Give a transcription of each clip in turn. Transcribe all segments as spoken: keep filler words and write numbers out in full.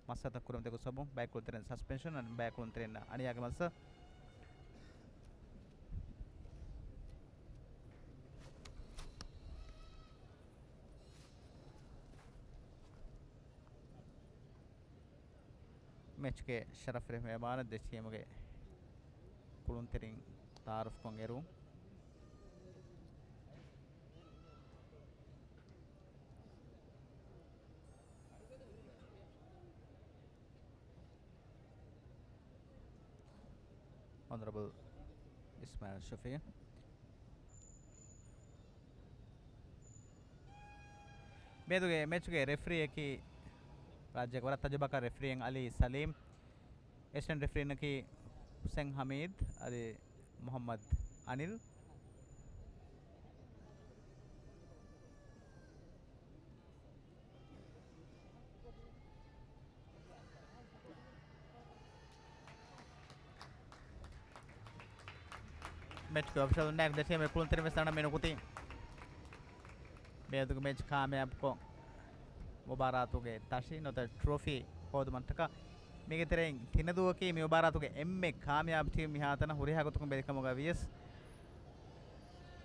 މައްސަލަތައް ކުރަމުން ދެ ގޮސް އޮތް ބައެއް ކުޅުންތެރިން ސަސްޕެންޝަން، އަނެއް ބައެއް ކުޅުންތެރިންނަށް އަނިޔާގެ މައްސަލަ. މެޗްގެ ޝަރަފްވެރި މެހެމާނަށް ދެ ޓީމުގެ ކުޅުންތެރިން ތައާރަފްކޮށް އެރުން. އޮނަރަބަލް އިސްމާއިލް ޝަފީ. މިއަދުގެ މެޗުގެ ރެފްރީއަކީ ރާއްޖޭގެ ވަރަށް ތަޖުރިބާކާރު ރެފްރީއެއް އަލީ ސަލީމް. އެސިސްޓެންޓް ރެފްރީންނަކީ ހުސެން ހަމީދް އަދި މުހައްމަދް އަނިލް. މެޗްގެ އޮފިޝަލް ނޭކް ދެ ޓީމުގެ ކުޅުންތެރިން ވެސް އަންނަ މި ނުކުތީ. މިއަދުގެ މެޗް ކާމިޔާބުކޮށް، މުބާރާތުގެ ތަށި ނުވަތަ ޓްރޮފީ ހޯދުމަށްޓަކާ. މީގެ ތެރެއިން ތިނަދޫއަކީ މި މުބާރާތުގެ އެންމެ ކާމިޔާބު ޓީމް މިހާތަނަށް ހުރިހާ ގޮތަކުން ބެލިކަމުގަ ވިޔަސް،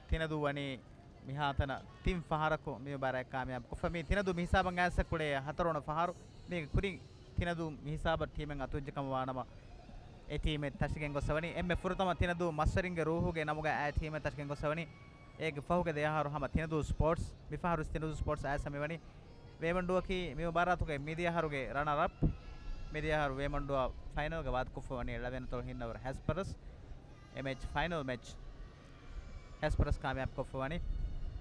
ތިނަދޫ ވަނީ މިހާތަނަށް ތިން ފަހަރަކު މި މުބާރާތް ކާމިޔާބު ކޮށްފަ. މީ ތިނަދޫ މި ހިސާބަށް އައިސް ކުޅޭ ހަތަރުވަނަ ފަހަރު. މީގެ ކުރިން ތިނަދޫ މި ހިސާބަށް ޓީމެއް އަތުވެއްޖެ ކަމަށް ވާނަމަ، އެ ޓީމެއް ތަށިގެން ގޮސް ވަނީ. އެންމެ ފުރަތަމަ ތިނަދޫ މަސްވެރިންގެ ރޫހުގެ ނަމުގަ އައި ޓީމެއް ތަށިގެން ގޮސް ވަނީ. އޭގެ ފަހުގެ ދެ އަހަރު ހަމަ ތިނަދޫ ސްޕޯޓްސް، މިފަހަރު ތިނަދޫ ސްޕޯޓްސް އައިސް މިވަނީ. ވޭމަންޑޫއަކީ މި މުބާރާތުގެ މިދިޔަ އަހަރުގެ ރަނަރަޕް. މިދިޔަ އަހަރު ވޭމަންޑޫއާ ފައިނަލްގަ ވާދަކޮށްފަ ވަނީ އެޅެވޭނެ ތޮޅު ހިންނަވަރު ހެސްޕަރަސް، އެ މެޗް ފައިނަލް މެޗް ހެސްޕަރަސް ކާމިޔާބު ކޮށްފަ ވަނީ.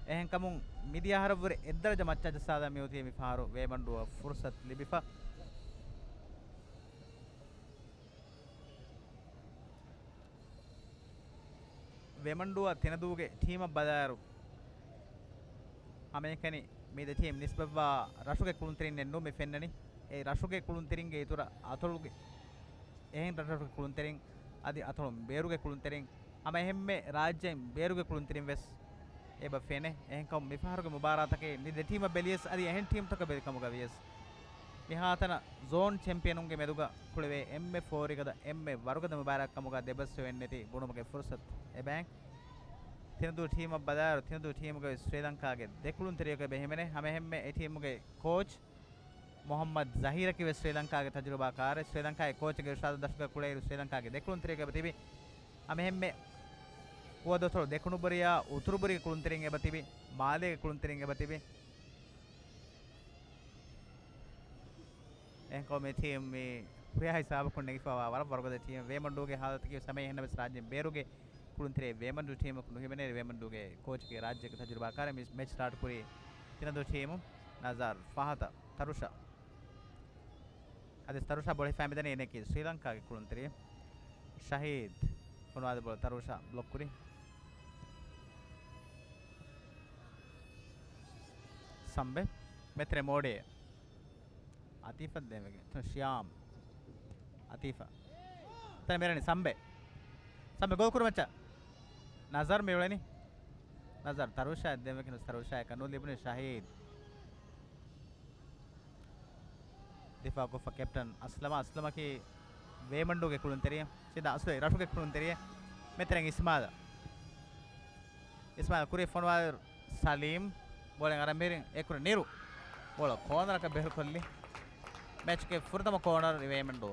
އެހެންކަމުން މިދިޔަ އަހަރަށްވުރެ އެއްދަރަޖަ މައްޗަށް ޖައްސާލަން މިއޮތީ މިފަހަރު ވޭމަންޑޫއަށް ފުރުސަތު ލިބިފަ. ވޭމަންޑޫއާ ތިނަދޫގެ ޓީމަށް ބަލާއިރު، ހަމައެކަނި މި ދެ ޓީމް ނިސްބަތްވާ ރަށުގެ ކުޅުންތެރިންނެއް ނޫން މި ފެންނަނީ. އެ ރަށުގެ ކުޅުންތެރިންގެ އިތުރަށް އަތޮޅުގެ އެހެން ރަށްރަށުގެ ކުޅުންތެރިން އަދި އަތޮޅުން ބޭރުގެ ކުޅުންތެރިން، ހަމަ އެހެންމެ ރާއްޖޭން ބޭރުގެ ކުޅުންތެރިން ވެސް އެބަ ފެނޭ. އެހެންކަމުން މިފަހަރުގެ މުބާރާތަކީ މި ދެ ޓީމަށް ބެލިޔަސް އަދި އެހެން ޓީމްތަކަށް ބެލިކަމުގަ ވިޔަސް، މިހާތަނަށް ޒޯން ޗެމްޕިއަނުންގެ މެދުގަ ކުޅެވޭ އެންމެ ފޯރިގަދަ، އެންމެ ވަރުގަދަ މުބާރާތް ކަމުގަ ދެބަސްވެވެންނެތި ބުނުމުގެ ފުރުސަތު އެބައިން. ތިނަދޫ ޓީމަށް ބަލާއިރު، ތިނަދޫ ޓީމުގަ ވެސް ސްރީލަންކާގެ ދެ ކުޅުންތެރިޔަކު އެބަ ހިމެނޭ. ހަމައެހެންމެ އެ ޓީމުގެ ކޯޗް މުހައްމަދް ޒަހީރަކީ ވެސް ސްރީލަންކާގެ ތަޖުރިބާކާރެއް. ސްރީލަންކާގެ ކޯޗުގެ އިރުޝާދު ދަށުގަ ކުޅޭއިރު ސްރީލަންކާގެ ދެ ކުޅުންތެރިޔަކު އެބަ ތިބި. ހަމައެހެންމެ ހުވަދުއަތޮޅު ދެކުނުބުރިއާ އުތުރުބުރީގެ ކުޅުންތެރިން އެބަ ތިބި. މާލޭގެ ކުޅުންތެރިން އެބަ ތިބި. އެހެންކަމުން މި ޓީމް މި ހުރިހާ ހިސާބަކުން ނެގިފައިވާ ވަރަށް ވަރުގަދަ ޓީމެއް. ވޭމަންޑޫގެ ހާލަތަކީ ސަމޭ އެހެންނަމަވެސް ރާއްޖޭން ބޭރުގެ ކުޅުންތެރި ވޭމަންޑޫ ޓީމަކު ނުހިމެނޭ. ވޭމަންޑޫގެ ކޯޗުގެ ރާއްޖޭގެ ތަޖުރިބާކާރެއް މި މެޗް ސްޓާޓް ކުރީ ތިނަދޫ ޓީމު. ނަޒާރް ފަހަތަށް ތަރުޝާ. އަދި ތަރުޝާ ބޯޅަ ހިފާ މިދަނީ އޭނައަކީ ސްރީލަންކާގެ ކުޅުންތެރި. ޝަހީދް ފޮނުވާލި ބޯޅަ ތަރުޝާ ބްލޮކް ކުރި. ސަމްބެ. މެތްރެ މޯޑޭ. އަތީފަށް ދެންވެގެން. ޝިޔާމް. އަތީފަށް. ތަން މިރަނި ސަމްބެ. ސަމްބެ ގޯލް ކުރުމައްޗަށް. ނަޒަރް މި އުޅެނީ. ނަޒަރް ތަރުޝާ ދެންވެގެން ތަރުޝާއަކަށް ނުލިބުނީ ޝަހީދް. ދިފާއުކޮށްފަ ކެޕްޓަން އަސްލަމާ. އަސްލަމަކީ ވޭމަންޑޫގެ ކުޅުންތެރިއެއް. ސީދާ އަސްލު ރަށުގެ ކުޅުންތެރިއެއް. މެތެރެން އިސްމާލް. އިސްމާލް ކުރި ފޮނުވާލި ސަލީމް. ބޯޅަ އަރަން މިހިރިން އެކުރެ ނިރު. ބޯޅަ ކޯނަރަކަށް ބޭރުކޮށްލި. މެޗްގެ ފުރަތަމަ ކޯނަރ ވޭމަންޑޫ.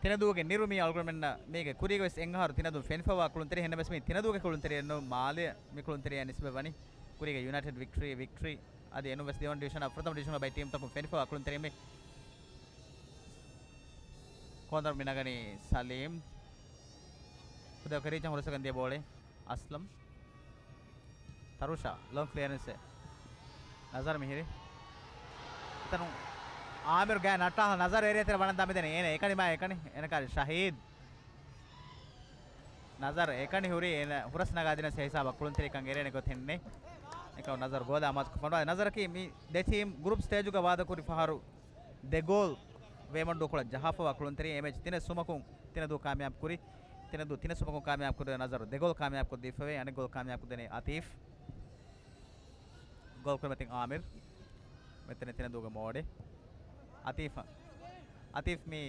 ތިނަދޫގެ ނިރު މީ އަޅުގަނޑުމެންނަށް މީގެ ކުރީގަވެސް އެއް އަހަރު ތިނަދޫ ފެނިފަވާ ކުޅުންތެރި. އެހެންނަމަވެސް މީ ތިނަދޫގެ ކުޅުންތެރިއެއްނު، މާލެ މި ކުޅުންތެރިޔާ ނިސްބަތް ވަނީ. ކުރީގެ ޔުނައިޓެޑް ވިކްޓްރީ، ވިކްޓްރީ އަދި އެނޫން ވެސް ދެވަނަ ޑިވިޝަނާ ފުރަތަމަ ޑިވިޝަނަށް ބައި ޓީމްތަކުން ފެނިފަވާ ކުޅުންތެރި މި. ކޯނަރު މި ނަގަނީ ސަލީމް. ކުދަ ކެރީޗަށް ހުރަސްވެގެން ދިޔަ ބޯޅެ އަސްލަމް. ތަރުޝާ، ލޯން ކްލިއަރެންސެއް. ނަޒަރް މިހިރި. އެތަނުން އާމިރު ގާތް ނައްޓާލާ ނަޒަރް އެރިއަތެރެ ވަނަން ދާ މިދަނީ. އޭނަ އެކަނި މާ އެކަނި. އޭނަ ކާރި ޝަހީދް. ނަޒަރް އެކަނި ހުރީ އޭނަ ހުރަސް ނަގާ ދިނަސް ހިސާބަށް ކުޅުންތެރިކަން އެރޭނެ ގޮތެއް ނެތް. އެކަމް ނަޒަރް ގޯލާ މާސްކު ފޮނުވާ. ނަޒަރަކީ މި ދެ ޓީމް ގްރޫޕް ސްޓޭޖުގަ ވާދަކުރި ފަހަރު ދެ ގޯލް ވޭމަންޑޫ ކޮޅަށް ޖަހާފަވާ ކުޅުންތެރި. އެ މެޗް ތިނެއް ސުމަކުން ތިނަދޫ ކާމިޔާބު ކުރި. ތިނަދޫ ތިނެއް ސުމަކުން ކާމިޔާބު ކުރި. ނަޒަރު ދެ ގޯލް ކާމިޔާބު ކޮށްދީފަވޭ. އަނެއް ގޯލް ކާމިޔާބު ކޮށްދެނީ އަތީފް. ގޯލް ކުރިމަތިން އާމިރް. މިތަނަށް ތިނަދޫގެ މޯޑެއް. އަތީފަށް. އަތީފް މީ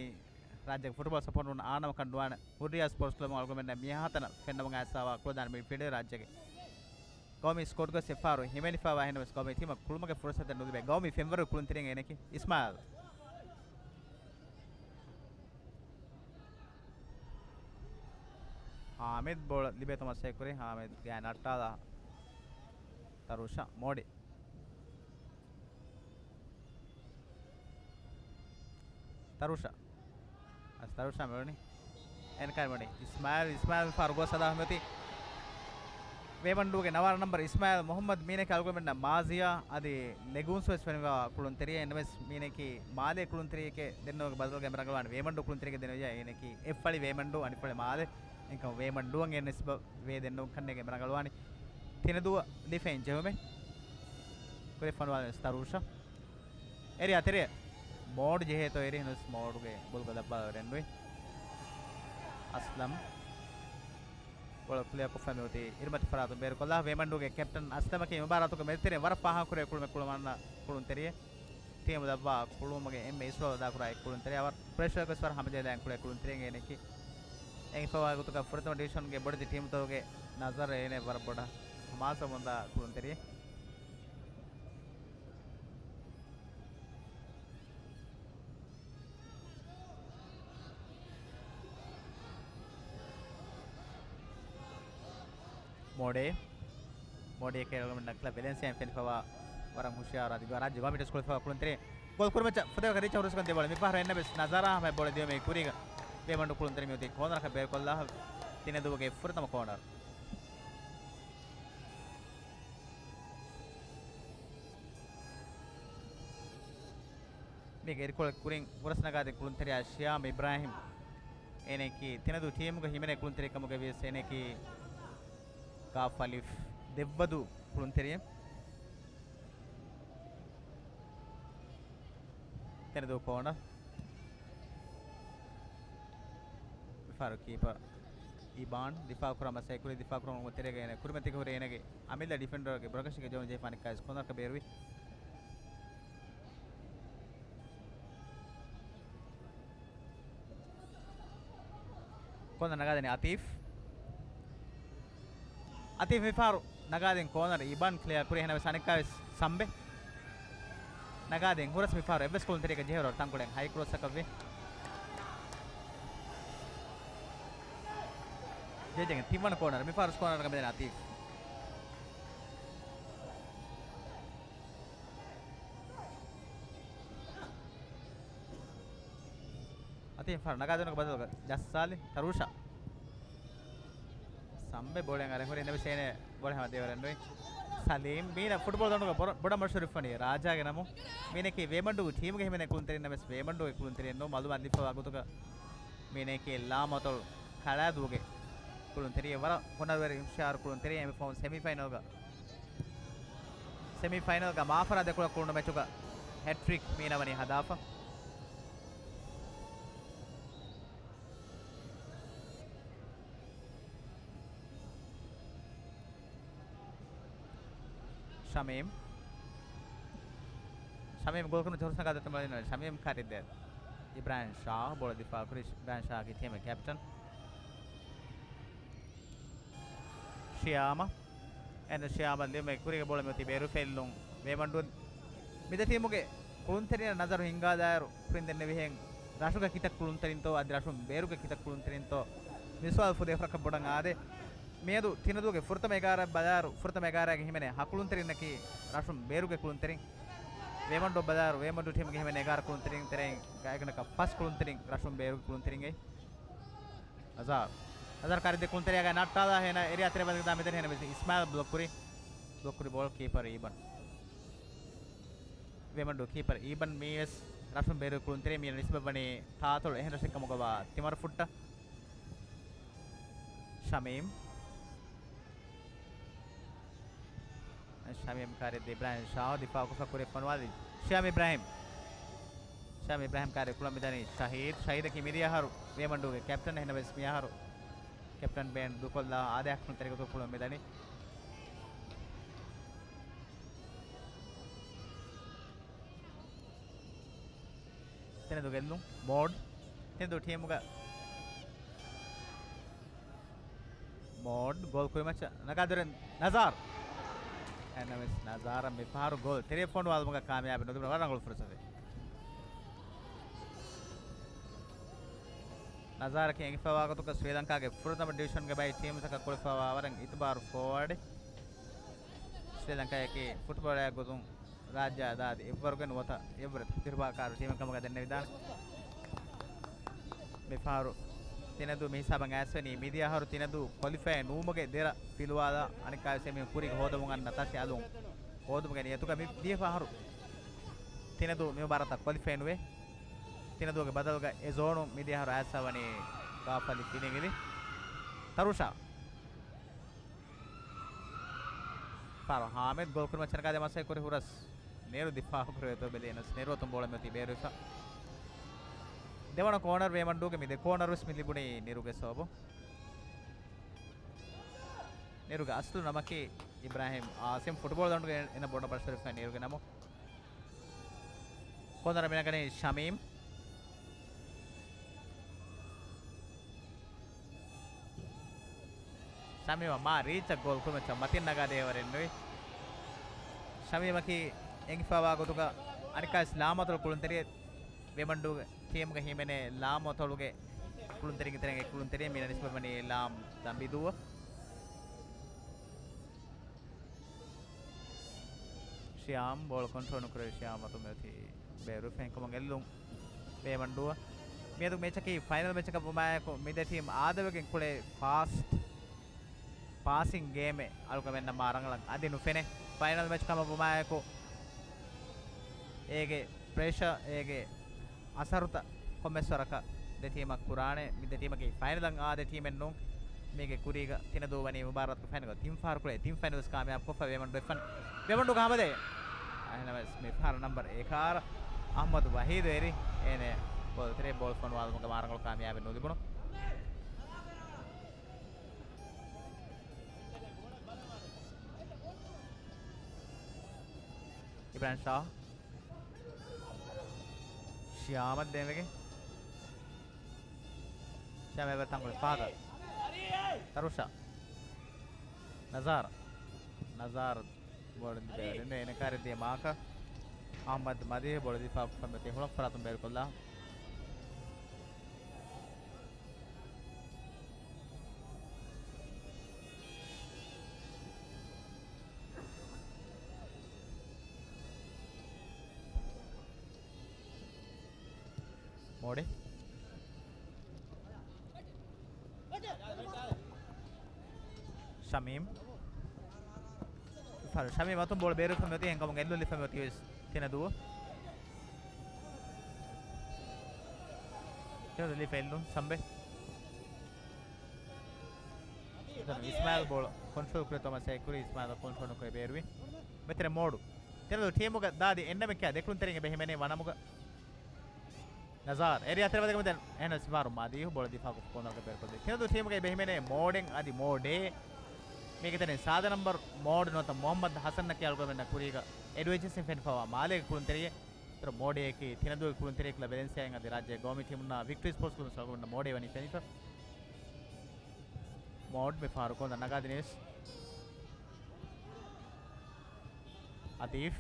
ރާއްޖޭގެ ފުޓްބޯޅަ ސަޕޯޓުން އާނަމަކަށް ނުވާނެ. ހުރިޔާ ސްޕޯޓްސް ކްލަބު އަޅުގަނޑުމެންނަށް މިހާތަނަށް ފެންނަމުން އައިސްފަވާ ކުޅަދާނަ މިޑްފީލްޑަރ ރާއްޖޭގެ ގައުމީ ސްކޯޑްގަ ސެފާރު ހިމެނިފަވާ ހެންނަމަސް ގައުމީ ޓީމަށް ކުޅުމުގެ ފުރުސަތެއް ނުލިބޭ. ގައުމީ ފެންވަރު ކުޅުންތެރިން އޭނަކީ އިސްމާއިލް. ހާމިދް ބޯޅަ ލިބޭތޯ މަސައްކަތް ކުރި. ހާމިދް ގާތް ނައްޓާލާ. ތަރޫޝާ މޯޑި. ތަރޫޝާ. އަސް ތަރޫޝާ މިވަނީ. އެންކަރި ވަނީ. އިސްމާއިލް، އިސްމާއިލް ފާރު ގޯސް ހަދާ ހަމަތި. ވޭމަންޑޫގެ ނަވާރަ ނަމްބަރު އިސްމާއިލް މުހައްމަދު މީނަކީ އަޅުގަނޑުމެންނަށް މާޒިޔާ އަދި ލެގޫންސް ވެސް ފެނިވާ ކުޅުންތެރިއެއް. އެންމެސް މީނަކީ މާލޭ ކުޅުންތެރިއެކޭ ދެންނެވުމުގެ ބަދަލުގައި މި ރަނގަޅުވާނީ ވޭމަންޑޫ ކުޅުންތެރިއެކޭ ދެންނެވިއްޔާ. އޭނަކީ އެއްފަޅި ވޭމަންޑޫ އަނެއްފަޅި މާލޭ. އެންކަމު ވޭމަންޑޫއަށް އެ ނިސްބަތް ވޭ ދެންނެވުން ކަންނޭނގެ މި ރަނގަޅުވާނީ. ތިނަދޫ ޑިފެން ޖެހުމެއް. ކުރި ފޮނުވާލި ތަރޫޝާ. އެރި އަތެރި މޯޑް ޖެހޭތޯ އެރި ނުސް މޯޑުގެ ބޮލުގަ ލައްބާވެރެއް ނުވި. އަސްލަމް. ބޯޅަ ކްލިއަރ ކޮށްފަ މިއޮތީ އިރުމަތި ފަރާތުން ބޭރުކޮށްލާ. ވޭމަންޑޫގެ ކެޕްޓަން އަސްލަމަކީ މުބާރާތުގެ މެދުތެރެއިން ވަރަށް ފާހަގަކުރެ ކުޅުމެއް ކުޅަމަންނަ ކުޅުންތެރިއެއް. ޓީމު ލައްވާ ކުޅުމުގެ އެންމެ އިސްރޯލް އަދާކުރާ އެއް ކުޅުންތެރި. އަވަރ ޕްރެޝަރގަސް ވަރަށް ހަމަޖެހިލާން ކުޅޭ ކުޅުންތެރިއެއް އޭނަކީ. އެނގިފަވާ ގޮތުގަ ފުރަތަމަ ޑިވިޝަންގެ ބޮޑެތި ޓީމުތަކުގެ ނަޒަރަށް އޭނަ ވަރަށް ބޮޑަށް ހަމާސަވަމުންދާ ކުޅުންތެރިއެއް. މޯޑޭ. މޯޑޭ ކެރޮލްމެން ނަކްލަ ވެލެންސިއާ ފެނިފަވާ ވަރަށް ހުޝިޔާރު އަދި ރާއްޖެ ގަވަމިޓަސް ކުޅިފަވާ ކުޅުންތެރި. ގޯލް ކުރުމައްޗަށް ފުދޭވަރަށް ރީޗް ހުރިސްކަން ދެވަޅ. މިފަހަރު އެންނަ ވެސް ނަޒާރާ ހަމަ ބޯޅަ ދިޔުމޭ ކުރީގަ. ވޭމަންޑޫ ކުޅުންތެރި މިއޮތީ ކޯނަރަކަށް ބޭރުކޮށްލާ. ތިނެދުވަގެ ފުރަތަމަ ކޯނަރ. މީގެ އެރިކޮޅެއް ކުރިން ހުރަސް ނަގާދިން ކުޅުންތެރިޔާ ޝިޔާމް އިބްރާހިމް. އޭނައަކީ ތިނަދޫ ޓީމުގެ ހިމެނޭ ކުޅުންތެރި ކަމުގައި ވިޔަސް އޭނައަކީ ކާފް އަލިފް ދެއްވަދޫ ކުޅުންތެރިއެއް. ތިނަދޫ ކޯނަރ. މިފަހަރު ކީޕަރ އިބާން ދިފާއުކުރާ މަސައްކަތް ކުރި. ދިފާއުކުރުމުގެ ތެރޭގައި އޭނަ ކުރިމަތީގަ ހުރި އޭނަގެ އަމިއްލަ ޑިފެންޑަރގެ ބުރަކަށީގެ ޖަމު ޖެހިފާނެ ކައިސް ކޯނަރަކަށް ބޭރުވި. ކޯނަރ ނަގާދެނީ އަތީފް. އަތީފް މިފަހަރު ނަގާދިން ކޯނަރ އިބާން ކްލިއާ ކުރި. އެހެނަސް އަނެއްކާވެސް ސަމްބެ ނަގާދިން ހުރަސް މިފަހަރު އެއްވެސް ކުޅުންތެރިއަކަށް ޖެހިވަރު ތަންކޮޅެއް ހައި ކްރޮސްއަކަށްވި. ޖެހިގެން ތިންވަނަ ކޯނަރ. މިފަހަރު ކޯނަރަކަށް މިދަނީ އަތީފް. އަތީފް ފަހަރު ނަގާދިނުގެ ބަދަލުގަ ޖައްސާލި ތަރޫޝާ. ސަމްބެ ބޯޅައިން އަރަން ހުރި ނަމަ ސޭނެ ބޯޅަ ހަމަ ދޭވަރެއް ނުވި. ސަލީމް މީނަ ފުޓްބޯޅަ ދަނޑުގަ ބޮޑަ-، ބޮޑަށް މަޝްހޫރުވެފަވަނީ ރާޖާގެ ނަމުން. މީނަކީ ވޭމަންޑޫ ޓީމުގެ ހިމެނޭ ކުޅުންތެރިން ނަމަވެސް ވޭމަންޑޫގެ ކުޅުންތެރިން ނޫން. މަލުމާ ލިބިފަވާ ގޮތުގަ މީނަކީ ލާމަތޮޅު ކަޅާދޫގެ ކުޅުންތެރިއެއް. ވަރަށް ހުނަރުވެރި ހުޝިޔާރު ކުޅުންތެރިއެއް. އެމި ފަހުން ސެމިފައިނަލްގަ، ސެމިފައިނަލްގަ މާފަރާ ދެކޮޅަށް ކުޅުނު މެޗުގަ ހެޓްރިކް މީނަ ވަނީ ހަދާފަ. ޝަމީމް. ޝަމީމް ގޯލް ކުރުން ޖޮހުރުސް ނަގާދެއްތަ މަލިނަ. ޝަމީމް ކާރި ދޭ. އިބްރާހިމް ޝާ ބޯޅަ ދިފާ ކުރި. އިބްރާހިމް ޝާގެ ޓީމްގެ ކެޕްޓަން. ޝިޔާމަ. އެން ޝިޔާމަ ލިޔުމެއް ކުރީގެ ބޯޅަ މިއޮތީ ބޭރު ފެއްލުން. ވޭމަންޑޫ މިދެ ޓީމުގެ ކުޅުންތެރިން ނަޒަރު ހިންގާލާއިރު ކުރިން ދެންނެވިހެން ރަށުގެ ކިތައް ކުޅުންތެރިންތޯ އަދި ރަށުން ބޭރުގެ ކިތައް ކުޅުންތެރިންތޯ މި ސުވާލު ފުދޭ ވަރަކަށް ބޮޑަށް އާދޭ. މިއަދު ތިނަދޫގެ ފުރަތަމަ އެގާރަ ބަލާއިރު، ފުރަތަމަ އެގާރައިގެ ހިމެނޭ ހަ ކުޅުންތެރިންނަކީ ރަށުން ބޭރުގެ ކުޅުންތެރިން. ވޭމަންޑޫ ބަލާއިރު، ވޭމަންޑޫ ޓީމުގެ ހިމެނޭ އެގާރަ ކުޅުންތެރިން ތެރެއިން ގާތްގަނޑަކަށް ފަސް ކުޅުންތެރިން ރަށުން ބޭރުގެ ކުޅުންތެރިންގައި. އަޒާރް. އަޒާރް ކާރި ދެ ކުޅުންތެރިއާގައި ނައްޓާލާ ހޭނަ އެރި އަތެރެ ބަލިގަދާ މިދަނީ ހޭނަ ވެސް އިސްމާއިލް ބްލޮކް ކުރި. ބްލޮކް ކުރި ބޯޅަ ކީޕަރ އީބަން. ވޭމަންޑޫ ކީޕަރ އީބަން މީވެސް ރަށުން ބޭރު ކުޅުންތެރި މީ ނިސްބަތް ވަނީ ތާތޮޅު އެހެން ރަށެއް ކަމުގަވާ ތިމަރު ފުއްޓަށް. ޝަމީމް. ޝަމީމް ކާރި ދެ އިބްރާހިމް ޝާހު ދިފާއުކޮށްފަ ކުރި ފޮނުވާލި. ޝިޔާމް އިބްރާހިމް. ޝިޔާމް އިބްރާހިމް ކާރި ކުޅަން މިދަނީ ޝަހީދް. ޝަހީދަކީ މިދިޔައަހަރު ވޭމަންޑޫގެ ކެޕްޓަން. އެހެނަވެސް މިއަހަރު ކެޕްޓަން ބޭންޑް ދޫކޮށްލާ އާދަޔާ ކުޅުންތެރި ގޮތުގަ ކުޅަން މިދަނީ. ތިނަދޫ ގެއްލުން. މޯޑް. ތިނަދޫ ޓީމުގަ މޯޑް ގޯލް ކުރިމައްޗަށް ނަގާދެރެން ނަޒާރް. އެހެންނަމަވެސް ނަޒާރަށް މިފަހަރު ގޯލް ތެރެއަށް ފޮނުވާލުމުގަ ކާމިޔާބެއް ނުލިބުނު ވަރަށް ރަނގަޅު ފުރުސަތެއް. ނަޒާރަކީ އެނގިފަވާ ގޮތުގަ ސްރީލަންކާގެ ފުރަތަމަ ޑިވިޝަންގެ ބައި ޓީމުތަކަށް ކުޅެފަވާ ވަރަށް އިތުބާރު ފޯވާޑެއް. ސްރީލަންކާއަކީ ފުޓްބޯޅަޔާ ގޮތުން ރާއްޖެއާ ދާދި އެއްވަރުގެ ނުވަތަ އެއްވަރު ތަޖުރިބާކާރު ޓީމެއް ކަމުގަ ދެންނެވިދާނެ. މިފަހަރު ތިނަދޫ މި ހިސާބަށް އައިސްވަނީ، މިދިޔަ އަހަރު ތިނަދޫ ކޮލިފައި ނުވުމުގެ ދެރަ ފިލުވާލާ، އަނެއްކާވެސް އެމީހުން ކުރީގަ ހޯދަމުން އަންނަ ތަށި އަލުން ހޯދުމުގެ ނިޔަތުގަ މި ދިޔަ ފަހަރު ތިނަދޫ މި މުބާރާތަށް ކޮލިފައި ނުވޭ. ތިނަދޫގެ ބަދަލުގަ އެ ޒޯނު މިދިޔަ އަހަރު އައިސްފަވަނީ ގާފަލި ފިލިނގިލި. ތަރުޝާ. ފާރު ހާމިދު ގޯލް ކުރިމައްޗަށް ނަގާދޭ މަސައްކަތް ކުރި ހުރަސް ނޭރު ދިފާއު ކުރެވޭތޯ ބެލި އެނަސް ނެރު އަތުން ބޯޅަ މިއޮތީ ބޭރުވެފަ. ދެވަނަ ކޯނަރު ވޭމަންޑޫގެ މި ދެ ކޯނަރު ވެސް މި ލިބުނީ ނިރުގެ ސަބަބުން. ނިރުގެ އަސްލު ނަމަކީ އިބްރާހިމް އާސިމް. ފުޓްބޯޅަ ދަނޑުގެ އެނަ ބޮޑަށް ބަށަރުފަ ނިރުގެ ނަމު. ކޯނަރަށް މިނަގަނީ ޝަމީމް. ޝަމީމަށް މާ ރީޗަށް ގޯލް ކުރިމައްޗަށް މަތިން ނަގާދޭ އެވަރެއް ނުވި. ޝަމީމަކީ އެނގިފަވާ ގޮތުގަ އަނެއްކާވެސް ލާމަތޮޅު ކުޅުންތެރިއެއް ވޭމަންޑޫގެ ޓީމުގަ ހިމެނޭ ލާމަތޮޅުގެ ކުޅުންތެރިންގެ ތެރެއިން އެއް ކުޅުންތެރިއެއް މީނަ ނިސްބަތްވަނީ ލާމް ދަނބިދޫއަށް. ޝިޔާމް ބޯޅަ ކޮންޓްރޯލް ނުކުރެވި ޝިޔާމް އަތުން މިއޮތީ ބޭރު ފެންކަމުން އެއްލުން ވޭމަންޑޫއަށް. މިއަދު މެޗަކީ ފައިނަލް މެޗަކަށް ވުމާއެކު މި ދެ ޓީމް އާދަވެގެން ކުޅޭ ފާސްޓް ޕާސިން ގޭމެއް އަޅުގަނޑުމެންނަށް މާ ރަނގަޅަށް އަދި ނުފެނޭ. ފައިނަލް މެޗް ކަމަށް ވުމާއެކު އޭގެ ޕްރެޝަ، އޭގެ އަސަރުތައް ކޮންމެސް ވަރަކަށް ދެ ޓީމަށް ކުރާނެ. މި ދެ ޓީމަކީ ފައިނަލަށް އާ ދެ ޓީމެއް ނޫން. މީގެ ކުރީގަ ތިނަދޫ ވަނީ މުބާރާތުގެ ފައިނަލް ތިން ފަހަރު ކުޅޭ ތިން ފައިނަލް ވެސް ކާމިޔާބު ކޮށްފަ ވޭމަންޑޫ އެއްފަން. ވޭމަންޑޫގެ ހަމަލެއް. އެހެނަސް މި ފަހަރު ނަމްބަރު އެކާރަ އަޙްމަދު ވަޙީދު އެރި އޭނެ ބޯޅަ ތެރޭ ބޯޅަ ފޮނުވާލުމުގަ މާ ރަނގަޅު ކާމިޔާބެއް ނުލިބުނު. އިބްރާހިމް ޝާ. ޝިޔާމަށް ދޭންވެގެން. ޝިޔާމް އެބަ ތަންކޮޅެއް ފާހަގަ. ތަރުޝާ. ނަޒާރަ. ނަޒާރަ ބޯޅަ ދިބޭ ވަޑެއް ނުވޭ. އޭނަ ކާރި ދިޔަ މާކަށް. އަޙްމަދު މަދީޙު ބޯޅަ ދިފާއު ކޮށްފަ މިއޮތީ ހުޅަނގު ފަރާތުން ބޭރުކޮށްލާ. މޯޑެ. ޝަމީމް. ފަރު ޝަމީމް އަތުން ބޯޅަ ބޭރުވެފަ މިއޮތީ އެހެންކަމުން އެއްލުން ލިފަ މިއޮތީ ވެސް ތިނަދޫ. ތިނަދޫ ލިފަ އެއްލުން ސަމްބެ. އިސްމާއިލް ބޯޅަ ކޮންޓްރޯލް ކުރި ތޯމަސް އެ ކުރި އިސްމާއިލް ކޮންޓްރޯލް ނުކުރި ބޭރުވި. މެތެރެ މޯޑު. ތިނަދޫ ޓީމުގަ ދާދި އެންނަމެކާ ދެކުޅުންތެރިން އެބަ ހިމެނޭ ވަނަމުގަ. ނަޒާރް އެރިއާ ތެރެވަދެގެމެދެން އެހެނަސް ފާރު މާދީހު ބޯޅަ ދިފާކޮށް ކޯނަރުގެ ބޭރުކޮށްދޭ. ތިނަދޫ ޓީމުގައި ބެހިމެނޭ މޯޑެން އަދި މޯޑޭ. މީގެ ތެރެއިން ސާދަ ނަމްބަރު މޯޑް ނުވަތަ މުހައްމަދު ހަސަންއަކީ އަޅުގަނޑުމެންނަށް ކުރީގަ އެޑްވެންޗަސްއިން ފެނިފަވާ މާލޭގެ ކުޅުންތެރިއެއް. ތިރަ މޯޑޭއަކީ ތިނަދޫގެ ކުޅުންތެރިޔަކު ބެލެންސް އަދި ރާއްޖޭ ގައުމީ ޓީމުންނާ ވިކްޓްރީ ސްޕޯޓްސް ކްލަބުން ސަގުމެންނަށް މޯޑޭ ވަނީ ފެނިފަ. މޯޑް މި ފާރު ކޯނަރ ނަގާދިނީސް. އަތީފް.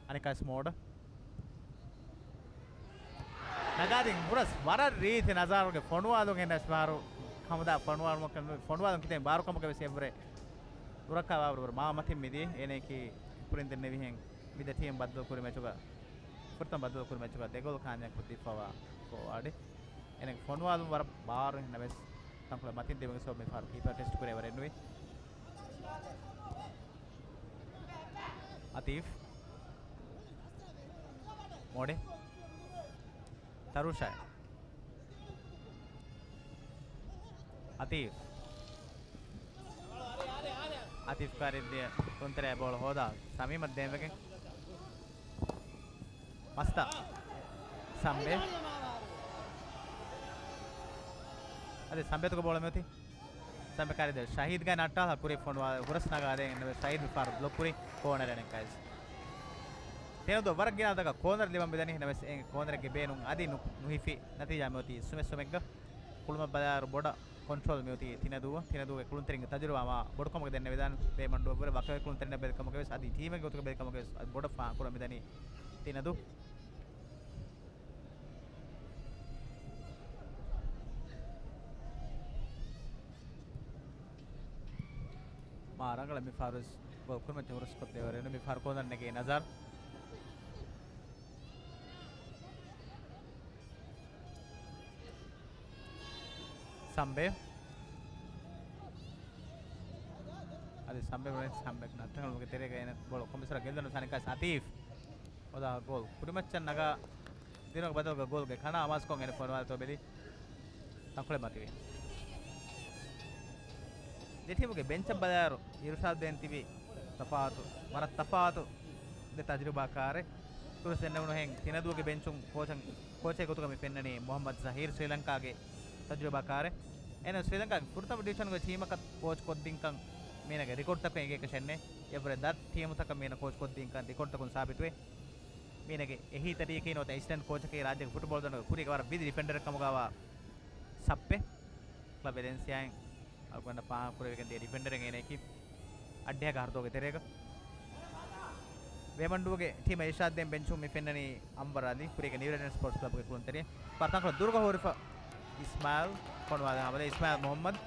އަނެކާސް މޯޑް. ނަގާދިން ހުރަސް ވަރަށް ރީތި ނަޒާރުގެ ފޮނުވާލުން އެންނަސް ފާރު ހަމަދާ ފޮނުވާލުމަކަށް ނުވި ފޮނުވާލުން ކިތައިން ބާރުކަމުގަ ވެސް އެއްވުރެ ނުރައްކާ ވާވަރު ވަރު މާ މަތިން މިދިޔަ އޭނައަކީ ކުރިން ދެންނެވިހެން މި ދެ ޓީމް ބައްދަލު ކުރި މެޗުގަ ފުރަތަމަ ބައްދަލު ކުރި މެޗުގަ ދެ ގޯލް ކާމިޔާބު ކޮށްދީފަވާ ފޯވާޑެއް. އޭނަގެ ފޮނުވާލުން ވަރަށް ބާރު އެހެންނަމަވެސް ތަންކޮޅެއް މަތިން ދިމުގެ ސަބަބުން މި ފާރު ކީޕަރ ޓެސްޓް ކުރެވަރެއް ނުވި. އަތީފް. މޯޑެ. ތަރޫޝާ. އަތީފް. އަތީފް ކާރިއަށް ދިޔަ ކުޅުންތެރެ ބޯޅަ ހޯދާ ސަމީމަށް ދޭންވެގެން. މަސްތާ. ސަމްބެ. އަދި ސަމްބެތުގެ ބޯޅަ މިއޮތީ. ސަމްބެ ކާރިއަށް ދިޔަ ޝަހީދްގެ ނައްޓާލާ ކުރި ފޮނުވާ ހުރަސް ނަގާދޭން އެންނަމެ ޝަހީދް މި ފާރު ބްލޮކް ކުރި ކޯނަރ އެނެއްކައިސް. ތިނަދޫ ވަރަށް ގިނަ އަދަދަކަށް ކޯނަރ ލިބަން މިދަނީ. ނަމަވެސް އެ ކޯނަރެއްގެ ބޭނުން އަދި ނު-، ނުހިފި. ނަތީޖާ މިއޮތީ ސުމެއް ސުމެއްގަ. ކުޅުމަށް ބަލާއިރު ބޮޑަށް ކޮންޓްރޯލް މިއޮތީ ތިނަދޫ. ތިނަދޫގެ ކުޅުންތެރިންގެ ތަޖުރިބާ މާ ބޮޑުކަމުގަ ދެންނެވިދާނެ. ވޭމަންޑުއަށްވުރެ ވަކިވަކި ކުޅުންތެރިންނަށް ބެލިކަމުގަވެސް އަދި ޓީމެއްގެ ގޮތުގަ ބެލިކަމުގަވެސް އަދި ބޮޑަށް ފާހަގަކުރަން މިދަނީ ތިނަދޫ. މާ ރަނގަޅަށް މިފަހަރު ގޯލް ކުރިމައްޗަށް ހުރަސްކޮށްދެވޭ. މިފަހަރު ކޯނަރު ނެގޭ ނަޒާރް. ސަމްބެ. އަދި ސަމްބެ ބުނެ ސަމްބެ ނައްޓަނގަޅުމުގެ ތެރޭގަ އޭނަ ބޯޅަ ކޮންމެސް ވަރަށް ގެއްލުނު ސަނިކާސް އަތީފް. ހޯދާ ގޯލް. ކުރިމައްޗަށް ނަގާ ދިނުމަށް ބަދަލުގަ ގޯލްގެ ކަނާ އަމާޒުކޮށް އޭނަ ފޮނުވާލިތޯ ބެލި. ތަންކޮޅެއް މަތިވި. ދެ ޓީމުގެ ބެންޗަށް ބަލާއިރު އިރުޝާދު ދޭން ތިބި ތަފާތު، ވަރަށް ތަފާތު ދެ ތަޖުރިބާކާރެއް. ކުރިސް ދެންނެވުނުހެން ތިނަދޫގެ ބެންޗުން ކޯޗަށް، ކޯޗެއް ގޮތުގަ މި ފެންނަނީ މުހައްމަދު ޒަހީރު ސްރީލަންކާގެ ތަޖުރިބާކާރެއް. އޭނަ ސްރީލަންކާގެ ފުރަތަމަ ޑިވިޝަންގެ ޓީމަކަށް ކޯޗް ކޮށްދިންކަން މީނަގެ ރެކޯޑްތަކުން އެނގޭކަށެއް ނެތް. އެއަށްވުރެ ދަށް ޓީމުތަކަށް މީނަ ކޯޗް ކޮށްދިންކަން ރެކޯޑްތަކުން ސާބިތުވޭ. މީނަގެ އެހީތެރިޔަކީ ނުވަތަ އެސިސްޓެންޓް ކޯޗަކީ ރާއްޖޭގެ ފުޓްބޯޅަ ދަނޑުގެ ކުރީގެ ވަރަށް ބިޒި ޑިފެންޑަރެއް ކަމުގައިވާ ސައްޕެ. ކްލަބް ވެލެންސިއާއިން އަޅުގަނޑަށް ފާހަގަކުރެވިގެން ދިޔަ ޑިފެންޑަރެއް އޭނައަކީ. އައްޑިހަ ހަރުދުވަހުގެ ތެރޭގަ ވޭމަންޑޫގެ ޓީމަށް އިރުޝާދު ދޭން ބެންޗުން މި ފެންނަނީ އަންވަރު އަލީ، ކުރީގެ ނިއު ރެޑިޔަންޓް ސްޕޯޓްސް ކްލަބުގެ ކުޅުންތެރިޔާ. ވަރަށް ތަންކޮޅެއް ދުރުގަ ހުރިފަ އިސްމާއިލް ފޮނުވާލާ ހަމަލާ އިސްމާއިލް މުހައްމަދު.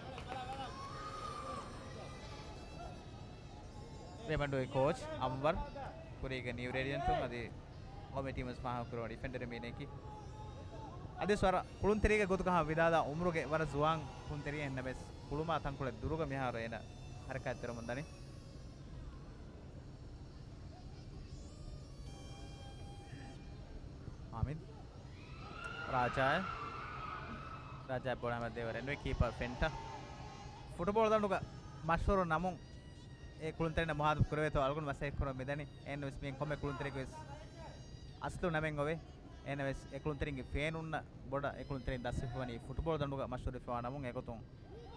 ވޭމަންޑޫގެ ކޯޗް އަންވަރު، ކުރީގެ ނިއު ރެޑިޔަންޓުން އަދި ގައުމީ ޓީމުން ފާހަގަކުރެވުނު ޑިފެންޑަރެއް މީނައަކީ. އަދިވެސް ވަރަށް ކުޅުންތެރިއެއްގެ ގޮތުގަ ހަމަ ވިދާލާ އުމުރުގެ ވަރަށް ޒުވާން ކުޅުންތެރިއެއް ނަމަވެސް ކުޅުމާ ތަންކޮޅެއް ދުރުގަ މިހާރު އޭނަ ހަރަކާތްތެރިވަމުން ދަނީ. ހާމިދު. ރާޖާއެއް. ރާޖާއަށް ބޯޅަ ހަމަ ދޭވަރެއް ނުވެ ކީޕަރ ފެންޓަ. ފުޓުބޯޅަ ދަނޑުގަ މަޝްހޫރު ނަމުން އެ ކުޅުންތެރިންނަށް މުހާތަބް ކުރެވޭތޯ އަޅުގަނޑު މަސައްކަތް ކުރަމުން މިދަނީ. އެހެންނަމަވެސް މިއިން ކޮންމެ ކުޅުންތެރިއެއްގެ ވެސް އަސްލު ނަމެއް އޮވޭ. އެހެންނަމަވެސް އެ ކުޅުންތެރިންގެ ފޭނުންނަށް ބޮޑަށް އެ ކުޅުންތެރިން ދަސްވެފަވަނީ ފުޓުބޯޅަ ދަނޑުގަ މަޝްހޫރުވެފަވާ ނަމުން. އެގޮތުން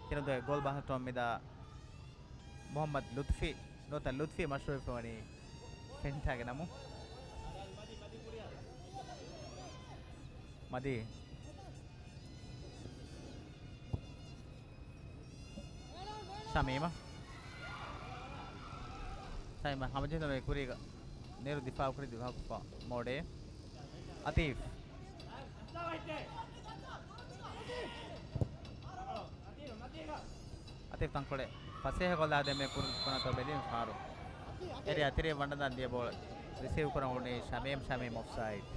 ތިނަދޫގެ ގޯލް ބަލަހައްޓަވަމުން މިދާ މުހައްމަދު ލުތްފީ ނުވަތަ ލުތްފީ މަޝްހޫރުވެފަވަނީ ފެންޓާގެ ނަމުން. މަދީ. ޝަމީމާ. ޝަމީމާ ހަމަޖެހުނު ކުރީގަ ނެރު ދިފާއު ކުރި ދިފާއުކޮށްފަ މޯޑޭ. އަތީފް. އަތީފް ތަންކޮޅެއް ފަސޭހަކޮށްލާ ދެމެ ކުރި ކުނަތޯ ބެލީމް ފާރު. އެރި އަތިރި ވަންޑަން ދިޔަ ބޯޅަ ރިސީވް ކުރަން އުޅުނީ ޝަމީމް. ޝަމީމް އޮފްސައިޑް.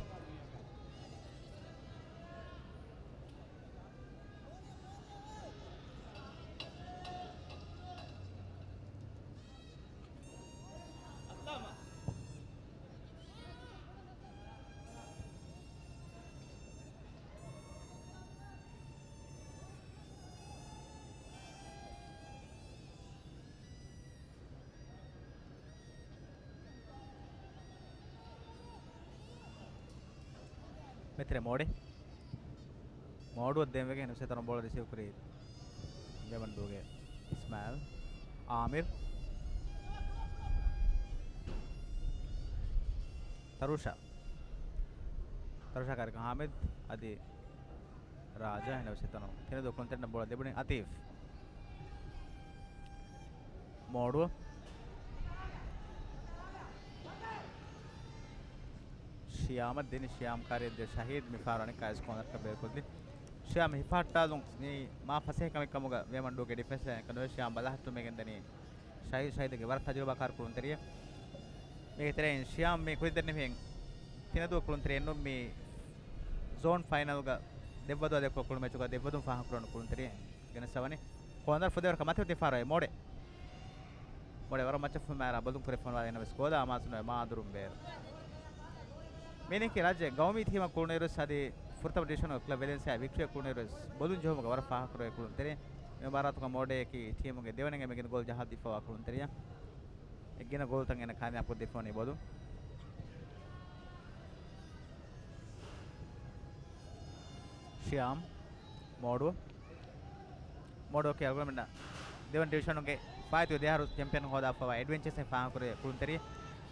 މެތިރެ މޯޑެ. މޯޑުއަށް ދޭންވެގެން ހުސެތަނު ބޯޅަ ރިސީވް ކުރީ ވޭމަންޑޫގެ އިސްމާއިލް. އާމިރު. ތަރުޝާ. ތަރުޝާ ކާރިކަ ހާމިދު އަދި ރާޖާ ހެނަވެސް ހިތަނު. ތިނަދޫ ކުޅުންތެރިންނަށް ބޯޅަ ލިބުނީ އަތީފް. މޯޑު. ޝިޔާމަށް ދިނި ޝިޔާމް ކާރިއަށް ދިޔަ ޝަހީދު މިފަހަރު އަނެއްކާވެސް ކޯނަރަކަށް ބޭރުކޮށްލި. ޝިޔާމް ހިފަހައްޓާލުން މީ މާ ފަސޭހަ ކަމެއް ކަމުގަ ވޭމަންޑޫގެ ޑިފެންސް ލައިނަކަށް ނުވެ ޝިޔާމް ބަލަހައްޓަމުން ގެންދަނީ. ޝަހީދު ޝަހީދުގެ ވަރަށް ތަޖުރިބާކާރު ކުޅުންތެރިއެއް. މީގެ ތެރެއިން ޝިޔާމް މި ކުރިދެންނެވިހެން ތިނަދޫ ކުޅުންތެރިއެއްނު މި ޒޯން ފައިނަލްގަ ދެއްވަދު އަދެއްކޮ ކުޅު މެޗުގަ ދެއްވަދުން ފާހަގަކުރަން ކުޅުންތެރިއެއް ގެނެސް އަވަނީ. ކޯނަރު ފުދޭވަރަކަށް މަތިވެ ތިފާރައި މޯޑެ. މޮޅެ ވަރަށް މައްޗަށް ފުމާރާ ބޮލުން ކުރެ ފޮނުވާލި ނަމަވެސް ގޯލާ އަމާޒުނުވެ މާ އަނދުރުން ބޭރު. މީނަކީ ރާއްޖޭ ގައުމީ ޓީމަށް ކުޅުނުއިރުވެސް އަދި ފުރަތަމަ ޑިވިޝަނުގެ ކްލަބް ވެލެންސިއާ ވިކްޓްރީއަށް ކުޅުނުއިރުވެސް ބޮލުން ޖެހުމުގަ ވަރަށް ފާހަގަކުރެވޭ ކުޅުންތެރި. މި މުބާރާތުގަ މޯޑޭއަކީ ޓީމުގެ ދެވަނަ އެންމެ ގިނަ ގޯލް ޖަހާލަދީފަވާ ކުޅުންތެރިޔާ. އެ ގިނަ ގޯލްތައް އޭނަ ކާމިޔާބު ކޮށްދީފަވަނީ ބޮލުން. ޝިޔާމް. މޯޑު. މޯޑުއަކީ އަޅުގަނޑުމެންނަށް ދެވަނަ ޑިވިޝަނުގެ ފާއިތުވި ދެއަހަރު ޗެމްޕިއަން ހޯދާފަވާ އެޑްވެންޗާސް އިން ފާހަގަކުރެވޭ ކުޅުންތެރި.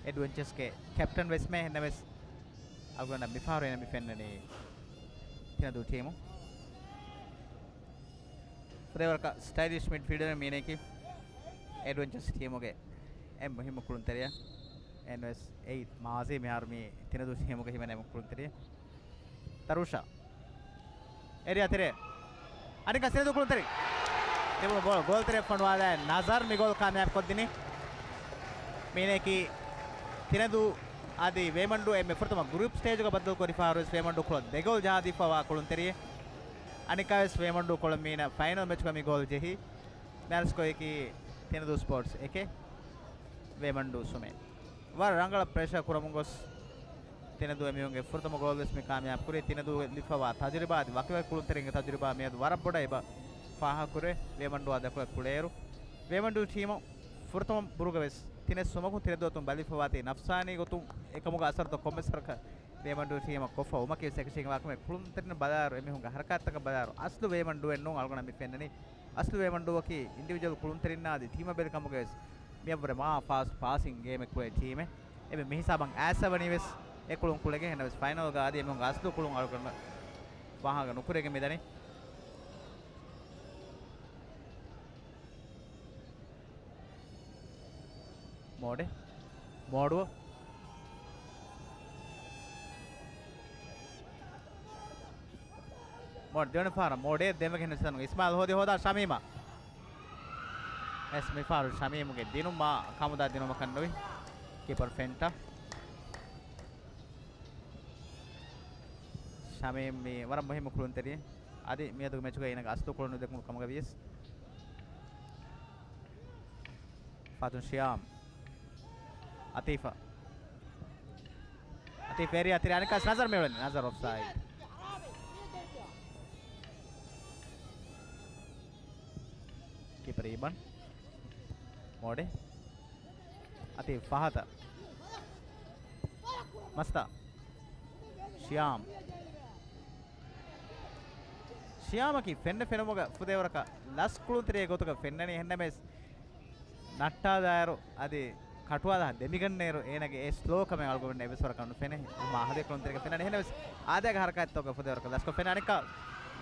އެޑްވެންޗާސްގެ ކެޕްޓަން ވެސްމެ. އެހެންނަމަވެސް އަޅުގަނޑަށް މިފަހަރު އޭނަ މި ފެންނަނީ ތިނަދޫ ޓީމު. ފުދޭވަރަކަށް ސްޓައިލިޝް މިޑްފީލްޑަރ މީނަކީ އެޑްވެންޗާސް ޓީމުގެ އެއް މުހިއްމު ކުޅުންތެރިޔާ. އެންވެސް އެއީ މާޒީ މިހާރު މީ ތިނަދޫ ޓީމުގެ ހިމެނޭ ކުޅުންތެރިޔާ. ތަރޫޝާ. އެރިއާ ތެރޭ. އަނެއްކާ ތިނަދޫ ކުޅުންތެރި. ލިބުނު ބޯޅަ ގޯލް ތެރެއަށް ފޮނުވާލާ ނަޒަރް މި ގޯލް ކާމިޔާބު ކޮށްދިނީ. މީނަކީ ތިނަދޫ އަދި ވޭމަންޑޫ އެންމެ ފުރަތަމަ ގްރޫޕް ސްޓޭޖުގަ ބައްދަލުކުރި ފަހަރުވެސް ވޭމަންޑޫ ކުޅަ ދެ ގޯލް ޖަހާދީފަވާ ކުޅުންތެރިއެއް. އަނެއްކާވެސް ވޭމަންޑޫ ކުޅަ މީނަ ފައިނަލް މެޗުގަ މި ގޯލް ޖެހީ. މިހާރު ސްކޯއަކީ ތިނަދޫ ސްޕޯޓްސް އެކެއް، ވޭމަންޑޫ ސުމެއް. ވަރަށް ރަނގަޅަށް ޕްރެޝަރ ކުރަމުން ގޮސް ތިނަދޫ އެމީހުންގެ ފުރަތަމަ ގޯލް ވެސް މި ކާމިޔާބު ކުރީ. ތިނަދޫ ލިބިފަވާ ތަޖުރިބާ އަދި ވަކިވަކި ކުޅުންތެރިންގެ ތަޖުރިބާ މިއަދު ވަރަށް ބޮޑަށް އެބަ ފާހަގަކުރޭ. ވޭމަންޑޫއާ ދަތުރަށް ކުޅޭއިރު، ވޭމަންޑޫ ޓީމު ފުރަތަމަ ބުރުގަ ވެސް ތިނެއް ސުމަކުން ތިނަދޫ އަތުން ބަލިފަވާތީ ނަފްސާނީ ގޮތުން އެކަމުގެ އަސަރުތައް ކޮންމެސް ވަރަކަށް ވޭމަންޑޫ ޓީމަށް ކޮށްފަ ވުމަކީ އެކަށީގެންވާ ކަމެއް. ކުޅުންތެރިން ބަލާއިރު އެމީހުންގެ ހަރަކާތްތަކަށް ބަލާއިރު އަސްލު ވޭމަންޑޫއެއް ނޫން އަޅުގަނޑަށް މި ފެންނަނީ. އަސްލު ވޭމަންޑޫއަކީ އިންޑިވިޖުއަލް ކުޅުންތެރިންނާ އަދި ޓީމަށް ބެލި ކަމުގަ ވެސް މިއަށްވުރެ މާ ފާސްޓް ޕާސިން ގޭމެއް ކުޅޭ ޓީމެއް. އެމެ މިހިސާބަށް އައިސް އަވަނީ ވެސް އެ ކުޅުން ކުޅެގެން. އެހެންނަމަވެސް ފައިނަލްގަ އަދި އެމީހުންގެ އަސްލު ކުޅުން އަޅުގަނޑަށް ފާހަގަ ނުކުރެގެން މިދަނީ. މޯޑެ. މޯޑު. މޯޑް ދެވަނަ ފަހަރަށް މޯޑެ ދެންވެގެން ހިސަން އިސްމާއިލް ހޯދި ހޯދާ ޝަމީމަށް. އެސް މިފަހަރު ޝަމީމުގެ ދިނުމާ ކަމުދާ ދިނުމަކަށް ނުވި. ކީޕަރު ފެންޓަ. ޝަމީމް މީ ވަރަށް މުހިއްމު ކުޅުންތެރިއެއް. އަދި މިއަދުގެ މެޗުގައި އޭނަގެ އަސްލު ކުޅުން ނުދެކުނު ކަމުގަ ވިޔަސް. ފާތުން ޝިޔާމް. އަތީފަ. އަތީފް އެރިއާ ތެރޭ އަނެއްކާ ނަޒަރް މިއުޅެނީ. ނަޒަރް އޮފްސައިޑް. ކީޕަރ އީބަން. މޯޑެ. އަތީފް ފަހަތަށް. މަސްތާ. ޝިޔާމް. ޝިޔާމަކީ ފެންނަ ފެނުމުގަ ފުދޭވަރަކަށް ލަސް ކުޅުންތެރިއެއް ގޮތުގަ ފެންނަނީ. އެހެންނަމަވެސް، ނައްޓާލާއިރު އަދި ކަޓުވާލާ ދެމިގަންނައިރު އޭނަގެ އެ ސްލޯ ކަމެއް އަޅުގަނޑުމެންނަށް އެއްވެސް ވަރަކަށް ނުފެނޭ. މާ ހަދޭ ކުޅުންތެރިގަ ފެންނަނީ. އެހެންނަމަވެސް، އާދައިގެ ހަރަކާތްތަކުގަ ފުދޭވަރަކަށް ލަސްކޮށް ފެންނަ އަނެއްކާ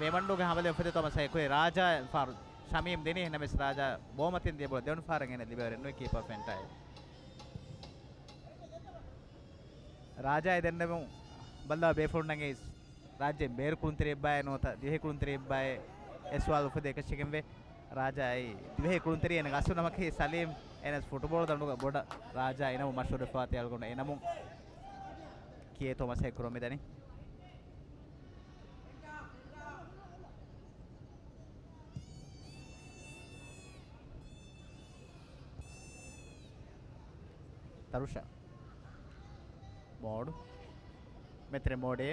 ވޭމަންޑޫގެ ހަމަލެއް ފުދޭތޯ މަސް އެކުރި ރާޖާ ފާރު ޝަމީމް ދިނީ. އެހެންނަމަވެސް، ރާޖާ ބޯމަތިން ދިޔަ ބޯޅަ ދެވަނަ ފަހަރަށް އޭނަ ލިބޭވަރެއް ނުވި ކީޕަރ ފެންޓާއެއް. ރާޖާ އެ ދެންނެވުން ބައްލަވާ ބޭފުޅުންނަށް ރާއްޖޭ ބޭރު ކުޅުންތެރިއެއްބާއޭ ނުވަތަ ދިވެހި ކުޅުންތެރިއެއްބާއޭ އެ ސުވާލު އުފެދޭ އެކަށީގެންވޭ. ރާޖާ އެއީ ދިވެހި ކުޅުންތެރި. އޭނަގެ އަސްލު ނަމަކީ ސަލީމް. އޭނަ ފުޓުބޯޅަ ދަނޑުގަ ބޮޑަށް ރާޖާ އިނަމުން މަޝްހޫރުވެފަވާތީ އަޅުގަނޑު އެ ނަމުން ކިޔޭތޯ މަސް އެކުރަން މިދަނީ. ތަރުޝާ. މޯޑު. މެތެރެ މޯޑޭ.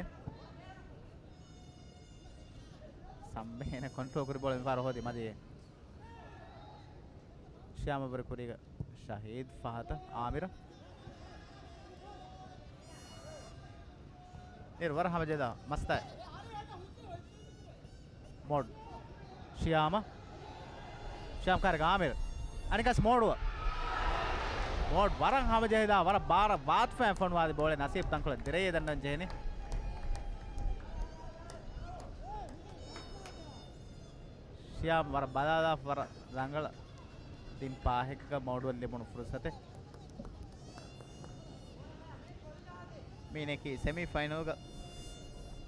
ސައްމެ އޭނަ ކޮންޓްރޯލް ކުރި ބޯޅަ މިފަހަރު ހޯދި މަދިޔޭ. ޝިޔާމަށްވުރެ ކުރީގަ ޝަހީދު ފަހަތަށް އާމިރަށް. އޭރު ވަރަށް ހަމަޖެހިލާ މަސްތާ. މޯޑް. ޝިޔާމަ. ޝިޔާމް ކާރިގަ އާމިރު. އަނެއްކާސް މޯޑު. މޯޑް ވަރަށް ހަމަޖެހިލާ، ވަރަށް ބާރަށް ވާތުފައިން ފޮނުވާލި ބޯޅަ ނަސީބް ތަންކޮޅެއް ދިރައީ ދަންނަން ޖެހެނީ. ޝިޔާމް ވަރަށް ބަލާލާފަ ވަރަށް ރަނގަޅަށް ތިން ޕާހެއްގަ މޯޑުއަށް ލިބުނު ފުރުސަތެއް. މީނަކީ ސެމީ ފައިނަލްގަ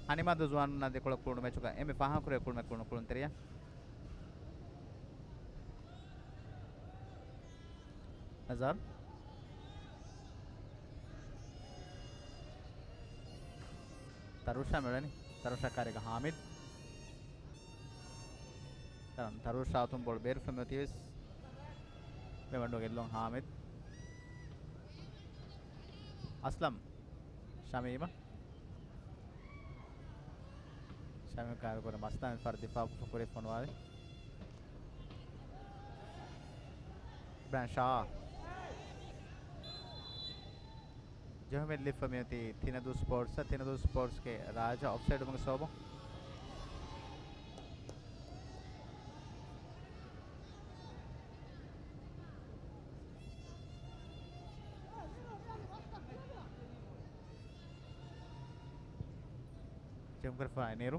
ހަނިމާދޫ ޒުވާނުންނާ ދެކޮޅަށް ކުޅުނު މެޗުގަ އެންމެ ފާހަގަކުރެވޭ ކުޅުމެއް ކުޅުނު ކުޅުންތެރިޔާ. ނަޒާރް. ތަރުޝާ މިއުޅެނީ. ތަރުޝާ ކާރިގަ ހާމިދު. ތަރުޝާ އަތުން ބޯޅަ ބޭރުފަ މިއޮތީވެސް. މި ވަންޑު ގެއްލުން ހާމިދު. އަސްލަމް. ޝަމީމަށް. ޝަމީމް ކާރި ކުރެ މަސްތާ މި ފަރު ދިފާއުކޮށްފަ ކުރި ފޮނުވާލި. ބްރާން ޝާ. ޖެހުމެއް ލިބިފަ މިއޮތީ ތިނަދޫ ސްޕޯޓްސްއަށް. ތިނަދޫ ސްޕޯޓްސްގެ ރާޖާ އޮފްސައިޑުވުމުގެ ސަބަބުން. ޖެމްކުރެފާ ނިރު.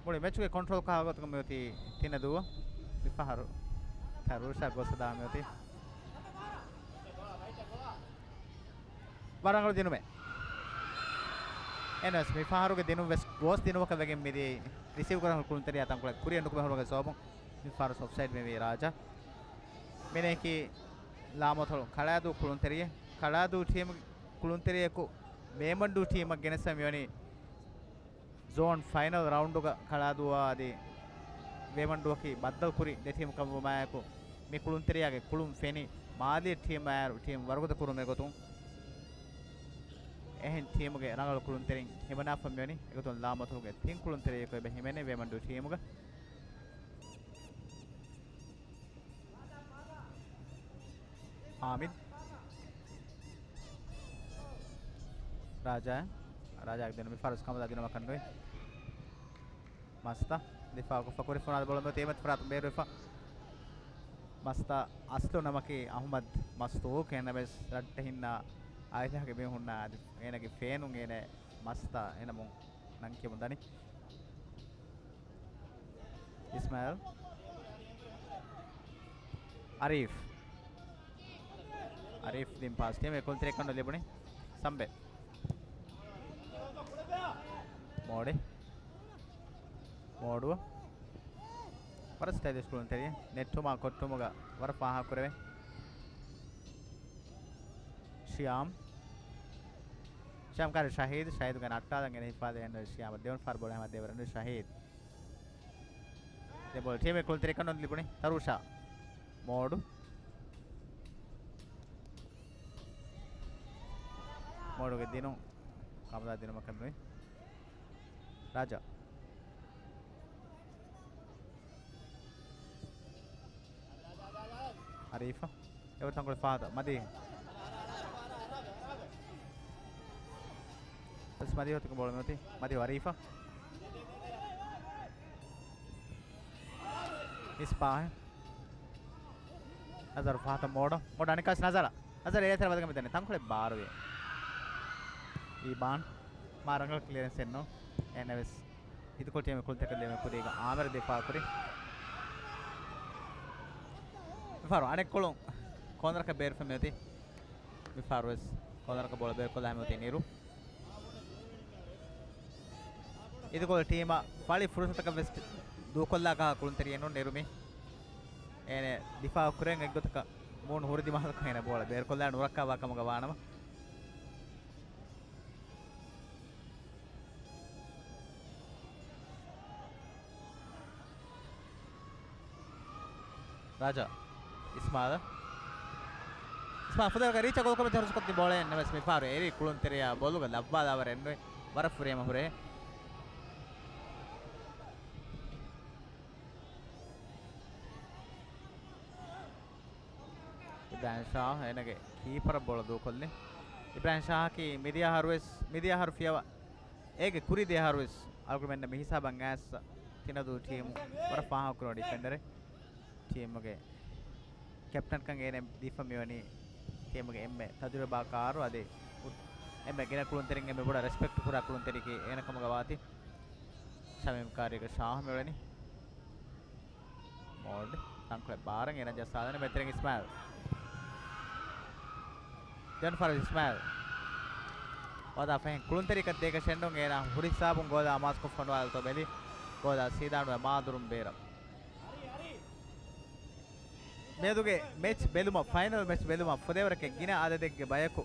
މުޅި މެޗުގެ ކޮންޓްރޯލް ކާ ގޮތަކަށް މިއޮތީ ތިނަދޫ. މިފަހަރު ތަރޫޝާ ގޮސް ހަދާ މިއޮތީ. ވަރަށް ރަނގަޅު ދިނުމެއް. އެން އެސް މިފަހަރުގެ ދިނުން ވެސް ގޯސް ދިނުމަކަށް ވެގެން މިދިޔައީ. ރިސީވް ކުރަން ކުޅުންތެރިޔާ ތަންކޮޅެއް ކުރިއަށް ނުކުމެ ހުޅުވަގެ ސޯބުން. މިފަހަރު އޮފްސައިޑް މިވީ ރާޖާ. މިނެކި ލާމޮތޮޅު ކަޅާދޫ ކުޅުންތެރިއެއް. ކަޅާދޫ ޓީމު ކުޅުންތެރިޔަކު ވޭމަންޑޫ ޓީމަށް ގެނެސް މިވަނީ ޒޯން ފައިނަލް ރައުންޑުގަ ކަޅާދޫއާ އަދި ވޭމަންޑުއަކީ ބައްދަލުކުރި ދެ ޓީމު ކަމަށްވުމާއެކު، މި ކުޅުންތެރިޔާގެ ކުޅުން ފެނި މާލީ ޓީމާއިރު ޓީމް ވަރުގަދަ ކުރުމެއް ގޮތުން، އެހެން ޓީމުގެ ރަނގަޅު ކުޅުންތެރިން ހިމަނާފަ މިވަނީ. އެގޮތުން ލާމޮތޮޅުގެ ތިން ކުޅުންތެރިޔަކު އެބަ ހިމެނޭ ވޭމަންޑޫ ޓީމުގަ. ހާމިދް. ރާޖާ. ރާޖާގެ ދިނުމީ ފަރުސް ކަމަލާ ދިނުމަކަށް ނުވި. މަސްތަ ދިފާއުކޮށްފަ ކުރި ފުނާދަ ބޮޅު މިއޮތީ އެމެތި ފަރާތުން ބޭރުވެފަ. މަސްތަ އަސްލު ނަމަކީ އަހުމަދް މަސްތޫކް. އެހެންނަމަވެސް ރައްޓެހިންނާ އާއިލާގެ މީހުންނާ އަދި އޭނަގެ ފޭނުން އޭނަ މަސްތަ އޭނަ ނަމުން ނަން ކިޔަމުން ދަނީ. އިސްމާއިލް. އަރީފް. އަރީފް ދިން ޕާސް ޓީމް އެ ކުޅުންތެރިކަން ނުލިބުނީ. ސަމްބެ. މޯޑި. މޯޑު. ވަރަށް ސްޓައިލިޝް ކުޅުންތެރި. ނެއްޓުމާ ކޮއްޓުމުގަ ވަރަށް ފާހަގަކުރެވޭ. ޝިޔާމް. ޝިޔާމް ކާރި ޝަހީދު. ޝަހީދުގެ ނައްޓާލަން އެން ހިފާދޭ އެން ޝިޔާމް ދެވަން ފަހަރު ބޮޅަށް ހަމަ ދެވަރަން ޝަހީދު. ދެ ބޯޅަ ޓީމެއް ކުޅުންތެރިކަން ނުލިބުނީ. ތަރޫޝާ. މޯޑު. މޯޑުގެ ދިނުން. ކަމަލާ ދިނުމަކަށް ނުވި. ރާޖާ. އަރީފަ. އެވަރު ތަންކޮޅެއް ފާހަގަ. މަދީ. ވެސް މަދީ ހޮތަކަށް ބޯޅަ މިއޮތީ. މަދީ އަރީފަ. މިސްބާހެ. ނަޒަރު ފަހަތަށް މޯޑަށް. މޯޑަށް އަނެއްކާސް ނަޒަރަށް. ނަޒަރު އެއްތަނަށް ވަދެގެން މިދަނީ. ތަންކޮޅެއް ބާރުވި. ރީބާންޑް. މާ ރަނގަޅު ކްލިއަރެންސެއް ނޫން. އެހެންނަމަވެސް ހިނދުކޮޅު ޓީމުގެ ކުޅުންތެރިކަން ލިބުމުގެ ކުރީގަ އާމިރު ދިފާއުކުރި. މިފަހަރު އަނެއްކޮޅުން ކޯނަރަކަށް ބޭރުފަ މިއޮތީ. މިފަހަރުވެސް ކޯނަރަކަށް ބޯޅަ ބޭރުކޮށްލާ މިއޮތީ ނިރު. ހިނދުކޮޅު ޓީމަށް ފަޅި ފުރުސަތަކަށް ވެސް ދޫކޮށްލާ ކަހަލަ ކުޅުންތެރިއެއް ނޫން ނިރު މީ. އޭނަ ދިފާއު ކުރެން އެއްގޮތަކަށް މޫނު ހުރި ދިމާލަކަށް އޭނަ ބޯޅަ ބޭރުކޮށްލާ ނުރައްކާވާ ކަމުގަ ވާނަމަ. ރާޖާ. އިސްމާލް. އިސްމާލް ފުދޭވަރަކަށް ރީޗަށް ގޮލްކޮށް މެދު ހުސްކޮށްދިން ބޯޅައެއް ނަމަވެސް މިފަހަރު އެރީ ކުޅުންތެރިޔާ ބޮލުގަ ލައްވާލާވަރެއް ނުވެ ވަރަށް ފުރިހަމަ ހުރޭ. އިބްރާހިމް ޝާ އޭނަގެ ކީޕަރަށް ބޯޅަ ދޫކޮށްލި. އިބްރާހިމް ޝާއަކީ މިދިޔަ އަހަރުވެސް، މިދިޔަ އަހަރު ފިޔަވަ އޭގެ ކުރީ ދެ އަހަރުވެސް އަޅުގަނޑުމެންނަށް މި ހިސާބަށް އައިސް ތިނަދޫ ޓީމު ވަރަށް ފާހަގަކުރު ޑިފެންޑަރެއް. ޓީމުގެ ކެޕްޓަންކަން އޭނަ ދީފަ މިވަނީ ޓީމުގެ އެންމެ ތަޖުރިބާކާރު އަދި އެންމެ ގިނަ ކުޅުންތެރިން އެންމެ ބޮޑަށް ރެސްޕެކްޓް ކުރާ ކުޅުންތެރިއަކީ އޭނަ ކަމުގަ ވާތީ. ޝަމީމް ކާރީގެ ޝާހް މިއުޅެނީ. މޯޑް ތަންކޮޅެއް ބާރަށް އޭނަ ޖައްސާލަނީ މެދުތެރެއިން އިސްމާއިލް. ދެވަނަ ފަހަރަށް އިސްމާއިލް ވަދާ ފަހެން ކުޅުންތެރިކަށް ދޭކަށެއް ނޫން އޭނާ ހުރި ހިސާބުން ގޯލާ އަމާޒުކޮށް ފޮނުވާލަތޯ ބެލި ގޯލާ ސީދާނުވެ މާދުރުން ބޭރަށް. މިއަދުގެ މެޗް ބެލުމަށް، ފައިނަލް މެޗް ބެލުމަށް ފުދޭވަރަކަށް ގިނަ އަދަދެއްގެ ބަޔަކު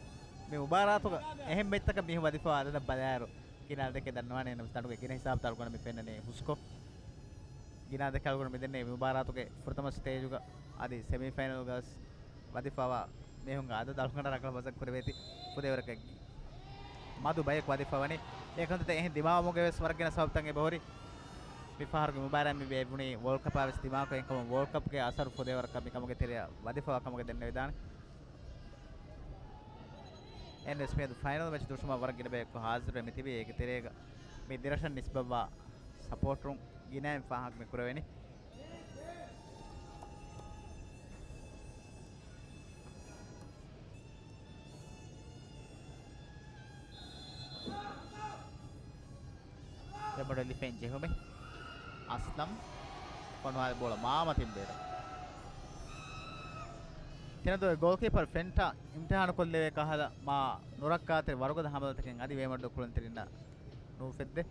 މި މުބާރާތުގަ އެހެން މެޗްތަކަށް މީހުން ވަދެފަވާ އަދަދަށް ބަލާއިރު، ގިނަ އަދަދެއްގެ ދަންނަވާނެ ނަމަވެސް ދަނޑުގެ ގިނަ ހިސާބުތައް އަޅުގަނޑަށް މި ފެންނަނީ ހުސްކޮށް. ގިނަ އަދަދެއް އަޅުގަނޑު މި ދެންނެވި މުބާރާތުގެ ފުރަތަމަ ސްޓޭޖުގަ އަދި ސެމީފައިނަލްގަ ވެސް ވަދެފަވާ މީހުންގެ އަދަދު އަޅުގަނޑަށް ރަނގަޅަށް މަސައްކަތް ކުރެވޭތީ. ފުދޭވަރަކަށް މަދު ބަޔަކު ވަދެފަވަނީ. އެކަންތައް އެހެން ދިމާވުމުގެ ވެސް ވަރަށް ގިނަ ސަބަބުތައް އެބަހުރި. މިފަހަރުގެ މުބާރާތް މި ބޭއްވުނީ ވޯލްޑް ކަޕާ ވެސް ދިމާކޮށް، އެހެންކަމުން ވޯލްޑް ކަޕްގެ އަސަރު ފުދޭވަރަކަށް މިކަމުގެ ތެރެއަށް ވަދެފަވާ ކަމުގަ ދެންނެވިދާނެ. އެހެންވެސް މިއަދު ފައިނަލް މެޗް ދުށުމަށް ވަރަށް ގިނަ ބަޔަކު ހާޒިރުވެ މިތިބީ. އޭގެ ތެރޭގަ މި ދެރަށަށް ނިސްބަތްވާ ސަޕޯޓުން ގިނައިން ފާހަގަ މި ކުރެވެނީ. ލިފެން ޖެހުމެއް. އަސްލަމް ފޮނުވާލި ބޯޅަ މާ މަތިން ބޭރަށް. ތިނަދޫ ގޯލްކީޕަރ ފެންޓާ އިމްތިހާނު ކޮށްލެވޭ ކަހަލަ މާ ނުރައްކާތެރި ވަރުގަދަ ހަމަލަތަކެއް އަދި ވޭމަޑު ކުޅުންތެރިންނަށް ނޫފެއްދެ.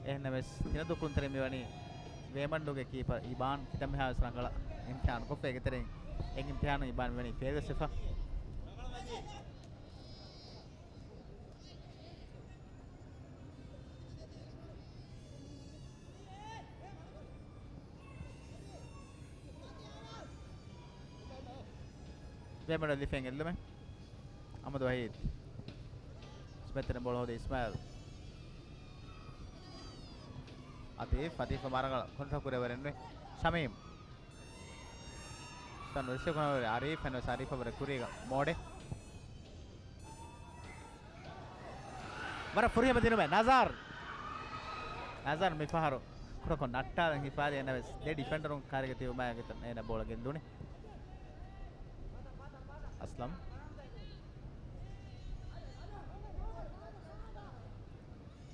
އެހެންނަމަވެސް، ތިނަދޫ ކުޅުންތެރިން މިވަނީ ވޭމަންޑުގެ ކީޕަރ އިބާން ކިތަންމެހާވެސް ރަނގަޅަށް އިމްތިހާނު ކޮށްފަ، އޭގެ ތެރެއިން އެއް އިމްތިހާނު އިބާން މިވަނީ ފެއިލްވެސް ވެފަ. ވޭމަޑު ލިފެން އެއްލުމެއް. އަޙްމަދު ވަޙީދު. ސްމެތެރެ ބޯޅަ ހޯދި އިސްމާއިލް. އަތީފް، އަތީފް މާ ރަނގަޅަށް ކޮންޓްރޯލް ކުރެވޭ ވަރެއް ނުވޭ. ޝަމީމް. ތަން ރިސީވް ކުރަން ވަރެއް އަރީފް، އެންވެސް އަރީފް ވަރެއް ކުރީގަ މޯޑެ. ވަރަށް ފުރިހަމަ ދިނުމެއް ނަޒާރް. ނަޒާރް މިފަހަރު ކުޑަކޮށް ނައްޓާލަން ހިފާލި، އެންވެސް ދެ ޑިފެންޑަރުން ކާރިގަ ތިބުމާ އޭނަ ބޯޅަ ގެއްލުނީ. އަސްލަމް.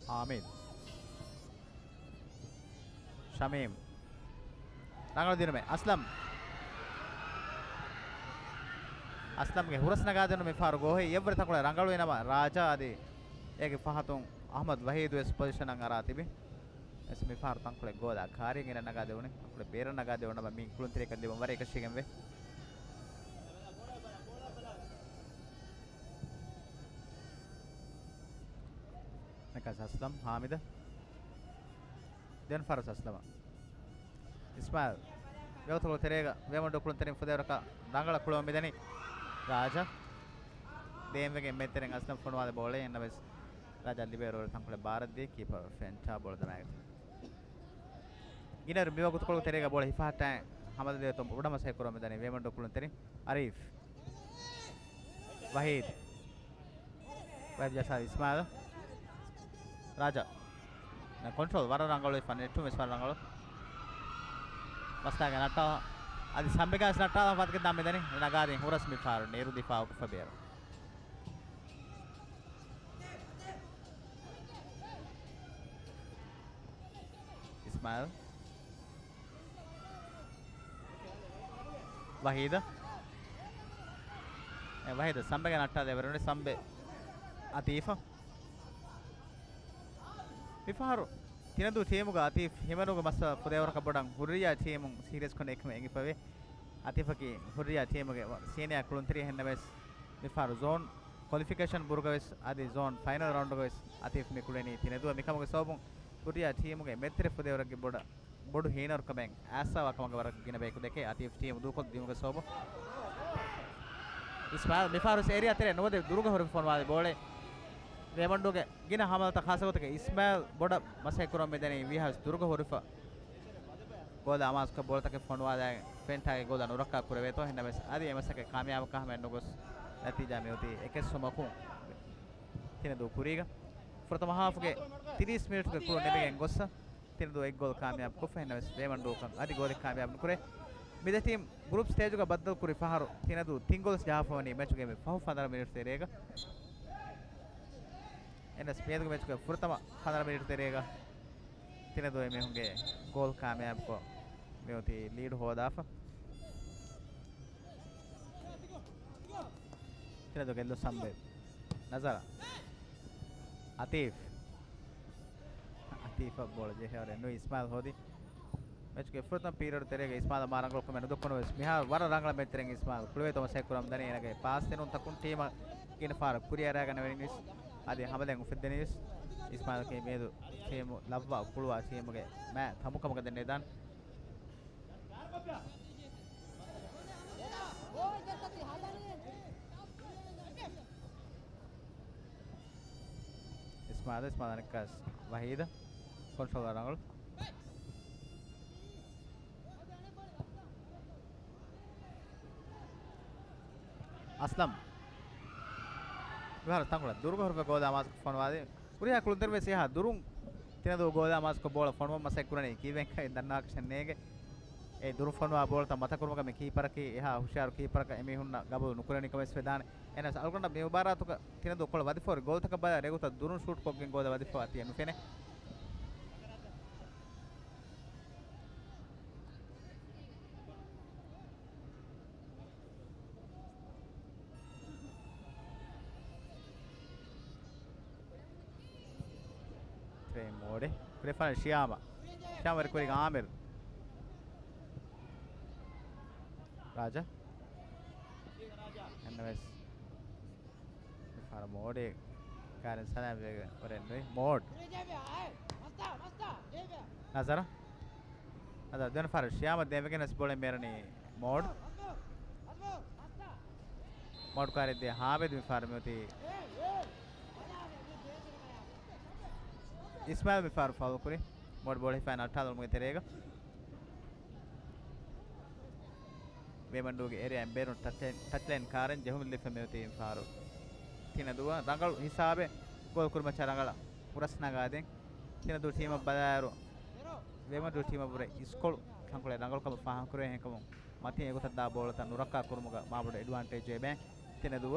ހާމިދު. ޝަމީމް. ރަނގަޅު ދިނުމެއް. އަސްލަމް. އަސްލަމްގެ ހުރަސް ނަގާދެނު މިފަހަރު ގޯހެއް އެއްވަރެ ތަންކޮޅެއް ރަނގަޅުވި ނަމަ، ރާޖާ އަދި އޭގެ ފަހަތުން އަޙްމަދު ވަހީދު ވެސް ޕޮޒިޝަނަށް އަރާ ތިބި. ވެސް މިފަހަރު ތަންކޮޅެއް ގޯލާ ކާރިއަށް އޭނަ ނަގާދެވުނީ. ތަންކޮޅެއް ބޭރަށް ނަގާދެވުނަމަ މި ކުޅުންތެރިޔަކަށް ލިބުން ވަރަށް އެކަށީގެންވޭ. ނަކަސް އަސްލަމް ހާމިދަށް. ދެން ފަރަސް އަސްލަމަށް. އިސްމާއިލް. ވެވަތުކޮޅު ތެރޭގަ ވޭމަޑު ކުޅުންތެރިން ފުދޭވަރަކަށް ރަނގަޅަށް ކުޅެވުން މިދަނީ. ރާޖާ. ދޭންވެގެން މެދުތެރެއިން އަސްލަމް ފޮނުވާލި ބޯޅަ އެންނަ ވެސް ރާޖާ ލިބޭ ރޯލް ތަންކޮޅެއް ބާރަށްދީ ކީޕަރ ފެންޓާ ބޯޅަ ދަމާގަތީ. ގިނަ މިވަގުތުކޮޅު ތެރޭގަ ބޯޅަ ހިފަހައްޓާ ހަމަލަ ދޭތޯ ބޮޑަށް މަސައްކަތް ކުރަމުން ދަނީ ވޭމަޑު ކުޅުންތެރިން. އަރީފް. ވަހީދު. ވަހީދު ޖައްސާ އިސްމާއިލް. ރާޖާ. ކޮންޓްރޯލް ވަރަށް ރަނގަޅު ވެފަ ނެޓުން ވެސް ވަރަށް ރަނގަޅު. މަސްތާގެ ނައްޓާލާ. އަދި ސަމްބެގާސް ނައްޓާލާ ފަތަކެ ދާ މިދަނީ. ނަގާދިން ހުރަސް މިފާރު ނޭރު ދިފާއު ކޮށްފަ ބޭރު. އިސްމާއިލް. ވަހީދަށް. އެ، ވަހީދަށް ސަމްބެގެ ނައްޓާލެވެރުނެ ސަމްބެ. އަތީފަށް. މިފަހަރު ތިނަދޫ ޓީމުގަ އަތީފް ހިމެނުގެ މައްސަލަ ފުދޭވަރަކަށް ބޮޑަށް ހުއްރިޔާ ޓީމުން ސީރިއަސް ކޮން އެކަމެއް އެނގިފަވޭ. އަތީފަކީ ހުއްރިޔާ ޓީމުގެ ސީނިއާ ކުޅުންތެރި ހެންނަވެސް މިފަހަރު ޒޯން ކޮލިފިކޭޝަން ބުރުގަވެސް އަދި ޒޯން ފައިނަލް ރައުންޑްގަވެސް އަތީފް މި ކުޅެނީ ތިނެދުވަ މިކަމުގެ ސަބަބުން ހުއްރިޔާ ޓީމުގެ މެދުތެރެ ފުދޭވަރަކަށް ބޮޑަށް ބޮޑު ހީނަރުކަމެއް އައިސްފަވާ ކަމުގެ ވަރަށް ގިނަ ބަޔަކު ދެކޭ އަތީފް ޓީމު ދޫކޮށް ދިއުމުގެ ސަބަބުން. އިސްމާއިލް މިފަހަރު އޭރިއާ ތެރެއަށް ނުވަދެ ދުރުގަ ހުރި ފޮނުވާލި ބޯޅެ ވޭމަންޑޫގެ ގިނަ ހަމަލަތައް ޚާއްސަ ގޮތަކަށް އިސްމާއިލް ބޮޑަށް މަސައްކަތް ކުރަމުން މިދަނީ ވީހާވެސް ދުރުގަ ހުރިފަ. ގޯލާ އަމާޒުކޮށް ބޯޅަތަކެއް ފޮނުވާލާ ފެންޓާގެ ގޯލާ ނުރައްކާ ކުރެވޭތޯ ހެންނަވެސް އަދި އެ މަސައްކަތް ކާމިޔާބު ކަހަމެއް ނުގޮސް ނަތީޖާ މިއޮތީ އެކެއް ސުމަކުން ތިނެދޫ ކުރީގަ. ފުރަތަމަ ހާފުގެ ތިރީސް މިނިޓުގެ ކުޅުން ނިމިގެން ގޮއްސަ ތިނަދޫ އެއް ގޯލް ކާމިޔާބު ކޮށްފަ ހެންނަވެސް ވޭމަންޑޫ ކަން އަދި ގޯލެއް ކާމިޔާބު ނުކުރޭ. މި ދެ ޓީމް ގްރޫޕް ސްޓޭޖުގަ ބައްދަލު ކުރި ފަހަރު ތިނަދޫ ތިން ގޯލްސް ޖަހާފަ ވަނީ މެޗުގެ މި ފަހު ފަންސާސް މިނިޓް ތެރޭގަ. އެންނަސް މިއަދުގެ މެޗުގެ ފުރަތަމަ ފަންސާސް މިނިޓް ތެރޭގަ ތިނަދޫ އެމީހުންގެ ގޯލް ކާމިޔާބުކޮށް މިއޮތީ ލީޑް ހޯދާފަ. ތިނަދޫ ގެއްލުން ސަމްބެ. ނަޒަރަށް. އަތީފް. އަތީފަށް ބޯޅަ ޖެހޭވަރެއް ނުވި އިސްމާއިލް ހޯދި. މެޗުގެ ފުރަތަމަ ޕީރިއަޑު ތެރޭގަ އިސްމާއިލް މާ ރަނގަޅު ކަމެއް ނުދައްކަނު ވެސް މިހާރު ވަރަށް ރަނގަޅަށް މެދުތެރެއިން އިސްމާއިލް ކުޅެވޭތޯ މަސައްކަތް ކުރަމުން ދަނީ އޭނަގެ ޕާސް ދިނުންތަކުން ޓީމަށް ގިނަ ފަހަރަށް ކުރިއަރާގަނެވެނީވެސް އަދި ހަމަލައިން އުފެއްދެނީވެސް. އިސްމާއިލް ކީ މިއަދު ޓީމު ލައްވާ ކުޅުވާ ޓީމުގެ މާ ތަމުކަމުގަ ދެންނެވިދާނެ. އިސްމާއިލް، އިސްމާއިލް އަނެއްކާސް ވަހީދަށް ކޮންޓްރޯލް ރަނގަޅު. އަސްލަމް. މިހާރު ތަންކޮޅެއް ދުރުގަ ހުރިފަ ގޯލާ މާސްކޮށް ފޮނުވާލި. ހުރިހާ ކުޅުންތެރިވެސް އެހާ ދުރުން ތިނަދޫ ގޯލާ މާސްކޮށް ބޯޅަ ފޮނުވަން މަސައްކަތް ކުރަނީ ކީއްވެގެން ދަންނާކަށެއް ނޭނގެ. އެ ދުރުން ފޮނުވާ ބޯޅަތައް މަތަކުރުމުގަ މި ކީޕަރަކީ އެހާ ހުޝިޔާރު ކީޕަރަކަށް އެމީހުންނަށް ގަބޫލު ނުކުރެވެނީ ކަމަށް ވެސް ވެދާނެ. އެހެނަސް އަޅުގަނޑަށް މި މުބާރާތުގަ ތިނަދޫ ކޮޅަށް ވަދެފަ ހުރި ގޯލްތަކަށް ބަލާ ރޭގޮތަށް ދުރުން ޝޫޓް ކޮށްގެން ގޯލަށް ވަދެފަ އަތިއެއް ނުފެނޭ. މޯޑެއް. ކުރެފާނެ ޝިޔާމަ. ޝިޔާމަ ވެރި ކުރީގަ އާމިރު. ރާޖާ. އެންނަވެސް. މިފަހަރު މޯޑެއް ކާރިން ސަލާމް ވެގެން ވަރެއް ނުވި. މޯޑް. ނަޒަރަ. ނަޒަރަ ދެން ފަހަރު ޝިޔާމަ ދެން ވެގެން ވެސް ބޯޅަ މޭރަނީ މޯޑް. މޯޑް ކާރި ދޭ ހާމިދު މިފަހަރު މިއޮތީ. އިސްމާއިލް މިފަހަރު ފައުލް ކުރި. މޯޑް ބޯޅަ ހިފައި ނައްޓާލުމުގެ ތެރޭގަ. ވޭމަންޑޫގެ އޭރިއާއިން ބޭރުން ޓަޗްލައިން، ޓަޗްލައިން ކާރިން ޖެހުމުން ލިފެ މިއޮތީ މިފަހަރު. ތިނަދޫ ރަނގަޅު ހިސާބެއް ގޯލް ކުރިމައްޗަށް ރަނގަޅަށް ހުރަސް ނަގާދޭން. ތިނަދޫ ޓީމަށް ބަލާއިރު، ވޭމަންޑޫ ޓީމަށް ވުރެ އިސްކޮޅު ތަންކޮޅެއް ރަނގަޅުކަމަށް ފާހަގަކުރެވޭ. އެހެންކަމުން މަތީ އެގޮތަށް ދާ ބޯޅަތައް ނުރައްކާ ކުރުމުގަ މާބޮޑު އެޑްވާންޓޭޖެއް އެބައި ތިނަދޫ.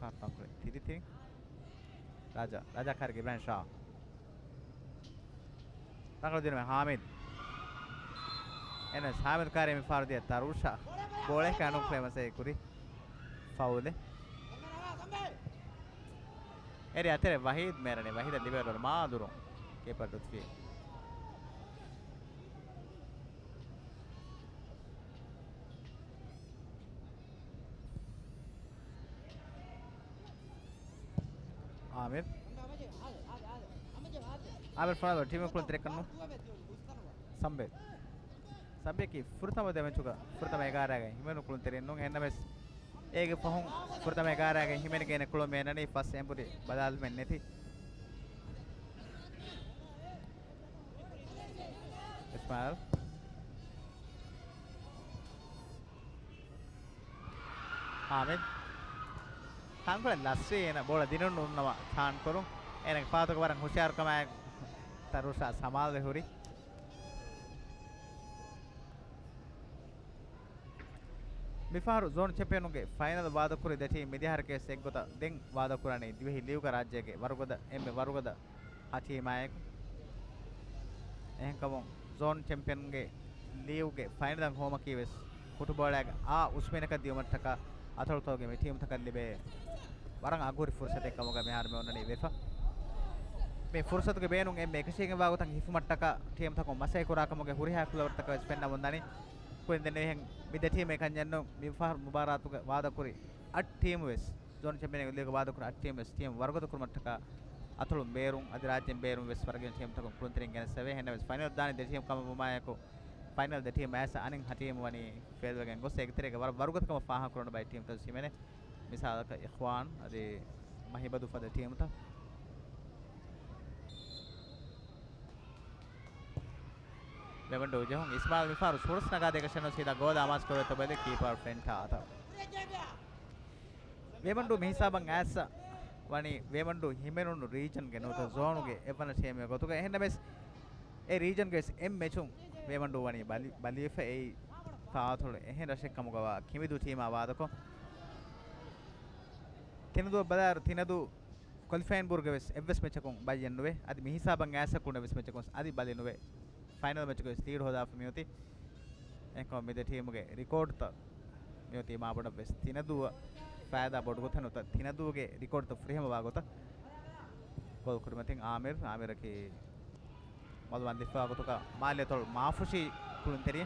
ފާތަންކުޅެ ތިރިތިރި. ރާޖާ، ރާޖާ ކާރިގެ އިބްރާހިމް ޝާ. ރަނގަޅު ދިނުމެއް ހާމިދު. އެން އެސް ހާމިދު ކާރި މި ފާރު ދިޔަ ތަރޫޝާ. ބޯޅައެއް ކަނޑުން ކުޅެ މަސައްކަތް ކުރި. ފައުލެއް. އެރި އަތެރެ ވަހީދް މޭރަނީ. ވަހީދަށް ލިބޭ ރޯލް މާ ދުރުން. ކީޕަރ ލުތްފީ. އާމިރު. އާމިރު ފަނާދޯ ޓީމު ކުޅުން ތެރެއަކަށް ނޫން. ސަމްބެ. ސަމްބެއަކީ ފުރަތަމަ ދެ މެޗުގަ ފުރަތަމަ އެގާރައިގަ ހިމެނުނު ކުޅުންތެރިއެއް ނޫން. އެހެންނަމަވެސް، އޭގެ ފަހުން ފުރަތަމަ އެގާރައިގަ ހިމެނިގެން އެ ކުޅުން މޭނަނީ ފަސް އެނބުރި ބަލާލުމެއް ނެތި. އިސްމާއިލް. ހާމިދު. ތާންކޮޅެއް ލަސްވީ އޭނަ ބޯޅަ ދިނުން ނޫންނަމަ ތާންކުރުން. އޭނަގެ ފާތުގަ ވަރަށް ހުޝިޔާރުކަމާއެކު ތަރޫޝާ ސަމާލުވެ ހުރި. މިފަހަރު ޒޯން ޗެމްޕިއަނުންގެ ފައިނަލް ވާދަކުރި ދެ ޓީމް މިދިޔަ އަހަރަކަށް ވެސް އެއްގޮތަށް ދެން ވާދަކުރަނީ ދިވެހި ލީގުގެ ރާއްޖޭގެ ވަރުގަދަ، އެންމެ ވަރުގަދަ ހަ ޓީމާއެކު. އެހެންކަމުން ޒޯން ޗެމްޕިއަންގެ ލީގުގެ ފައިނަލަށް ހޮވުމަކީ ވެސް ފުޓުބޯޅައިގެ އާ އުސްމިނަކަށް ދިޔުމަށްޓަކާ އަތޮޅުތަކުގެ މި ޓީމުތަކަށް ލިބޭ ވަރަށް އަގުހުރި ފުރުސަތެއް ކަމުގަ މިހާރު މި އޮންނަނީ ވެފަ. މި ފުރުސަތުގެ ބޭނުން އެންމެ އެކަށީގެންވާ ގޮތަށް ހިފުމަށްޓަކާ ޓީމުތަކުން މަސައްކަތް ކުރާ ކަމުގެ ހުރިހާ ކުލަވަރުތަކަށް ވެސް ފެންނަމުން ދަނީ. ކުރިން ދެންނެވިހެން މި ދެ ޓީމް އެކަންޏެއްނު މި ފަހަރު މުބާރާތުގަ ވާދަކުރި އަށް ޓީމު ވެސް ޒޯން ޗެމްޕިއަން ލީގް ވާދަކުރި އަށް ޓީމް ވެސް ޓީމް ވަރުގަދަ ކުރުމަށްޓަކާ އަތޮޅުން ބޭރުން އަދި ރާއްޖޭން ބޭރުން ވެސް ވަރަށް ގިނަ ޓީމްތަކުން ކުޅުންތެރިން ގެނެސްދެވޭ. އެހެންނަމަވެސް ފައިނަލް ދާނީ ދެ ޓީމް ކަމަށް ވުމާއެކު، ފައިނަލް ދެ ޓީމް އައިސް އަނެއް ހަ ޓީމް ވަނީ ފެއިލްވެގެން ގޮސް އޭގެތެރޭގަ ވަރަށް ވަރުގަދަކަމަށް ފާހަގަކުރަން ބައެއް ޓީމްތައް ހިމެނޭ. މިސާލަކަށް އިޚްވާން އަދި މަހިބަދު ފަދަ ޓީމުތައް. ވެމަންޑޫ ޖެހުން އިސްމާއިލް މިފަހަރު ސުރަސް ނަގާދޭކަށެއްނު ސީދާ ގޯލާ އަމާޒުކުރެވޭތޯ ބެލި ކީޕަރ ފެންޓާ އަތަށް. ވެމަންޑޫ މިހިސާބަށް އައިސް ވަނީ ވެމަންޑޫ ހިމެނުނު ރީޖަންގެ ނުވަތަ ޒޯނުގެ އެއްވަނަ ޓީމެއް ގޮތުގަ. އެހެންނަމަވެސް އެ ރީޖަންގެ ވެސް އެއް މެޗުން ވެމަންޑޫ ވަނީ ބަލި، ބަލިވެފަ. އެއީ ފާތުޅު އެހެން ރަށެއް ކަމުގަވާ ކިމިދޫ ޓީމާ ވާދަކޮށް، ތިނަދޫ ބަލާއިރު ތިނަދޫ ކޮލިފައިން ބުރުގެ ވެސް އެއްވެސް މެޗަކުން ބައްޔެއް ނުވޭ. އަދި މިހިސާބަށް އައިސް ކުނެ ވެސް މެޗަކުން އަދި ބަލި ނުވޭ. ފައިނަލް މެޗުގަ ވެސް ލީޑް ހޯދާފަ މިއޮތީ. އެހެންކަމުން މި ދެ ޓީމުގެ ރިކޯޑްތައް މިއޮތީ މާބޮޑަށް ވެސް ތިނަދޫއަށް ފައިދާ ބޮޑު ގޮތަށް ނުވަތަ ތިނަދޫގެ ރިކޯޑްތައް ފުރިހަމަވާ ގޮތަށް. ގޯލް ކުރިމަތިން އާމިރު، އާމިރަކީ މަލު ވަންދިފާ ގޮތުގަ މާލެ އަތޮޅު މާފުށީ ކުޅުންތެރި.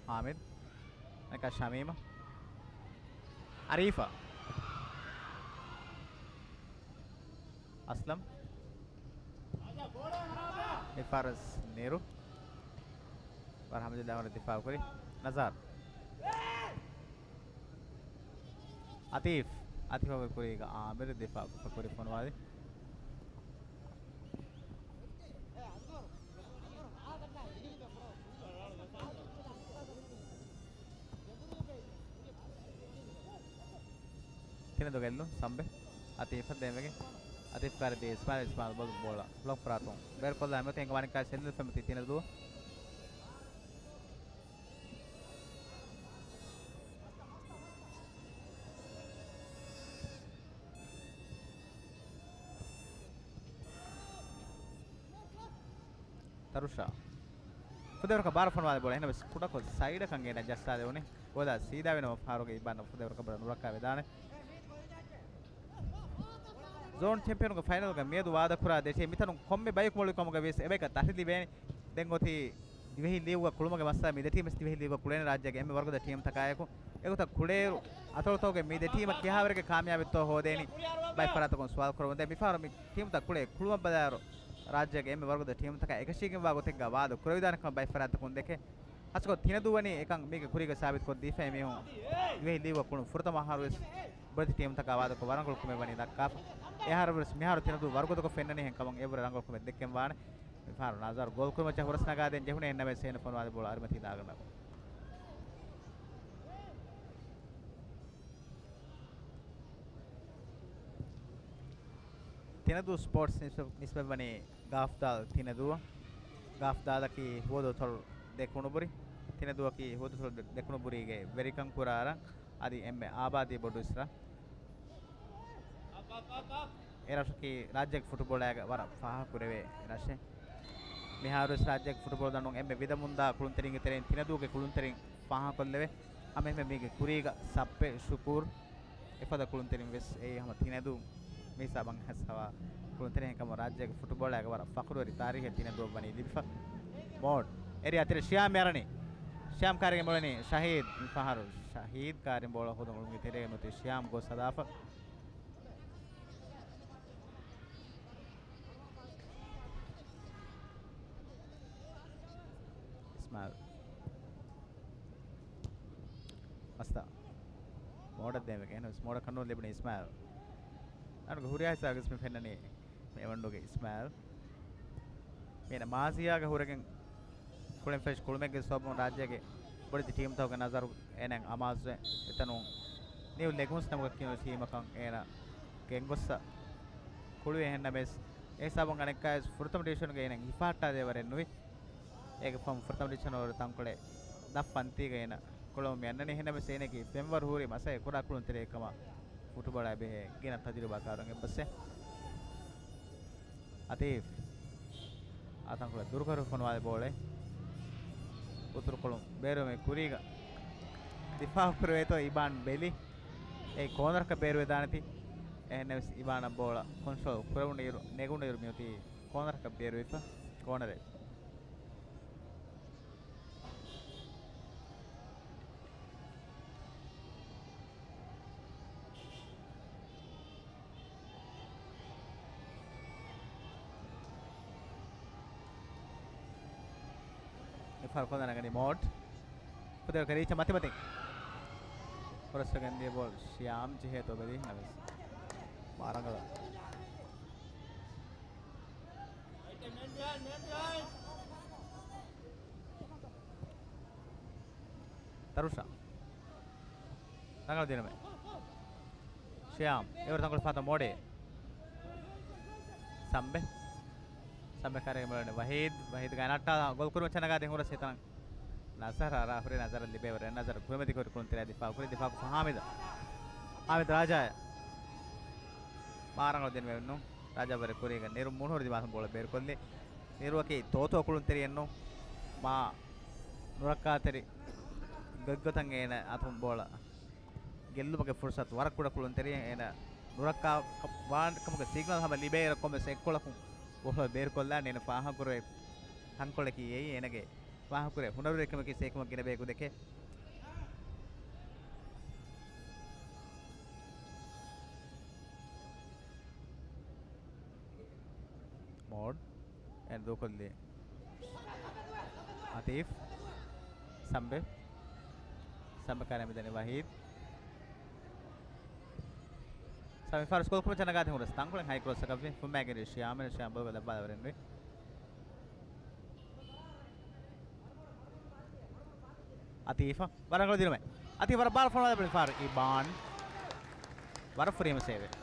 ހާމިދު. އަނެކާ ޝަމީމަ. އަރީފާ. އަސްލަމް. މި ފަރަސް ނެރު. ވަރަށް ހަމަޖެއްލާ ދިފާއު ކުރި. ނަޒާރް. އަތީފް. އަތީފް ކުރީގަ އާމިރު ދިފާއު ކުރި ފޮނުވާލި. ތިނަދޫ ގެއްލުން ސަމްބެ. އަތީފަށް ދޭންވެގެން. އަތީފް ކާރި ދީ އިސްމާއިލް، އިސްމާއިލް ބޮލު ބޯޅަ ބްލޮކް ފަރާތުން ބޭރުކޮށްލާ މިއޮތީ އެނގިވަނިކާ ސެލިން ފެމިތި ތިނަދޫ. ތަރުޝާ. ފުދޭވަރަކަށް ބާރަށް ފޮނުވާލި ބޯޅަ އެހެނަސް ކުޑަކޮށް ސައިޑަކަށް ގެނައި ޖައްސާލެވުނީ. ގޯލާ ސީދާވި ނަމަ ފަހަރުގެ އިބާން ފުދޭވަރަކަށް ބޯޅަ ނުރައްކާވެދާނެ. ޒޯން ޗެމްޕިއަނުގެ ފައިނަލްގަ މިއަދު ވާދަކުރާ ދެ ޓީމް މިތަނުން ކޮންމެ ބަޔަކު މޮޅުވި ކަމުގަ ވިޔަސް އެބަޔަކަށް ތަށި ލިބޭނެ. ދެން އޮތީ ދިވެހި ލީގުގަ ކުޅުމުގެ މައްސަލަ. މި ދެ ޓީމްވެސް ދިވެހި ލީގުގަ ކުޅޭނެ ރާއްޖޭގެ އެންމެ ވަރުގަދަ ޓީމްތަކާއެކު. އެގޮތަށް ކުޅޭއިރު އަތޮޅުތަކުގެ މި ދެ ޓީމަށް ކިހާވަރެއްގެ ކާމިޔާބީތޯ ހޯދޭނީ ބައެއް ފަރާތަކުން ސުވާލު ކުރަމުންދޭ. މިފަހަރު މި ޓީމްތައް ކުޅޭ ކުޅުމަށް ބަލާއިރު ރާއްޖޭގެ އެންމެ ވަރުގަދަ ޓީމްތަކާ އެކަށީގެންވާ ގޮތެއްގަ ވާދަ ކުރެވިދާނެ ކަމަށް ބައެއް ފަރާތްތަކުން ދެކޭ. ހަސްކޮށް ތިނަދޫ ވަނީ އެކަން މީގެ ކުރީގަ ސާބިތުކޮށްދީފައި މީހުން ދިވެހި ލީގުގަ ކުޅުން ފުރަތަމަ އަހަރުވެސް ބޮޑެތި ޓީމްތަކާ ވާދަކޮށް ވަރަށް ރަނގަޅު ކުޅުމެއް ވަނީ ދައްކާފަ. އެއަހަރުވެސް މިހާރު ތިނަދޫ ވަރުގަދަކޮށް ފެންނަނީ ހެން ކަމަށް އެއަށްވުރެ ރަނގަޅު ކުޅުމެއް ދެއްކެން ވާނެ. މިފަހަރު ނަޒާރު ގޯލް ކުރުމަށް ހުރަސް ނަގާދޭން ޖެހުނީ އެހެންނަމަވެސް އޭނަ ފޮނުވާލި ބޯޅަ އަރިމަތީ ދާގަނޑަށް. ތިނަދޫ ސްޕޯޓްސް ނިސްބަތް، ނިސްބަތްވަނީ ގާފްދާލް ތިނަދޫއަށް. ގާފްދާލަކީ ހުވަދުއަތޮޅު ދެކުނުބުރި، ތިނަދޫއަކީ ހުވަދުއަތޮޅު ދެ-، ދެކުނުބުރީގެ ވެރިކަން ކުރާ ރަށް. އަދި އެންމެ އާބާދީ ބޮޑު އިސްރާ. އެ ރަށަކީ ރާއްޖޭގެ ފުޓުބޯޅައިގަ ވަރަށް ފާހަގަކުރެވޭ ރަށެއް. މިހާރުވެސް ރާއްޖޭގެ ފުޓުބޯޅަ ދަނޑުން އެންމެ ވިދަމުންދާ ކުޅުންތެރިންގެ ތެރެއިން ތިނަދޫގެ ކުޅުންތެރިން ފާހަގަކޮށްލެވޭ. ހަމައެހެންމެ މީގެ ކުރީގަ ސައްޕެ، ޝުކޫރް، އެފަދަ ކުޅުންތެރިން ވެސް އެއީ ހަމަ ތިނަދޫ. މި ހިސާބަށް ހަސްހަވާ ކުޅުންތެރިން ކަމަށް ރާއްޖޭގެ ފުޓުބޯޅައިގަ ވަރަށް ފަޚުރުވެރި ތާރީޚެއް ތިނަދޫއަށް ވަނީ ލިބިފަ. މޯޑް. އެރި އަތިރި ޝިޔާމް އަރަނީ. ޝިޔާމް ކާރިގެ މޮޅަނީ ޝަހީދް. މިފަހަރު ޝަހީދް ކާރިން ބޯޅަ ހުދުން އުޅުމުގެ ތެރޭގަ ނުތި ޝިޔާމް ގޮސް ހަދާފަ. އިސްމާއިލް. މަސްތާ. މޯޑަށް ދޭންވެގެން އެހެނަސް މޯޑަށް ކަންނޫން ލިބުނީ އިސްމާއިލް. އަންގަ ހުރިހާ ހިސާބަކަސް މި ފެންނަނީ މެވަންޑުގެ އިސްމާއިލް. މީނަ މާޒިޔާގަ ހުރެގެން ކުޅެން ފެށި ކުޅުމެއްގެ ސަބަބުން ރާއްޖޭގެ ބޮޑެތި ޓީމްތަކުގެ ނަޒަރު އޭނައަށް އަމާޒުވެ އެތަނުން ނިއު ލެގުންސް ނަމުގަ ކިޔުނު ޓީމަކަށް އޭނަ ގެންގޮއްސަ ކުޅުވި އެހެންނަމަވެސް، އެ ހިސާބުން އަނެއްކާވެސް ފުރަތަމަ ޑިވިޝަނުގަ އޭނަ ހިފަހައްޓާދޭ ވަރެއް ނުވި. އޭގެ ފަހުން ފުރަތަމަ ޑިވިޝަނަށް އޮތް ތަންކޮޅެއް ދަށް ފަންތީގަ އޭނަ ކުޅަމުން މި އަންނަނީ. އެހެންނަމަވެސް އޭނަގެ ފެންވަރު ހޫރި މަސައްކަތް ކުރާ ކުޅުންތެރިއެއް ކަމަށް ފުޓުބޯޅައާ ބެހޭ ގިނަ ތަޖުރިބާކާރުން އެއްބަސްވޭ. އަތީފް. އާ ތަންކޮޅެއް ދުރުކަރު ފޮނުވާލި ބޯޅައެއް. އުތުރުކޮޅުން ބޭރުވުމެއް ކުރީގަ ދިފާއު ކުރެވޭތޯ އިބާން ބެލި. އެއީ ކޯނަރަކަށް ބޭރުވެދާނެތީ. އެހެންނަމަވެސް އިބާނަށް ބޯޅަ ކޮންޓްރޯލް ކުރެވުނުއިރު، ނެގުނުއިރު މިއޮތީ ކޯނަރަކަށް ބޭރުވެފަ. ކޯނަރެއް. އެފަހަރު ކޮން ނަގަނީ މޯޑް. ފުދޭވަރަކަށް ރީއްޗަށް މަތިމަތިން. ފޮރެސްޓް ގެންދިޔަ ބޯޅަ ޝިޔާމް ޖެހޭތޯ ބެލީ ނަމަވެސް. މާ ރަނގަޅަށް. ތަރުޝާ. ރަނގަޅު ދިނުމެއް. ޝިޔާމް. އެވަރު ތަންކޮޅެއް ފަހަތަށް މޯޑޭ. ސަމްބެ. ސަމްބެ ކާރިގެ މޮޅަށް ވަހީދް. ވަހީދް ގަނައްޓާ ގޯލް ކުރުމަށް ޗަނަގާދިން ހުރަސް ހިތަން. ނަޒަރަށް ރާ ހުރި ނަޒަރަށް ލިބޭ ވަރެއް ނަޒަރަށް ކުރިމަތި ކުރި ކުޅުންތެރިޔާ ދިފާއު ކުރި ދިފާއު ހާމިދަށް. ހާމިދު ރާޖާއަށް. މާ ރަނގަޅު ދިނުމެއް ނޫން. ރާޖާ ވަރެއް ކުރީގަ ނިރު މޫނުހުރި ދިމާލުން ބޯޅަ ބޭރުކޮށްލި. ނިރުއަކީ ތޯތޯ ކުޅުންތެރިއެއް ނޫން. މާ ނުރައްކާތެރި ގޮތްގޮތަށް އޭނަ އަތުން ބޯޅަ ގެއްލުމުގެ ފުރުސަތު ވަރަށް ކުޑަ ކުޅުންތެރިއެއް. އޭނަ ނުރައްކާ ވާން ކަމުގެ ސިގްނަލް ހަމަ ލިބޭއިރަށް ކޮންމެސް އެއްކޮޅަކުން ބޯޅަ ބޭރުކޮށްލާން އޭނަ ފާހަގަކުރެވޭ ތަންކޮޅަކީ އެއީ އޭނަގެ ފާހަގަކުރޭ ހުނަރުވެރިކަމަކީ ސޭކުމަށް ގިނަ ބަޔަކު ދެކޭ. މޯޑް. އެން ދޫކޮށްލީ އަތީފް. ސަމްބެ. ސަމްބެ ކާރި މިދަނީ ވަހީދް. ސަމި ފާރު ސްކޯލް ކުރުމަށް ޗަނަގާދިން ހުރަސް ތަންކޮޅެއް ހައި ކްރޮސްއަކަށްވި. ފުމާގެން ޝިޔާމެން ޝިޔާމް ބޮލުގަ ލައްވާލަވަރެއް ނުވި. އަތީފަށް ވަރަށް ރަނގަޅު ދިނުމެއް. އަތީފް ވަރަށް ބާރަށް ފޮނުވާލަބަލި ފާރު އިބާން. ވަރަށް ފުރިހަމަ ސޭވެއް.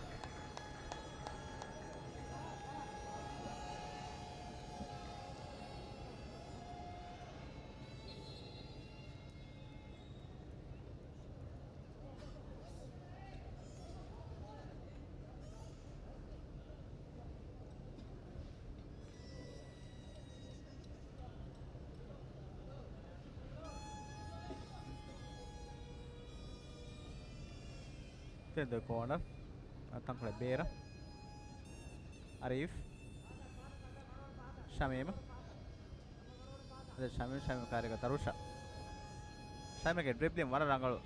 ތެދު ކޯނަރ. ތަންކޮޅެއް ބޭރަށް. އަރީފް. ޝަމީމް. އަދި ޝަމީމް، ޝަމީމް ކާރިގަ ތަރުޝާ. ޝަމީމްގެ ޑްރިބްލިން ވަރަށް ރަނގަޅު.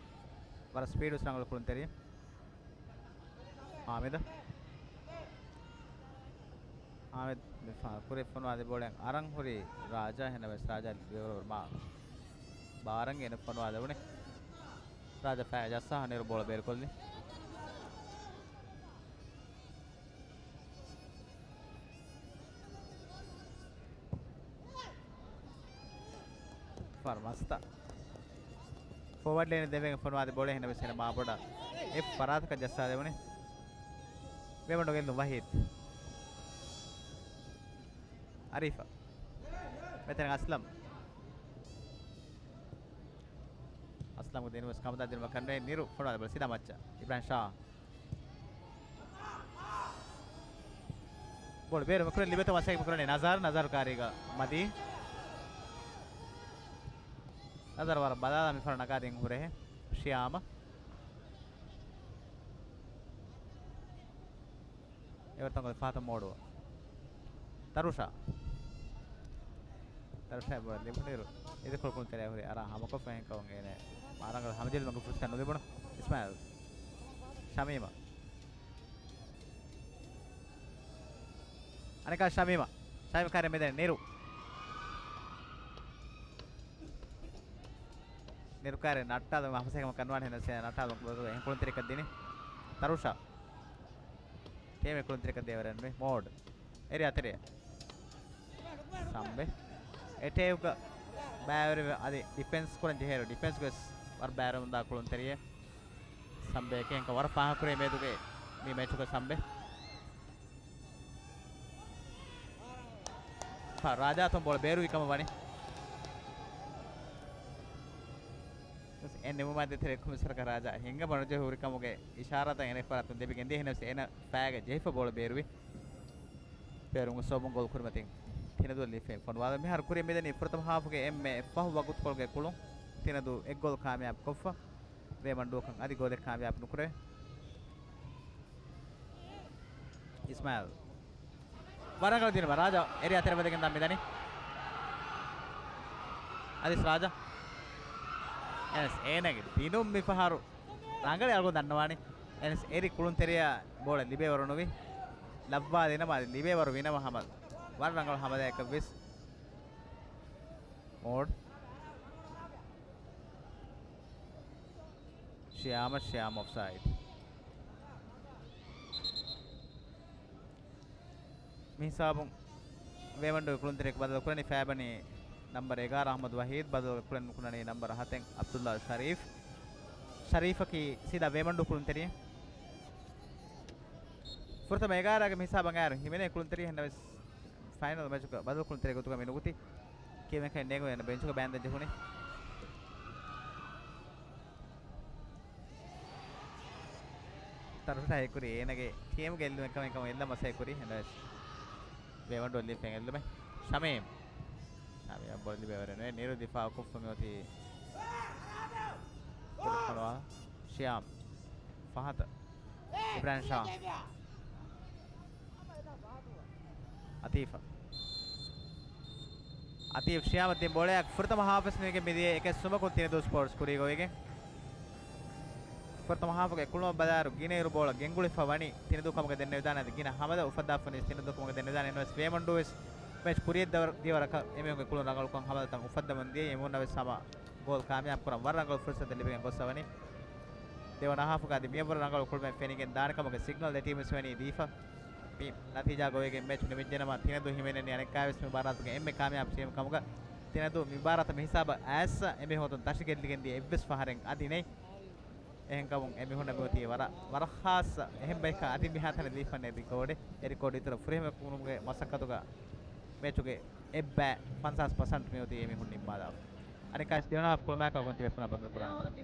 ވަރަށް ސްޕީޑުވެސް ރަނގަޅު ކުޅުންތެރި. ހާމިދަށް. ހާމިދު މި ފަ-، ކުރި ފޮނުވާލި ބޯޅައިން އަރަން ހުރި ރާޖާ، އެހެންނަމަވެސް ރާޖާ ލިބޭވަރު މާ ބާރަން ގެނެ ފޮނުވާލެވުނީ. ރާޖާ ފައި ޖައްސާ ނިރު ބޯޅަ ބޭރުކޮށްލި. ފަރު މަސްތަ. ފޯވަޑް ލޭން ދެވޭން ފޮނުވާލި ބޯޅަ، އެހެންނަމަވެސް އޭނަ މާބޮޑަށް އެއް ފަރާތަކަށް ޖައްސާލެވުނީ. ވޭމަންޑު ގެއްލުން ވަހީދު. އަރީފާ. މެތަނަށް އަސްލަމް. އަސްލަމްގެ ދިނުމަށް ކަމުދާ ދިނުމަށް ކަންނޭ ނިރު ފޮނުވާލި ބޯޅަ ސީދާ މައްޗަށް. އިބްރާހިމް ޝާ. ބޯޅަ ބޭރު މިކުރެން ލިބޭތޯ މަސައްކަތް ކުރަނީ ނަޒާރު، ނަޒާރު ކާރީގަ މަދީ. ނަޒާރު ވަރަށް ބަލާލާ މި ފަރު ނަގާދިން ހުރެހެ. ޝިޔާމަ. އެވަރު ތަންކޮޅެއް ފަހަތަށް މޯޑުވަ. ތަރުޝާ. ތަރުޝާ ބޯޅަ ލިބުނުއިރު އިދިކޮޅު ކުޅުންތެރިޔާ ހުރި އަރާ ހަމަކޮށްފަ އެހެންކަމުން އޭނަ މާރަނގަޅު ހަމަޖެއްލުމަކު ފުރުސަތު ނުލިބުނު. އިސްމާއިލް. ޝަމީމަށް. އަނެކާ ޝަމީމަށް. ޝަމީމް ކާރި މިދަނީ ނިރު. ނިރު ކާރި ނައްޓާލުމަށް ހަމަސޭކަމަށް ކަންވާނެ ހެނަސް ނައްޓާލުމަށް ގޮތުގަ އެހެން ކުޅުންތެރިކަށް ދިނީ. ތަރުޝާ. ޓީމެއް ކުޅުންތެރިކަށް ދޭވަރެއް ނުވޭ. މޯޑް. އެރި އަތެރެ. ސަމްބެ. އެޓޭކްގަ ބައިވެރިވެ އަދި ޑިފެންސް ކުރަން ޖެހޭރު ޑިފެންސްގަވެސް ވަރަށް ބައިވެރިވަމުންދާ ކުޅުންތެރިއެއް. ސަމްބެ އެކެއް ވަރަށް ފާހަގަކުރޭ މިއަދުގެ މި މެޗުގަ ސަމްބެ. ފަ-، ރާޖާތުން ބޯޅަ ބޭރުވި ކަމަށް ވަނީ. އެ ނިމުމާ ދޭތެރޭ ކޮމިސަރަކަށް ރާޖާ ހިނގަމަ ނުޖެހި ހުރި ކަމުގެ އިޝާރާތައް އޭނަ ފަރާތުން ލިބިގެން ދިޔަ. އެހެނަސް އޭނަ ފައިގަ ޖެހިފަ ބޯޅަ ބޭރުވި. ބޭރުން ސޯބުން ގޯލް ކުރިމަތިން ތިނަދޫ ލީފެއިން ފޮނުވާލަ. މިހާރު ކުރިއަށް މިދަނީ ފުރަތަމަ ހާފުގެ އެންމެ ފަހު ވަގުތުކޮޅުގެ ކުޅުން. ތިނަދޫ އެއް ގޯލް ކާމިޔާބު ކޮށްފަ. ވޭމަންޑޫއަކަށް އަދި ގޯލެއް ކާމިޔާބު ނުކުރެވޭ. އިސްމާއިލް. ވަރަށް ރަނގަޅު ދިނުމަށް ރާޖާ އެރި އަތެރި ވަދެގެން ދާން މިދަނީ. އަދިސް ރާޖާ. އެނަސް އޭނަގެ ދިނުން މިފަހަރު ރަނގަޅި އަޅުގަނޑު ދަންނަވާނީ. އެނަސް އެރި ކުޅުންތެރިޔާ ބޯޅަ ލިބޭވަރު ނުވި. ލައްވާލިނަމަ އަދި ލިބޭވަރު ވިނަމަ ހަމަ ވަރަށް ރަނގަޅު ހަމަލާއަކަށް ވެސް. މޯޑް. ޝިޔާމަ، ޝިޔާމަ އޮފްސައިޑް. މި ހިސާބުން ވޭމަންޑޫ ކުޅުންތެރިޔަކު ބަދަލު ކުރަނީ ފައިބަނީ ނަމްބަރު އެގާރަ އަޙްމަދު ވަހީދު، ބަދަލު ކުރަން ނުކުންނަނީ ނަމްބަރު ހަތެއް ޢަބްދުﷲ ޝަރީފް. ޝަރީފަކީ ސީދާ ވޭމަންޑޫ ކުޅުންތެރިޔެއް. ފުރަތަމަ އެގާރަގެ މި ހިސާބަށް އައިރު ހިމެނޭ ކުޅުންތެރިޔެއް ހެންނަވެސް، ފައިނަލް މެޗުގަ ބަދަލު ކުޅުންތެރި ގޮތުގަ މި ނުގުތީ. ކިޔެވެން ކަން ނޭނގުނު އޭނަ ބެންޗުގަ ބާންދެން ޖެހުނީ. ތަރުޝާ ހައިކުރީ އޭނަގެ ޓީމުގެ އެއްލުމެއް ކަމެއް ކަމަށް އެއްލަމަސް ހައިކުރީ ހެންނަވެސް. ވޭމަންޑޫ ލީފެން އެއްލުމެއް. ޝަމީމް. ޝަމީމް ބޯޅަ ލިބޭވަރެއް ނުވޭ. ނިރު ދިފާއު ކޮށްފަ މިއޮތީ. ޝިޔާމް. ފަހަތަށް. އިބްރާހިމް ޝާ. އަތީފަށް. އަތީފް ޝިޔާމަށް ދިން ބޯޅައަށް ފުރަތަމަ ހާފްވެސް ނުވެގެން މިދިޔަ އެކެއް ސުމަކުން ތިނަދޫ ސްޕޯޓްސް ކުރީގަ އޮވެގެން. ފުރަތަމަ ހާފުގެ ކުޅުމަށް ބަލާއިރު ގިނައިރު ބޯޅަ ގެންގުޅިފަ ވަނީ ތިނަދޫ ކަމުގަ ދެންނެވިދާނެ އަދި ގިނަ ހަމަލަ އުފައްދާފަ ވަނީ ތިނަދޫ ކަމުގަ ދެންނެވިދާނެ. އެންވެސް ވޭމަންޑޫވެސް މެޗް ކުރިއަށް ދަވަ-، ދިޔަ ވަރަކަށް އެމީހުންގެ ކުޅުން ރަނގަޅުކަން ހަމަލަތައް އުފައްދަމުން ދިޔަ. އެމީހުންނަށް ވެސް ހަމަ ގޯލް ކާމިޔާބު ކުރަން ވަރަށް ރަނގަޅު ފުރުސަތެއް ލިބިގެން ގޮސް ވަނީ. ދެވަނަ ހާފުގަ އަދި މިޔަށްވުރެ ރަނގަޅު ކުޅުމެއް ފެނިގެން ދާނެ ކަމުގެ ސިގްނަލް ދެ ޓީމްވެސް ވަނީ ދީފަ. މި ނަތީޖާގަ އޮވެގެން މެޗް ނިމިއްޖެނަމަ، ތިނަދޫ ހިމެނެނީ އަނެއްކާވެސް މި މުބާރާތުގެ އެންމެ ކާމިޔާބު ޓީމް ކަމުގަ. ތިނަދޫ މި މުބާރާތަށް މި ހިސާބަށް އައިސް އެމީހުން ތަށިގެއްލިގެން ދިޔަ އެއްވެސް ފަހަރެއް އަދި ނެތް. އެހެންކަމުން އެމީހުންނަށް މިއޮތީ ވަރަށް، ވަރަށް ޚާއްޞަ އެހެން ބަޔަކަށް އަދި މިހާތަނަށް ލީފަން ރިކޯޑެއް. އެ ރިކޯޑް އިތުރަށް ފުރިހަމަ ކުރުމުގެ މަސައްކަތުގަ މެޗުގެ އެއްބައި ފަންސާސް ޕަސެންޓް މިއޮތީ އެމީހުން ނިންމާލާފަ. އަނެއްކާވެސް ދެވަނަ ހާފް ކުޅުމާއެކު އަޅުގަނޑު ތިބޭފުޅުންނާ ބައްގަ ކުރާނަން.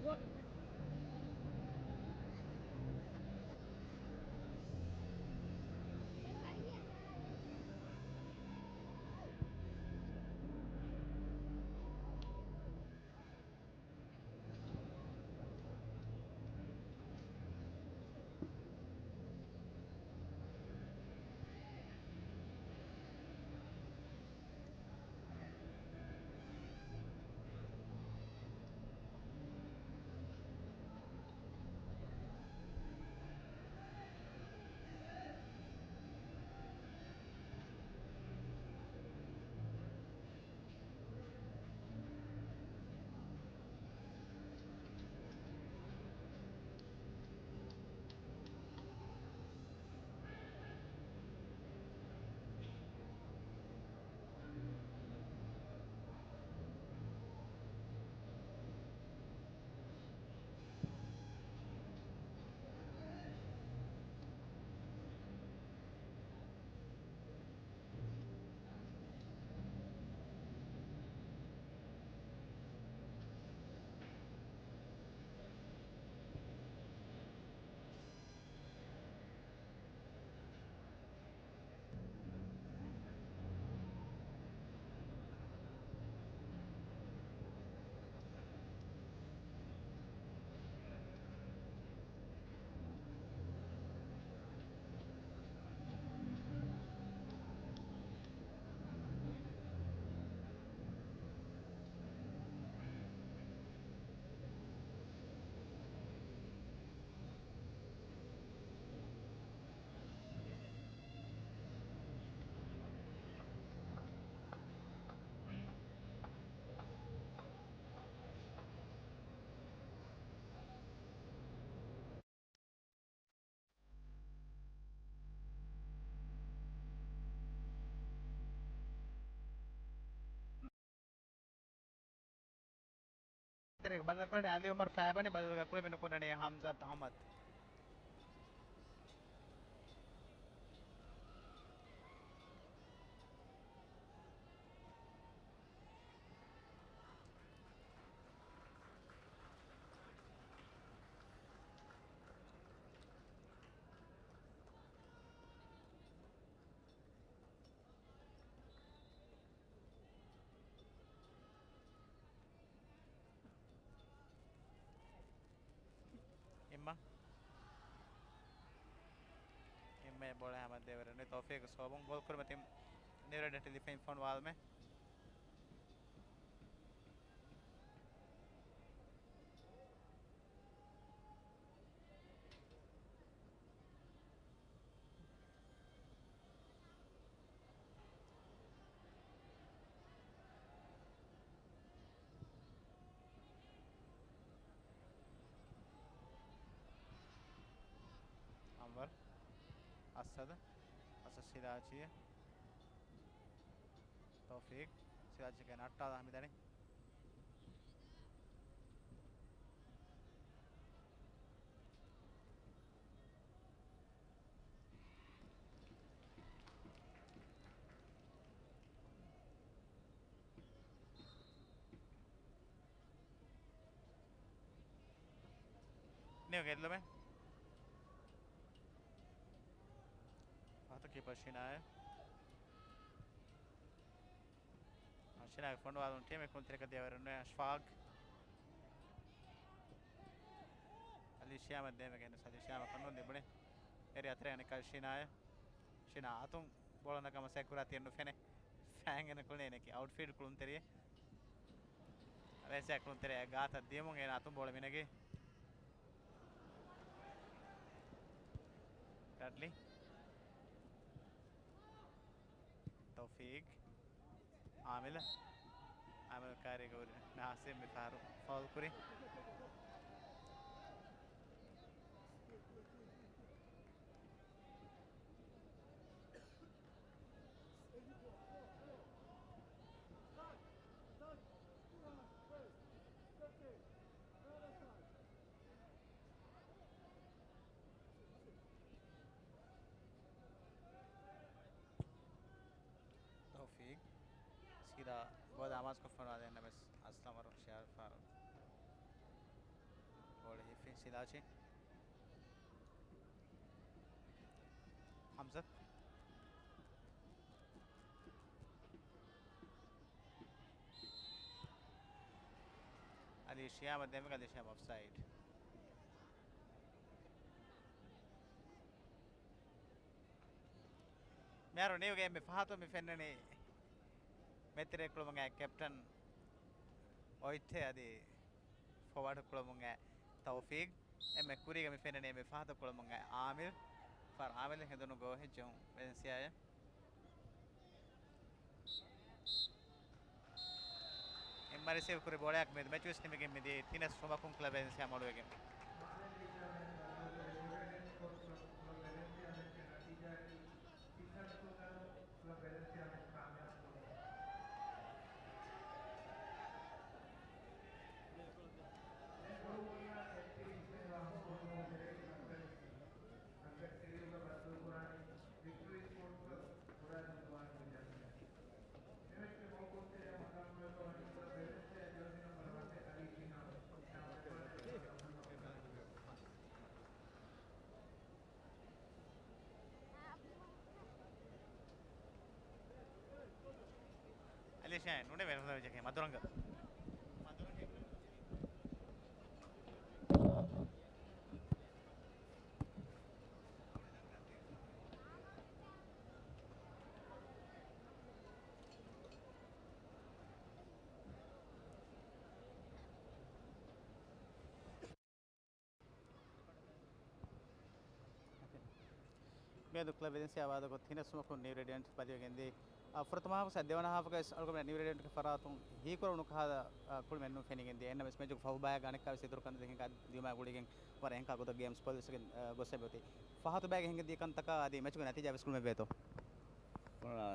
ތެރޭގަ ބަދަލުކުރަނީ އަލީ އުމަރު ފައިބަނި، ބަދަލުގަ ކުޅެމެން ކުރަނީ ހަމްޒާތް އަހްމަދު. އިއްމަ. އިއްމަ ބޯޅަ ހަމަ ދޭވެރެން ތައުފީގު ސޯބުން ގޯލް ކުރިމަތިން ނިއުރެޑެޓް ލިފައިން ފޮނުވާލުމެއް. އަންވަރު. އަސަދު. އަސަދު ސިލާޗީ. ތައުފީގް. ސިލާޗީގެ ނައްޓާލާ ހަމިދަނީ. ނިއު ގެއްލުމެއް. ފަހަތު ކީޕަރ ޝިނާއެ. ޝިނާގެ ފޮނުވާލުން ޓީމެއް ކުންތެރިކަ ދިޔަވަރުން އަޝްފާގް. އަލީ ޝިޔާމަށް ދޭމެގެން އަލީ ޝިޔާމަށް ކަންނޫން ލިބުނެ. އެރި އަތެރެ އަނެއްކާ ޝިނާއެ. ޝިނާ އަތުން ބޯޅަ ނަގާ މަސައްކަތް ކުރާތީ ނުފެނޭ. ފައިން އެން ކުޅެނީ އެކި އައުޓްފީލްޑް ކުޅުންތެރިއެއް. ރޭސާ ކުޅުންތެރިއާ ގާތަށް ދިޔުމުން އޭނާ އަތުން ބޯޅަ މިނެގި. ޑަޑްލީ. ތައުފީގް. އާމިލް. އާމިލް ކާރީގަ ހުރި ނާސިމް މިފަހަރު ފައުލް ކުރި. ތައުފީގް. ސީދާ ގޯލަށް އަމާޒުކޮށްފަ ވަންދާނެ އެންނަމެސް އަސްލަމަރު ޝެއާރު ފާރު. ބޯޅަ ހިފި ސިލާޗި. ހަމްޒަ. އަލީ ޝިޔާމަށް ދޭމެގެ އަލީ ޝިޔާމް އޮފްސައިޑް. މިހާރު ނިއުގެ އެންމެ ފަހަތުން މި ފެންނަނީ މެތިރޭ ކުޅަމުންގެ ކެޕްޓަން އޮއްޓޭ އަދި ފޯވާޑް ކުޅަމުންގެ ތައުފީގް. އެންމެ ކުރީގަ މި ފެންނަނީ އެންމެ ފަހަތު ކުޅަމުންގެ އާމިލް. ފާރު އާމިލް ހެނދުނު ގޯހެއް ޖެހުން ވެލެންސިއާއެ. އެންމެ ރިސީވް ކުރި ބޯޅައަކަށް މި މެޗުވެސް ނިމިގެން މިދީ ތިނަސް ފުމަކުން ކްލަބް ވެލެންސިއާ މޮޅުވެގެން. އަލީޝާ ނޫނޭ ވެރިފަދަ ވެއްޖެކޭ މަދުރަނގަ. މިއަދު ކްލަބް ވެލެންސިއާ ވާދަކޮށް ތިނަސް ފުމަކުން ނިއު ރޭޑިއަންޓް ބަލިވެގެންދިޔަ. އާ، ފުރަތަމަ ހާފުގެ ދެވަނަ ހާފުގަ ވެސް އަޅުގަނޑުމެން ނިއު ރޭޑިއަންޓްގެ ފަރާތުން ހީކުރެވުނު ކަހަލަ، އާ، ކުޅިމެއްނު ފެނިގެންދިޔަ. އެންނަމެސް މެޗުގެ ފަހު ބަޔަކަށް އަނެއްކާވެސް އިތުރުކަން ދެކެން ދިޔުމާ ގުޅިގެން ވަރަށް އެހެންކާ ގޮތަށް ގޭމް ސްޕޮއިލްވެސް ގޮސް އެބައޮތީ. ފަހަތު ބަޔަކަށް ހިނގަންދިޔަ ކަންތަކާ އަދި މެޗުގެ ނަތީޖާވެސް ކުޅުމެއްވޭތޯ؟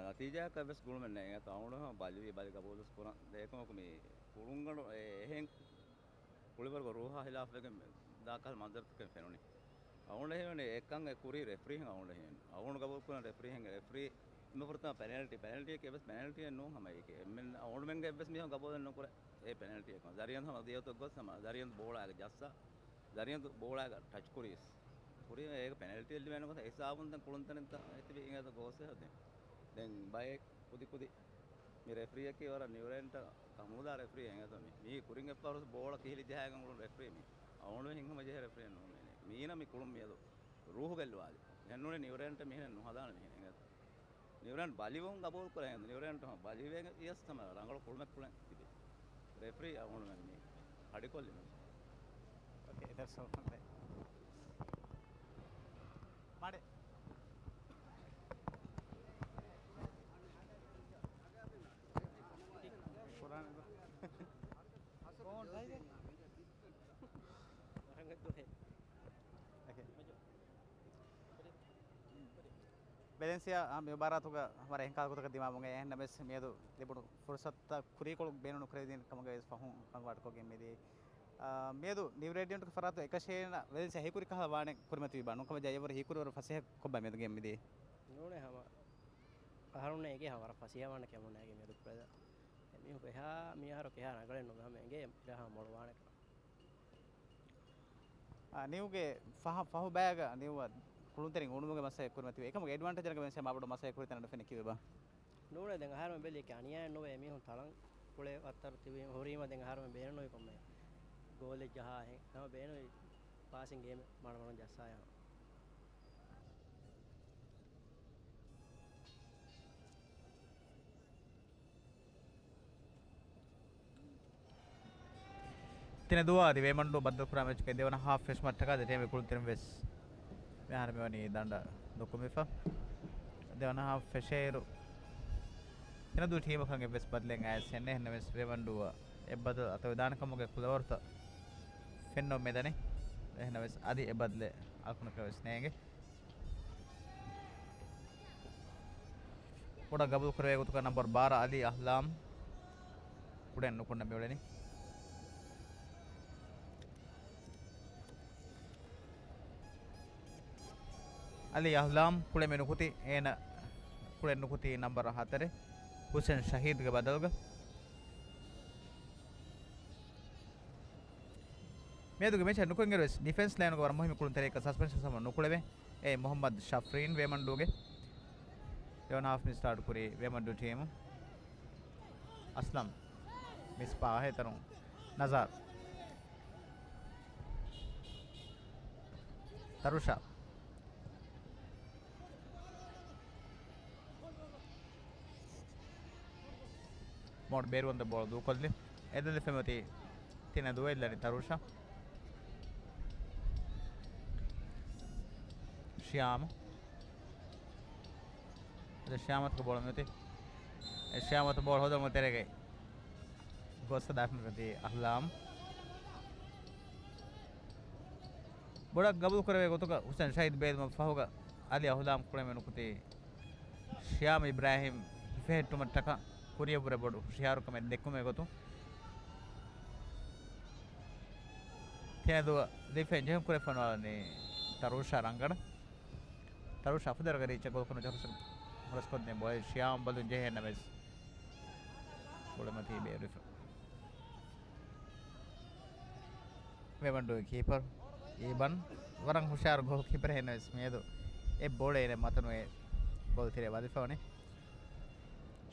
ނަތީޖާއަކަށްވެސް ގުޅުމެއް ނެތް. ތައުނު ބަލިވީ ބަލި ގަބޫލުވެސް ކުރަން ދޭކަމަކު މި ކުޅުންގަނޑު އެ-، އެހެން ކުޅިވަރުގަ ރޫހާ ހިލާފްވެގެން ދާކަހަލަ މަންޒަރުތަކެއް ފެނުނީ. އަޅުގަނޑު ހީވަނީ އެކަން އެ ކުރީ ރެފްރީހެން އަޅުގަނޑު ހީވަނީ. އަޅުގަނޑު ގަބޫލުކުރަން ރެފްރީހެން ރެފްރީ މި ފުރަތަމަ ޕެނަލްޓީ، ޕެނަލްޓީއެއް އެއްވެސް ޕެނަލްޓީއެއް ނޫން ހަމަ އެކެ. އެންމެން އަޅުގަނޑުމެންގެ އެއްވެސް މީހުން ގަބޫލެއް ނުކުރޭ އެ ޕެނަލްޓީއެއް. ޒަރީން ހަމަ ދިޔަތު ގޮސް ހަމަ ޒަރީން ބޯޅާގަ ޖައްސާ، ޒަރީން ބޯޅާގަ ޓަޗް ކުރީސް. ކުރީ އޭގެ ޕެނަލްޓީއެއް ލިބޭނެ ގޮތަށް ހިސާބުން ދެން ކުޅުންތެރިންތައް އެތިބި އިނގޭތޯ ގޯސް އެހެދެން. ދެން ބައެއް ކުދި ކުދި މި ރެފްރީއަކީ ވަރަށް ނިއުރޭންޓަށް ކަމުދާ ރެފްރީ އެނގޭތޯ މީ. މީ ކުރިން އެއްފަހަރު ބޯޅަ ކިހިލި ޖަހާގެން އުޅުނު ރެފްރީ މީ. އަޅުގަނޑު ހިތްހަމަޖެހޭ ރެފްރީއެއް ނޫން މީ. މީނަ މި ކުޅުން މިއަދު ރޫހު ގެއްލުވާލި. އެހެންނޫނީ ނިއުރޭންޓަށް މިހެނެއް ނުހަދާނެ މިހެން އެނގޭތޯ. ނިއުރޭން ބަލިވުން ގަބޫލު ކުރޭ. ނިއުރޭންޓަށް ބަލިވެ އިޔަސް ތަމަ ރަނގަޅު ކުޅުމެއް ކުޅެން ތިބި. ރެފްރީ އަޅުގަނޑުމެން މީ ކަޑިކޮށްލި މެޗް. އޯކޭ، ދަރިސަލް މާޑެ. ކުރާނެ. ވަރަށް ދުހޭ. އެކެ. ވެލެންސިއާ މި މުބާރާތުގަ ވަރަށް އެހެން ކާލަ ގޮތަކަށް ދިމާވުމުގައި އެހެންނަމަވެސް މިއަދު ލިބުނު ފުރުސަތުތައް ކުރީކޮޅު ބޭނުން ނުކުރެވިދިން ކަމުގައި ވެސް ފަހުން ކަންކަން ވާޓަކޮށްގެން މިދިޔައީ. އާ، މިއަދު ނިއު ރޭޑިއަންޓްގެ ފަރާތުން އެކަށޭނަ ވެލެންސިއާ ހީކުރި ކަހަލަ ވާނެ ކުރިމަތިވި ބާ. ނުކަމަށް ޖައްޔަވަރު ހީކުރިވަރު ފަސޭހަ ކޮށްބާ މިއަދު ގެން މިދިޔައީ. ނޫނޭ ހަމަ އަހަރުންނޭ އެނގޭ ހަމަ ވަރަށް ފަސޭހަވާނެ ކެމުންނާގެ މިއަދު ކުޅެދާ. އެމީހުން އެހާ މިއަހަރު ކެހާ ރަނގަޅެއް ނުވޭ ހަމަ އެނގޭ އިރާހާ މޮޅުވާނެ. އާ، ނިއުގެ ފަހަ-، ފަހު ބަޔަކަށް ނިއުއަށް ކުޅުންތެރިން އުޅުމުގެ މަސައްކަތް ކުރިމަތިވޭ. އެކަމުގެ އެޑްވާންޓޭޖަކަށް ވެސް މާބޮޑު މަސައްކަތް ކުރިތަނަށް ފެނި ކިޔުވެބާ. ނޫނޭ ދެން އަހަރުމެން ބެލި އެކި އަނިޔާއެއް ނުވޭ މީހުން ތަޅަން ކުޅޭ ވައްތަރު ތިބި ހުރީމަ ދެން އަހަރުމެން ބޭނުންވީ ކޮންމެ ގޯލެއް ޖަހާހެން. ނަމަ ބޭނުންވީ ޕާސިން ގޭމެއް މަޑުމަޑުން ޖައްސާޔާ. ތިނެދޫ އަދި ވޭމަންޑޫ ބައްދަލުކުރާ މެޗުގެ ދެވަނަ ހާފް ފެށުމަށްޓަކާ ދެ ޓީމުގެ ކުޅުންތެރިން ވެސް މިހާރު މިވަނީ ދަނޑަށް ދުއްކުމިފަ. ދެވަނަ ހާފް ފެށޭއިރު ތިނެދޫ ޓީމަކަށް އެއްވެސް ބަދަލެއް އައިސް ހެންނެ. އެހެންނަމަވެސް ވޭމަންޑޫއަށް އެއްބަދަލު އަތުވެދާނެ ކަމުގެ ކުލަވަރުތައް ފެންނަމުން މިދަނީ. އެހެންނަމަވެސް އަދި އެއްބަދަލެއް އަޅުކަމަކަށް ވެސް ނޭނގެ. ބޯޅަ ގަބޫލު ކުރެވޭ ގޮތުގަ ނަންބަރު ބާރަ އަލީ އަހްލާމް ކުޑައިން ނުކުންނަ މިއުޅެނީ. އަލީ އަހްލާމް ކުޅެމެ ނުކުތީ، އޭނަ ކުޅެ ނުކުތީ ނަންބަރު ހަތަރެއް ހުސެން ޝަހީދުގެ ބަދަލުގަ. މިއަދުގެ މެޗަށް ނުކުތް އިރުވެސް ޑިފެންސް ލައިނުގެ ވަރަށް މުހިންމު ކުޅުންތެރިއަކަށް ސަސްޕެންޝަން ސަމަން ނުކުޅެވޭ. އެ މުހައްމަދު ޝަފްރީން ވޭމަންޑޫގެ. ދެވަނަ ހާފް މި ސްޓާޓް ކުރީ ވޭމަންޑޫ ޓީމު. އަސްލަމް މިސްބާހް އެތަނުން ނަޒާރް. ތަރުޝާ. މޯޑް ބޭރުވަންދެން ބޯޅަ ދޫކޮށްލި. އެދެލި ފެމޮތީ ތިނެދޫ އެއްލަނީ ތަރުޝާ. ޝިޔާމް. އަދި ޝިޔާމަތުގެ ބޯޅަ މިއޮތީ. އެ ޝިޔާމަތު ބޯޅަ ހޯދުމުގެ ތެރޭގައި ގޮސް ހަދާފަ މިއޮތީ އަހްލާމް. ބޯޅަ ގަބޫލު ކުރެވޭ ގޮތުގަ ހުސެން ޝަހީދު ބޭލުމަށް ފަހުގަ އަލީ އަހްލާމް ކުޅެމެ ނުކުތީ ޝިޔާމް އިބްރާހިމް ހިފެހެއްޓުމަށްޓަކާ ކުރިއަށްވުރެ ބޮޑު ހުށިހާރުކަމެއް ދެއްކުމެއް ގޮތުން ތިނެދޫ ދިފެން ޖެހުން ކުރެފަންވާނީ ތަރޫޝާ ރަނގަޅަށް. ތަރޫޝާ ފުދޭވަރުގެ ރީއްޗަށް ގޯލް ކުރުމަށް ހުރަސް-، ހުރަސްކޮށްދޭން ބޯޅަ ޝިޔާމް ބަލުން ޖެހޭނަމަވެސް ގޯލުމަތީ ބޭރުވެފަ. ވޭމަންޑޫގެ ކީޕަރު އީބަން ވަރަށް ހުޝާރު ގޯލް ކީޕަރެއް ހެންނަވެސް މިއަދު އެ ބޯޅަ އޭނަ މަތަނުވެ ގޯލް ތެރެއަށް ވަދެފަވަނީ.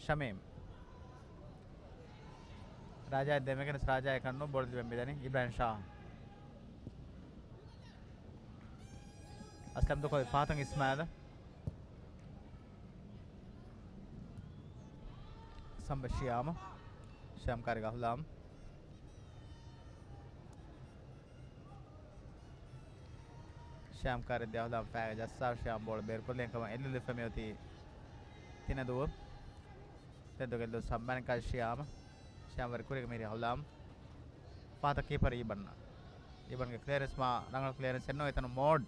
ޝަމީމް. ރާޖާއަށް ދެމެގެން ރާޖާ އެކަންނު ބޯޅަ ލިބެން މިދަނީ އިބްރާހިމް ޝާ. އަސްލަމް ދޫކޮށްލި ފަހަތަށް އިސްމާއިލަށް. ސަމްބަ ޝިޔާމަ. ޝިޔާމް ކާރިގަ އަހްލާމް. ޝިޔާމް ކާރި ދިޔަ އަހްލާމް ފައިގަ ޖައްސާ ޝިޔާމް ބޯޅަ ބޭރުކޮށްލި އެކަމަށް އެއްލުލިފަ މިއޮތީ ތިނެދޫ. ތެދުގެ ލު ސައްމަންކާ ޝިޔާމަ. ޝިޔާމަ ވަރި ކުރިގަ މިހިރީ އަހްލާމް. ފާތަ ކީޕަރ އީބަންނަ. އީބަންގެ ކްލިއަރެންސް މާ ރަނގަޅު ކްލިއަރެންސް އެއްނު އެތަނު މޯޑް.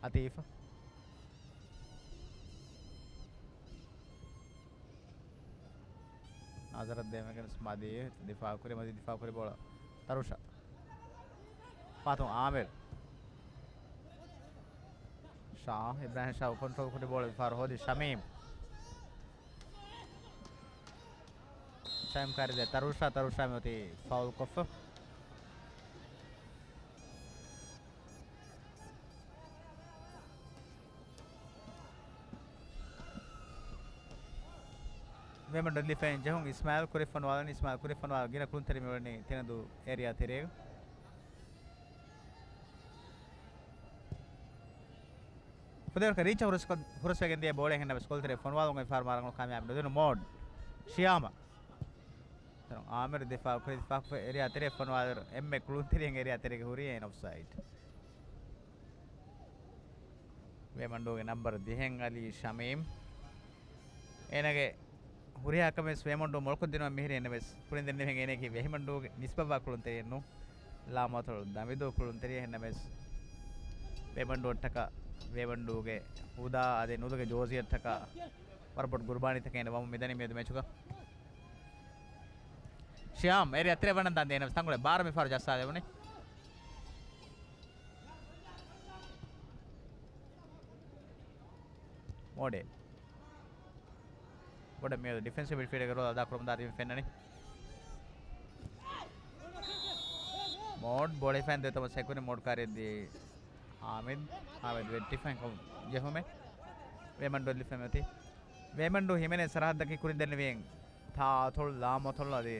އަތީފަ. ނަޒަރަށް ދޭންވެގެން މަދީ ދިފާޢު ކުރި، މަދީ ދިފާޢު ކުރި ބޯޅަ ތަރުޝާ. ފާތުން އާމިރު. ޝާ، އިބްރާހިމް ޝާ ކޮންޓްރޯލް ކުރި ބޯޅަ ދިފާޢު ހޯދި ޝަމީމް. ޝަމީމް ކާރިދޭ ތަރުޝާ، ތަރުޝާ މިއޮތީ ފައުލް ކޮށްފަ. ވޭމަންޑު ލިފައިން ޖެހުން އިސްމާއިލް ކުރި ފޮނުވާލަނީ، އިސްމާއިލް ކުރި ފޮނުވާލަނީ ގިނަ ކުޅުންތެރި މިއުޅެނީ ތިނަދޫ އޭރިއާ ތެރޭގަ. ފުދޭވަރަކަށް ރީޗަށް ހުރަސް، ހުރަސްވެގެން ދިޔަ ބޯޅަ އެހެންނަމަވެސް ގޯލްތެރޭ ފޮނުވާލުމުގެ ފާރު މާރަނގަޅު ކާމިޔާބު ނުދިނުން. މޯޑް ޝިޔާމަ. އާމިރު ދިފާޢު ކުރި، ދިފާޢު ކޮށްފަ އޭރިއާ ތެރޭ ފޮނުވާލިއިރު އެންމެ ކުޅުންތެރިއެއް އޭރިއާ ތެރޭގަ ހުރީ އެން އޮފްސައިޑް. ވޭމަންޑޫގެ ނަންބަރު ދިހައިން އަލީ ޝަމީމް. އޭނާގެ ހުރިހާ ކަމެއް ވޭމަންޑޫ މޮޅުކޮށްދިނުމަށް މިހިރީ އެންނަމެސް، ކުރިން ދެންނެވިހެން އޭނައަކީ ވޭމަންޑޫގެ ނިސްބަތްވާ ކުޅުންތެރިއެއްނު. ލާމަތޮޅު ދަމިދޫ ކުޅުންތެރިއެއް އެހެންނަމެސް، ވޭމަންޑޫއަށްޓަކާ ވޭމަންޑޫގެ ހުދާ އަދި ނުލުގެ ޖޯޒީއަށްޓަކާ ވަރަށް ބޮޑު ގުރުބާނީތަކެއް އޭނަ ވަމުން މިދަނީ މިއަދު މެޗުގަ. ޝިޔާމް އޭރިއާ ތެރޭ ވަނަން ދާންދޭނަމެސް ތަންގުޅެ ބާރަ މިފަހަރު ޖައްސާލެވުނީ. މޯޑޭ. ބޮޑަށް މިއަދު ޑިފެންސިވް މިޑްފީލްޑަރގެ ރޯލް އަދާކުރަމުންދާ ތިމެން ފެންނަނީ. މޯޑް ބޯޅަ ހިފައިން ދެތަމަ ސެކުނި މޯޑް ކާރިއަށްދީ ހާމިދް. ހާމިދް ވެއްޓިފައިން ކޮށް ޖެހުމެއް. ވޭމަންޑު އެއްލިފައި މިއޮތީ. ވޭމަންޑު ހިމެނޭ ސަރަހައްދަކީ ކުރިން ދެންނެވިއިން ތާ އަތޮޅު ލާމަތޮޅު އަދި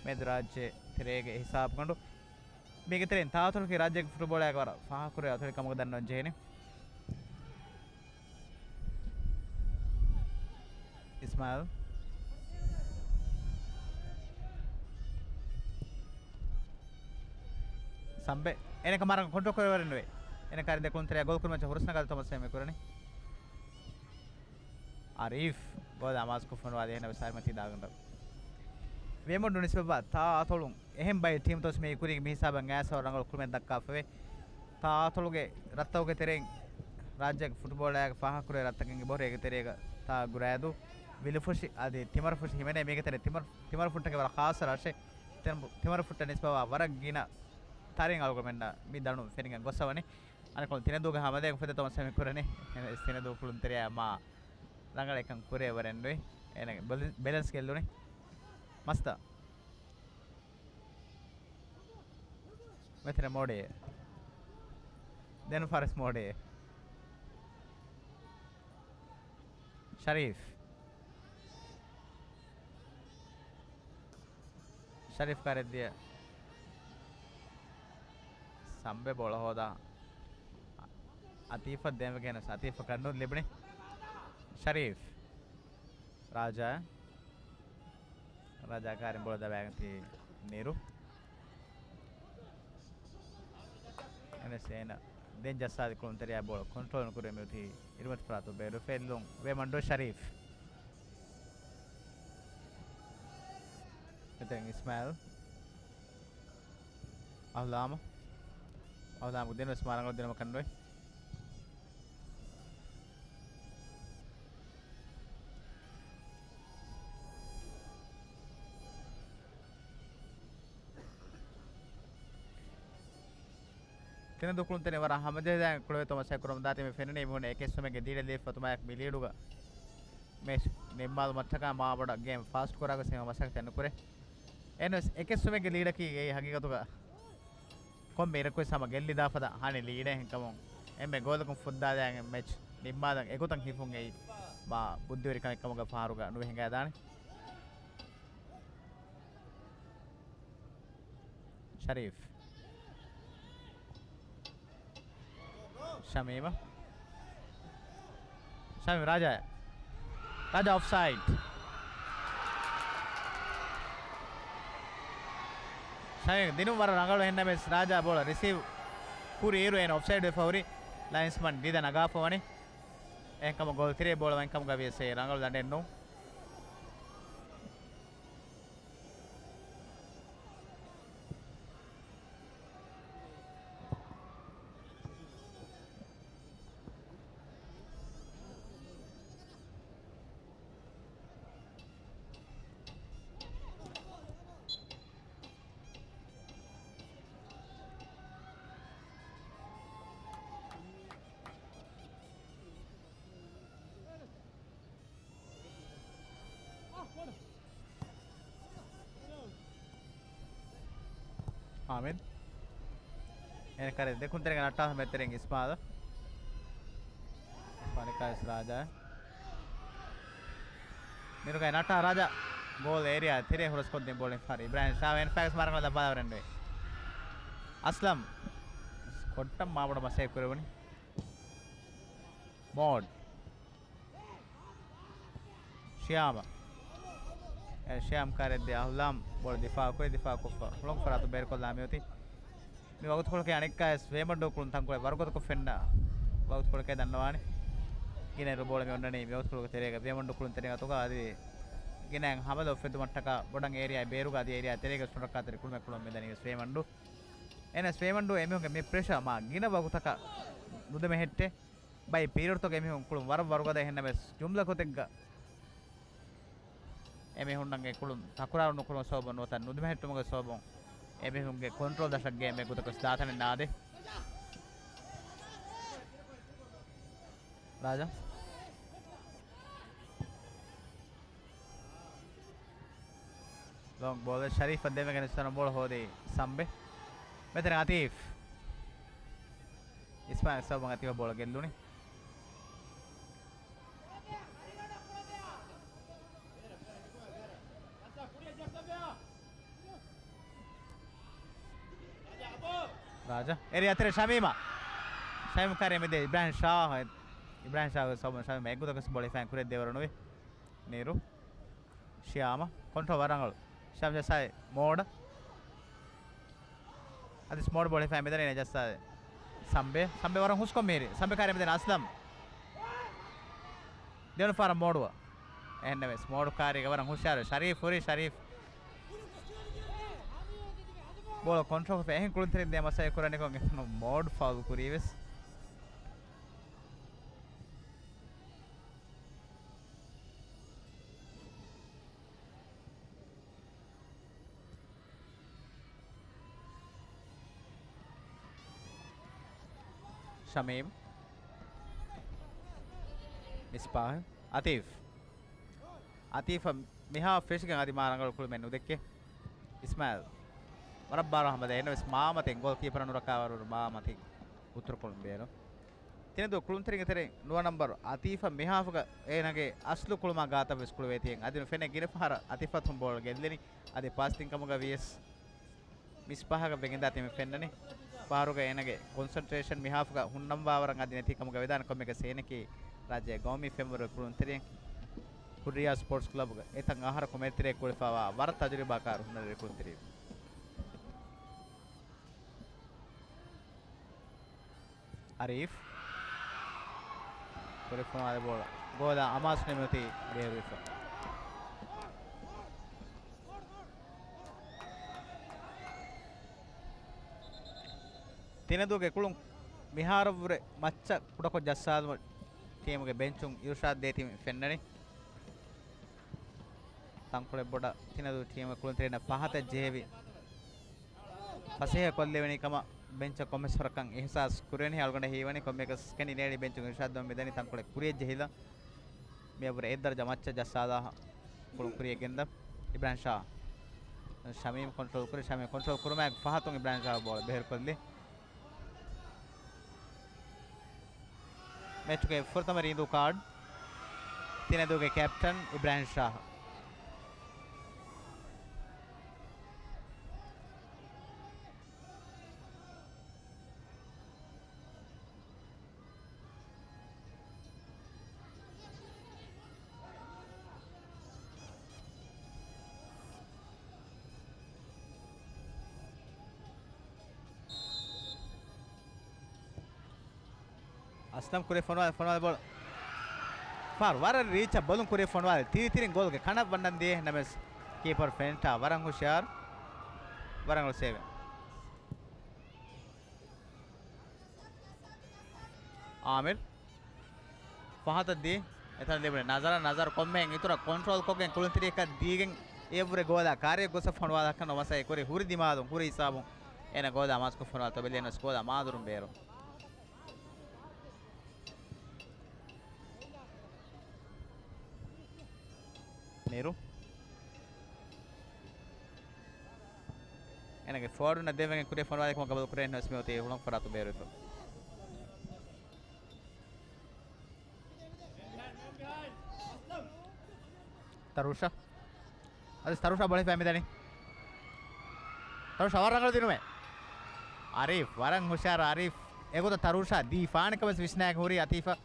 މެދު ރާއްޖެ ތެރޭގެ ހިސާބުގަނޑު. މީގެ ތެރެއިން ތާ އަތޮޅަކީ ރާއްޖޭގެ ފުޓުބޯޅައިގެ ވަރަށް ފާހަގަކުރެވޭ އަތޮޅެއް ކަމުގަ ދަންނަވަން ޖެހޭނެ. އިސްމާއިލް. ސަމްބެ. އޭނަ ކަމާރަނގަ ކޮންޓްރޯލް ކުރެވޭވަރެއް ނުވޭ. އޭނަ ކާރި ދެކުން ތެރެއަށް ގޯލް ކުރިމައްޗަށް ހުރަސް ނަގާލި ތޮމަސް ހެމެ ކުރަނީ. އަރީފް ގޯލް އަމާޒުކޮށް ފޮނުވާލި އެހެންނަމަވެސް އަރިމަތީ ދާގަނޑަށް. ވޭމަންޑު ނިސްބަތްވާ ތާ އަތޮޅުން އެހެން ބައެއް ޓީމްތައް މި ކުރީގެ މި ހިސާބަށް އައިސް ވަރަށް ރަނގަޅު ކުޅުމެއް ދައްކާފަވޭ. ތާ އަތޮޅުގެ ރަށްތަކުގެ ތެރެއިން ރާއްޖޭގެ ފުޓްބޯޅައިގެ ފާހަގަކުރެވޭ ރަށްތަކެއް އެބަހުރި. އޭގެ ތެރޭގަ ތާ ގުރާދޫ، ވިލުފުށި އަދި ތިމަރުފުށި ހިމެނޭ. މީގެ ތެރެ ތިމަރު، ތިމަރުފުއްޓަކީ ވަރަށް ޚާއްޞަ ރަށެއް. ތިމަރު، ތިމަރުފުއްޓަށް ނިސްބަތްވާ ވަރަށް ގިނަ ތަރިން އަޅުގަނޑުމެންނަށް މި ދަނޑު ފެނިގެން ގޮއްސަވަނީ. އަނެއްކޮޅުން ތިނަދޫގެ ހަމަލައިގެ ފުދޭ ތޮމަސް ހެމެ ކުރަނީ. އެހެންވެސް ތިނަދޫ ކުޅުންތެރިޔާ މާ ރަނގަޅަށް އެކަން ކުރެވޭވަރެއް ނުވި. އޭނަގެ ބެލެ، ބެލެންސް ގެއްލުނީ. މަސްތާ. މެތިނަ މޯޑޭ. ދެން ފާރިސް މޯޑޭ. ޝަރީފް. ޝަރީފް ކާރެއްދިޔަ. ސަމްބެ ބޯޅަ ހޯދާ. އަތީފަށް ދޭންވެގެން އަތީފަށް ކަނޑުން ލިބުނީ. ޝަރީފް. ރާޖާ. ރާޖާ ކާރިން ބޯޅަ ދަބާގަތީ ނީރު. އެންއެސް އޭނަ ދެން ޖައްސާލި ކުޅުންތެރިޔާ ބޯޅަ ކޮންޓްރޯލް ނުކުރޭ މިއޮތީ އިރުމަތި ފަރާތު ބޭރު ފެއްލުން ވޭމަންޑޫ ޝަރީފް. އެތެން އިސްމާއިލް. އަހްލާމު. އަހްލާމު ދެންވެސް މާ ރަނގަޅު ދިނުމަކަށް ނުވޭ. ތިނަދޫ ކުޅުންތެރިން ވަރަށް ހަމަޖެހިދާނެ ކުޅެވޭ ތޮމަސް އެކުރަމުން ދާތީމެ ފެނުނީ މީހުން އެކެއް ސުމެއްގެ ލީޑެއް ލިބިފަ ތުމާއެކު މި ލީޑުގަ މެޗް ނިންމާލުމަށްޓަކާ މާ ބޮޑަށް ގޭމް ފާސްޓް ކުރާގޮސް ހަމަ މަސައްކަތެއް ނުކުރޭ. އެހެންވެސް އެކެއް ސުމެއްގެ ލީޑަކީ އެއީ ހަގީގަތުގަ ކޮންމެ އިރަކުވެސް ހަމަ ގެއްލިދާ ފަދަ ހަނި ލީޑެއް ހެންކަމުން އެންމެ ގޯލަކުން ފުއްދާލައިގެން މެޗް ނިންމާލަން އެގޮތަށް ހިފުން އެއީ މާ ބުއްދިވެރި ކަމެއް ކަމުގަ ފަހަރުގަ ނުވެ ހިނގާދާނެ. ޝަރީފް. ޝަމީމަށް. ޝަމީމް ރާޖާއަށް. ރާޖާ އޮފްސައިޑް. ޝަމީމް ދިނުން ވަރަށް ރަނގަޅު އެހެންނަމަވެސް ރާޖާ ބޯޅަ ރިސީވް ކުރި އިރު އޭނަ އޮފްސައިޑް ވެފަ ހުރި. ލައިންސްމަން ދީދަ ނަގާފަ ވަނީ. އެހެންކަމުން ގޯލް ތެރޭ ބޯޅަ ވަންކަމުގަ ވިޔަސް އެ ރަނގަޅު ލަނޑެއް ނޫން. އާމިން. އޭނަ ކަރެ ދެކުންތެރިގަ ނައްޓާ މެތެރެން އިސްމާލް. އިސްމާލް ކާއިސް ރާޖާ. މިރުގައި ނައްޓާ ރާޖާ. ބޯލް އޭރިއާ ތެރޭ ހުރަސްކޮށްދިން ބޯޅިން ފާރި އިބްރާހިމް ޝާ އެން ފައިސް މާރަކަން ލައްބާލަވަރެން ނުވޭ. އަސްލަމް ކޮއްޓަށް މާބޮޑަށް މަސައްކަތް ކުރެވުނީ. މޯޑް. ޝިޔާމަ. އެ، ޝިޔާމް ކާރެއްދި އަހުލާމް ބޯޅަ ދިފާއުކުރި، ދިފާއުކޮށްފަ ހުޅަނގު ފަރާތުން ބޭރުކޮށްލާ މިއޮތީ. މި ވަގުތުކޮޅަކީ އަނެއްކާވެސް ވޭމަންޑޫ ކުޅުން ތަންކޮޅެއް ވަރުގަދަކޮށް ފެންނަ ވަގުތުކޮޅެކޭ ދަންނަވާނެ. ގިނަ އިރު ބޯޅަ މި އޮންނަނީ މި ވަގުތުކޮޅުގެ ތެރޭގަ ވޭމަންޑޫ ކުޅުން ތެރޭގަ އަތުގަ އަދި ގިނައިން ހަމަލަ އުފެއްދުމަށްޓަކާ ބޮޑަށް އޭރިއާ ބޭރުގަ އަދި އޭރިއާ ތެރޭގަ ސުންރައްކާތެރި ކުޅުމެއް ކުޅުން މިދަނީ ވޭމަންޑޫ. އެނަސް ވޭމަންޑޫ އެމީހުންގެ މި ޕްރެޝާ މާ ގިނަ ވަގުތަކަށް ނުދެމެހެއްޓޭ. ބައި ޕީރިއަޑްތަކުގަ އެމީހުން ކުޅުން ވަރަށް ވަރުގަދަ އެހެންނަމަވެސް، ޖުމްލަ ގޮތެއްގަ އެމީހުންނަށް އެ ކުޅުން ތަކުރާރު ނުކުރުމުގެ ސަބަބުން ނުވަތަ ނުދެމެހެއްޓުމުގެ ސަބަބުން އެމީހުންގެ ކޮންޓްރޯލް ދަށަށް ގޭމް އެއްގޮތަކަށް ދާތަނެއް ނާދޭ. ރާޖާ. ލޮންގް ބޯލް ޝަރީފަށް ދެމެގެން އިސްތަނަށް ބޯޅަ ހޯދީ ސަމްބެ. މެތެރެ އަތީފް. އިސްމާއިލް ސަބަބުން އަތީފަށް ބޯޅަ ގެއްލުނީ. ރާޖާ. އެރި އަތެރެ ޝަމީމާ. ޝަމީމް ކާރި މިދޭ އިބްރާހިމް ޝާ. އިބްރާހިމް ޝާގެ ސަބަބުން ޝަމީމް އެއްގޮތަކަށް ބޯޅަ ހިފާން ކުރިއަށް ދެވަރު ނުވި. ނޭރު. ޝިޔާމަ. ކޮންޓްރޯލް ވަރަށް ރަނގަޅު. ޝިޔާމް ޖައްސާ މޯޑަށް. އަދި މޯޑަށް ބޯޅަ ހިފާ މިދަނީ ޖައްސާ ސަމްބެ. ސަމްބެ ވަރަށް ހުސްކޮށް މީރި. ސަމްބެ ކާރި މިދަނީ އަސްލަމް. ދެވަނަ ފަހަރަށް މޯޑުވ. އެހެންނަމެސް މޯޑު ކާރީގަ ވަރަށް ހުޝާރު ޝަރީފް ހުރި ޝަރީފް. ބޯޅަ ކޮންޓްރޯލް ކޮށްފަ އެހެން ކުޅުންތެރިން ދޭ މަސައްކަތް ކުރަނިކޮށް އެތަނުން މޯޑް ފައުލް ކުރީވެސް. ޝަމީމް. މިސްބާހް. އަތީފް. އަތީފަށް މިހާ ފެށިގެން އަދި މާ ރަނގަޅު ކުޅުމެއް ނުދެއްކޭ. އިސްމާއިލް. ވަރަށް ބާރު ހަމަ ދޭނަވެސް މާ މަތިން ގޯލް ކީޕަރަށް ނުރައްކާވާރު މާ މަތިން އުތުރުކުޅުން ބޭރު. ތިނަދޫ ކުޅުންތެރިންގެ ތެރެއިން ނުވަ ނަންބަރު އަތީފަށް މިހާފުގަ އޭނާގެ އަސްލު ކުޅުމާ ގާތަށް ވެސް ކުޅެވޭތީ. އަދި ނުފެނޭ ގިނަ ފަހަރަށް އަތީފަށް ބޯޅަ ގެއްލެނީ. އަދި ޕާސް ދިން ކަމުގަ ވިޔަސް މިސްބާހަކަށް ވެގެންދާ ތިމެން ފެންނަނީ. ފަހަރުގަ އޭނާގެ ކޮންސަންޓްރޭޝަން މިހާފުގަ ހުންނަންވާވަރަށް އަދި ނެތި ކަމުގަ ވެދާނެ. ކޮންމެއަކަސް އޭނައަކީ ރާއްޖޭގެ ގައުމީ ފެންވަރުގެ ކުޅުންތެރިއެއް. ހުރިއްޔާ ސްޕޯޓްސް ކްލަބުގަ އެތައް އަހަރަކު މެދުތެރޭ ކުޅެފައިވާ ވަރަށް ތަޖުރިބާކާރު ހުނަރުވެރި ކުޅުންތެރިއެއް. އަރީފް. ކުރި ފޮނުވާލި ބޯޅަ ގޯލާ އަމާޒު ނިމިއޮތީ ބޭރުވެފަ. ތިނަދޫގެ ކުޅުން މިހާރަށްވުރެ މައްޗަށް ކުޑަކޮށް ޖައްސާލުމަށް ޓީމުގެ ބެންޗުން އިރުޝާދް ދޭތީ ފެންނަނީ. ތަންކޮޅެއް ބޮޑަށް ތިނަދޫ ޓީމުގެ ކުޅުންތެރިންނަށް ފަހަތަށް ޖެހެވި ފަސޭހަ ކޮށްލެވެނީ ކަމަށް ބެންޗަށް ކޮންމެސް ވަރަކަށް އިހްސާސް ކުރެވެނީ. އަޅުގަނޑަށް ހީވަނީ ކޮންމެއަކަސް ކެނޑިނޭޅި ބެންޗުން އިރުޝާދު މިދަނީ ތަންކޮޅެއް ކުރިއަށް ޖެހިލަން. މިއަށްވުރެ އެއްދަރަޖަ މައްޗަށް ޖައްސާލާ ކުޅުން ކުރިއަށް ގެންދަން. އިބްރާހިމް ޝާ. ޝަމީމް ކޮންޓްރޯލް ކުރި، ޝަމީމް ކޮންޓްރޯލް ކުރުމާއެކު ފަހަތުން އިބްރާހިމް ޝާ ބޯޅަ ބެހެރުކޮށްލި. މެޗުގެ ފުރަތަމަ ރީނދޫ ކާޑް ތިނަދޫގެ ކެޕްޓަން އިބްރާހިމް ޝާހް. އަސްލަމް ކުރި ފޮނުވާލި، ފޮނުވާލި ބޯޅަ. ފާރު ވަރަށް ރީޗަށް ބޮލުން ކުރި ފޮނުވާލި. ތިރި ތިރިން ގޯލްގެ ކަނަށް ވަންނަން ދިޔަ ނަމަވެސް ކީޕަރ ފެންޓާ ވަރަށް ހުޝިޔާރު. ވަރަށް ރަނގަޅު ސޭވެއް. އާމިރު. ފަހަތަށް ދީ. އެތަނަށް ލިބުނީ ނަޒަރަށް. ނަޒަރު ކޮންމެހެން އިތުރަށް ކޮންޓްރޯލް ކޮށްގެން ކުޅުންތެރިޔަކަށް ދީގެން އެއަށްވުރެ ގޯލާ ކާރިއަށް ގޮސް ފޮނުވާލާކަށް ނުވަސައި ކުރި ހުރި ދިމާލުން ހުރި ހިސާބުން އޭނަ ގޯލާ މާސްކޮށް ފޮނުވާލި ތޮބެލި އެން އެސް ގޯލާ މާދުރުން ބޭރު. ނޭރު. އޭނަގެ ފޯވާޑުންނަށް ދެންވެގެން ކުރިއަށް ފޮނުވާލިކަމަށް ގަބޫލު ކުރެވެން ވެސް މިއޮތީ ހުޅުން ފަރާތުން ބޭރުވެފަ. ތަރޫޝާ. އަދި ތަރޫޝާ ބޮލެފައި މިދަނީ. ތަރޫޝާ ވަރަށް ރަނގަޅު ދިނުމެއް. އަރީފް ވަރަށް ހުޝާރު އަރީފް. އެގޮތަށް ތަރޫޝާ ދީފާނެ ކަމެސް ވިސްނާގެ ހުރީ އަތީފަށް.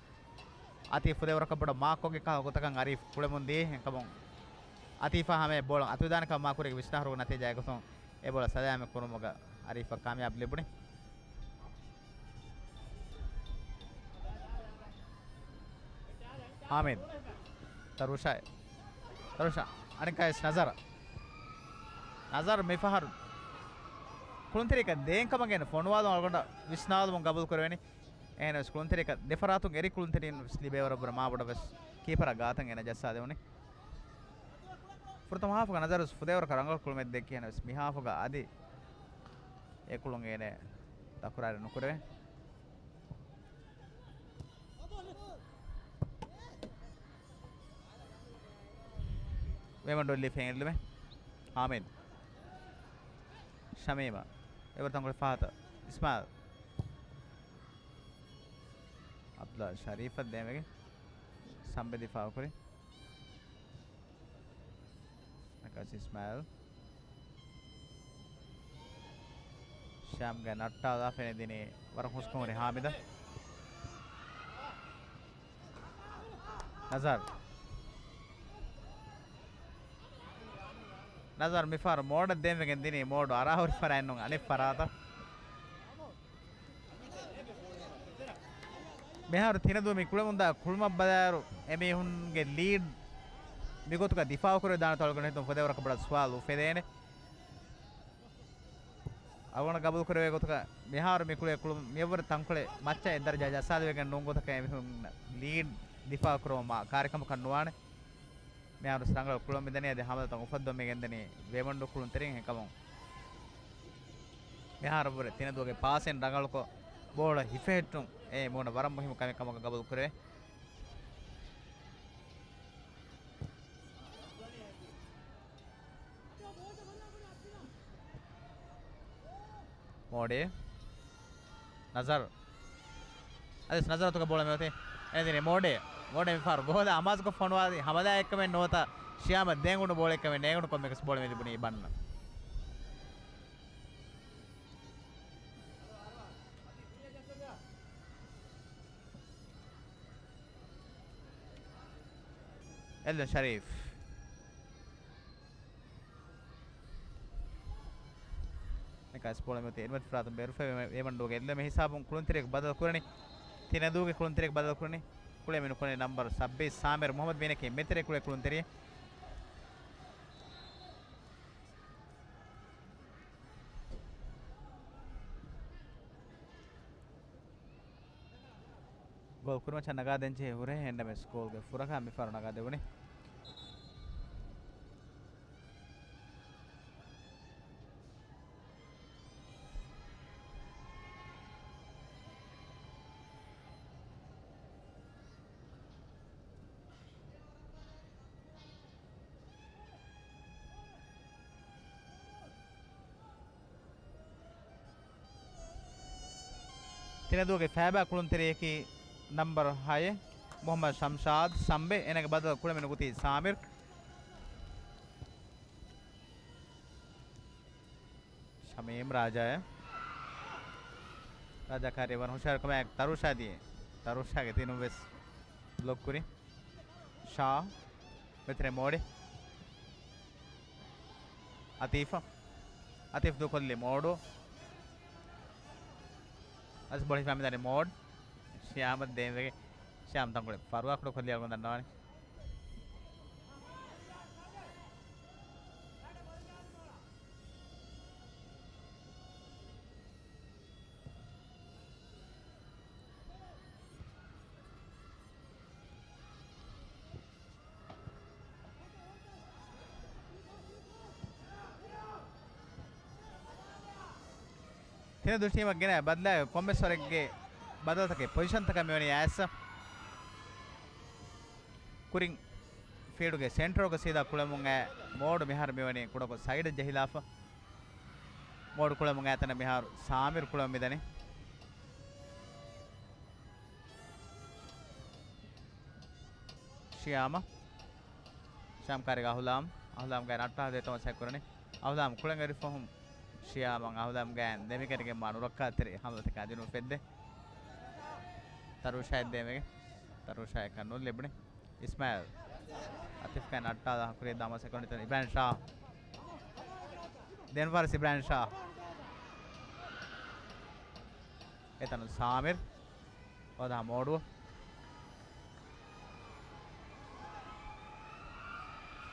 އަތީފް ފުދޭވަރަކަށް ބޮޑަށް މާކްކޮށްގެ ކަހަލަ ގޮތަކަށް އަރީފް ކުޅެމުން ދީ. އެކަމުން އަތީފާ ހަމަ ބޯޅަ އަތުވެދާނެ ކަމަށް މާކުރީގެ ވިސްނާ ހުރުގެ ނަތީޖާ އެގޮތުން އެ ބޯޅަ ސަލާމަތް ކުރުމުގަ އަރީފަށް ކާމިޔާބު ލިބުނީ. ހާމިދު. ތަރޫޝާ. ތަރޫޝާ. އަނެއްކާވެސް ނަޒަރަށް. ނަޒަރު މިފަހަރު ކުޅުންތެރިއަކަށް ދޭން ކަމަށް ގެން ފޮނުވާލުމަށް އަޅުގަނޑަށް ވިސްނާލުމުން ގަބޫލު ކުރެވެނީ. އެހެނަސް ކުޅުންތެރިއަކަށް ދެފަރާތުން އެރި ކުޅުންތެރިން ވެސް ލިބޭވަރަށްވުރެ މާބޮޑަށް ވެސް ކީޕަރާ ގާތަށް އޭނަ ޖައްސާދެވުނީ. ފުރަތަމަ ހާފުގަ ނަޒަރު ފުދޭވަރަކަށް ރަނގަޅު ކުޅުމެއް ދެއްކި އެހެނަސް މި ހާފުގަ އަދި އެ ކުޅުން އޭނަ ތަކުރާރެއް ނުކުރެވޭ. ވޭމަންޑުއެއްލި ފެން އެއްލުމެއް. ހާމިދު. ޝަމީމާ. އެވަރު ތަންކޮޅެއް ފަހަތަށް. އިސްމާއިލް. އަބްދުﷲ ޝަރީފަށް ދޭންވެގެން ސަމްބެ ދިފާއުކުރި. އަކާސް އިސްމާއިލް. ޝާމްގެ ނައްޓާލާ ފެނިދިނީ ވަރަށް ހުސްކޮށް ހުރި ހާމިދަށް. ނަޒަރު. ނަޒަރު މިފަހަރު މޯޑަށް ދޭންވެގެން ދިނީ، މޯޑު އަރާހުރި ފަރާތް ނޫން އަނެއް ފަރާތަށް. މިހާރު ތިނަދޫ މި ކުޅެމުންދާ ކުޅުމަށް ބަލާއިރު، އެމީހުންގެ ލީޑް މިގޮތުގަ ދިފާއުކުރެވިދާނެތޯ އަޅުގަނޑު ހިތުން ފުދޭވަރަކަށް ބޮޑަށް ސުވާލު އުފެދޭނެ. އަޅުގަނޑަށް ގަބޫލުކުރެވޭ ގޮތަކަށް މިހާރު މި ކުޅޭ ކުޅުން މިއަށްވުރެ ތަންކޮޅެއް މައްޗަށް އެއްދަރަޖައަށް ޖައްސާލެވިގެން ނޫން ގޮތަކަށް އެމީހުން ލީޑް ދިފާއުކުރުމަށް މާ ކާރިކަމަކަށް ނުވާނެ. މިހާރު ރަނގަޅު ކުޅުން މިދަނީ އަދި ހަމަލަތައް އުފައްދަވަން މިގެންދަނީ ވޭމަންޑޫ ކުޅުންތެރިން އެކަމުން. މިހާރަށްވުރެ ތިނަދޫގެ ޕާސިން ރަނގަޅުކޮށް ބޯޅަ ހިފެހެއްޓުން އެ މޫނަށް ވަރަށް މުހިއްމު ކަމެއް ކަމަކަށް ގަބޫލު ކުރެވޭ. މޯޑޭ. ނަޒަރު. އަދި ނަޒަރު އަތުގަ ބޯޅަ މިއޮތީ. އެނދިނީ މޯޑޭ. މޯޑޭ މިފަހަރު ގޯލަށް އަމާޒުކޮށް ފޮނުވާލީ. ހަމަލާ އެއްކަމެއް ނުވަތަ ޝިޔާމަށް ދޭން އުނު ބޯޅަ އެއްކަމެއް ނޭނގުނު ކޮންމެއަކަސް ބޯޅަ މި ލިބުނީ ބަންނަ. އެލްއެމް ޝަރީފް. އެކަސް ބޯޅަ މިއޮތީ އެންމެ ފަރާތުން ބޭރުފައި ވޭމަންޑޫގެ އެލްއެމް ހިސާބުން ކުޅުންތެރިއަކު ބަދަލު ކުރަނީ. ތިނަދޫގެ ކުޅުންތެރިއަކު ބަދަލު ކުރަނީ. ކުޅޭ މިނުކުނީ ނަމްބަރު ސައްބީސް ސާމިރު މުހައްމަދު މީނަކީ މެތެރޭ ކުޅޭ ކުޅުންތެރިއެއް. ގޯލް ކުރިމައްޗަށް ނަގާދޭންޖެހޭ ހުރޭ އެންޑަމްއެސް ގޯލްގެ ފުރަގާ މިފަހަރު ނަގާދެވުނީ. ތިނަދޫގެ ފައިބާ ކުޅުންތެރިޔަކީ ނަމްބަރު ހައެއް، މުހައްމަދު ޝަމްޝާދު ސަމްބެ. އޭނާގެ ބަދަލު ކުޅެމި ނުކުތީ ސާމިރު. ޝަމީމް ރާޖާއަށް. ރާޖާ ކާރި ވަރަށް ހުޝާރުކަމާއެކު ތަރޫޝާ ދިޔަ. ތަރޫޝާގެ ދިނުން ވެސް ބްލޮކް ކުރި. ޝާ. މެތެރެ މޯޑި. އަތީފަ. އަތީފް ދޫކޮށްލި މޯޑު. އަދި ބޮޅި ފައިމިދާނެ މޯޑް. ޝިޔާމަށް ދޭންވެގެ. ޝިޔާމް ތަންކޮޅެއް ފަރުވާކުޑަ ކޮށްލި އަޅުގަނޑު ދަންނަވާނެ. ތިނަދޫ ޓީމަށް ގެނައި ބަދަލާއި ކޮންމެސް ވަރެއްގެ ބަދަލުތަކެއް ޕޮޒިޝަންތަކަށް މިވަނީ އައިސް. ކުރިން ފީލްޑުގެ ސެންޓަރުގަ ސީދާ ކުޅެމުން އައި މޯޑު މިހާރު މިވަނީ ކުޑަކޮށް ސައިޑަށް ޖެހިލާފަ. މޯޑު ކުޅަމުން އައި ތަނަށް މިހާރު ސާމިރު ކުޅަމުން މިދަނީ. ޝިޔާމަ. ޝިޔާމް ކާރިގަ އަހުލާމް. އަހުލާމްގެ ނައްޓާ ދޭތޯ ސެކުރަނީ. އަހުލާމް ކުޅެން އެރިފަހުން ޝިޔާމަށް އަހުލާމްގެ ދެމިގެން މާ ނުރައްކާތެރި ހަމަލަތަކާ ދިނު ފެއްދެ. ތަރޫޝާއަށް ދޭމެގެ. ތަރޫޝާއަކަށް ނުލިބުނި. އިސްމާއިލް. އަތިފްގެ ނައްޓާލާ ކުރި ދާމަ ސެކުނޑިތައް އިބްރާހިމް ޝާ. ދެން ފާރިސް އިބްރާހިމް ޝާ. އެތަނު ސާމިރް. އޮދާ މޯޑު.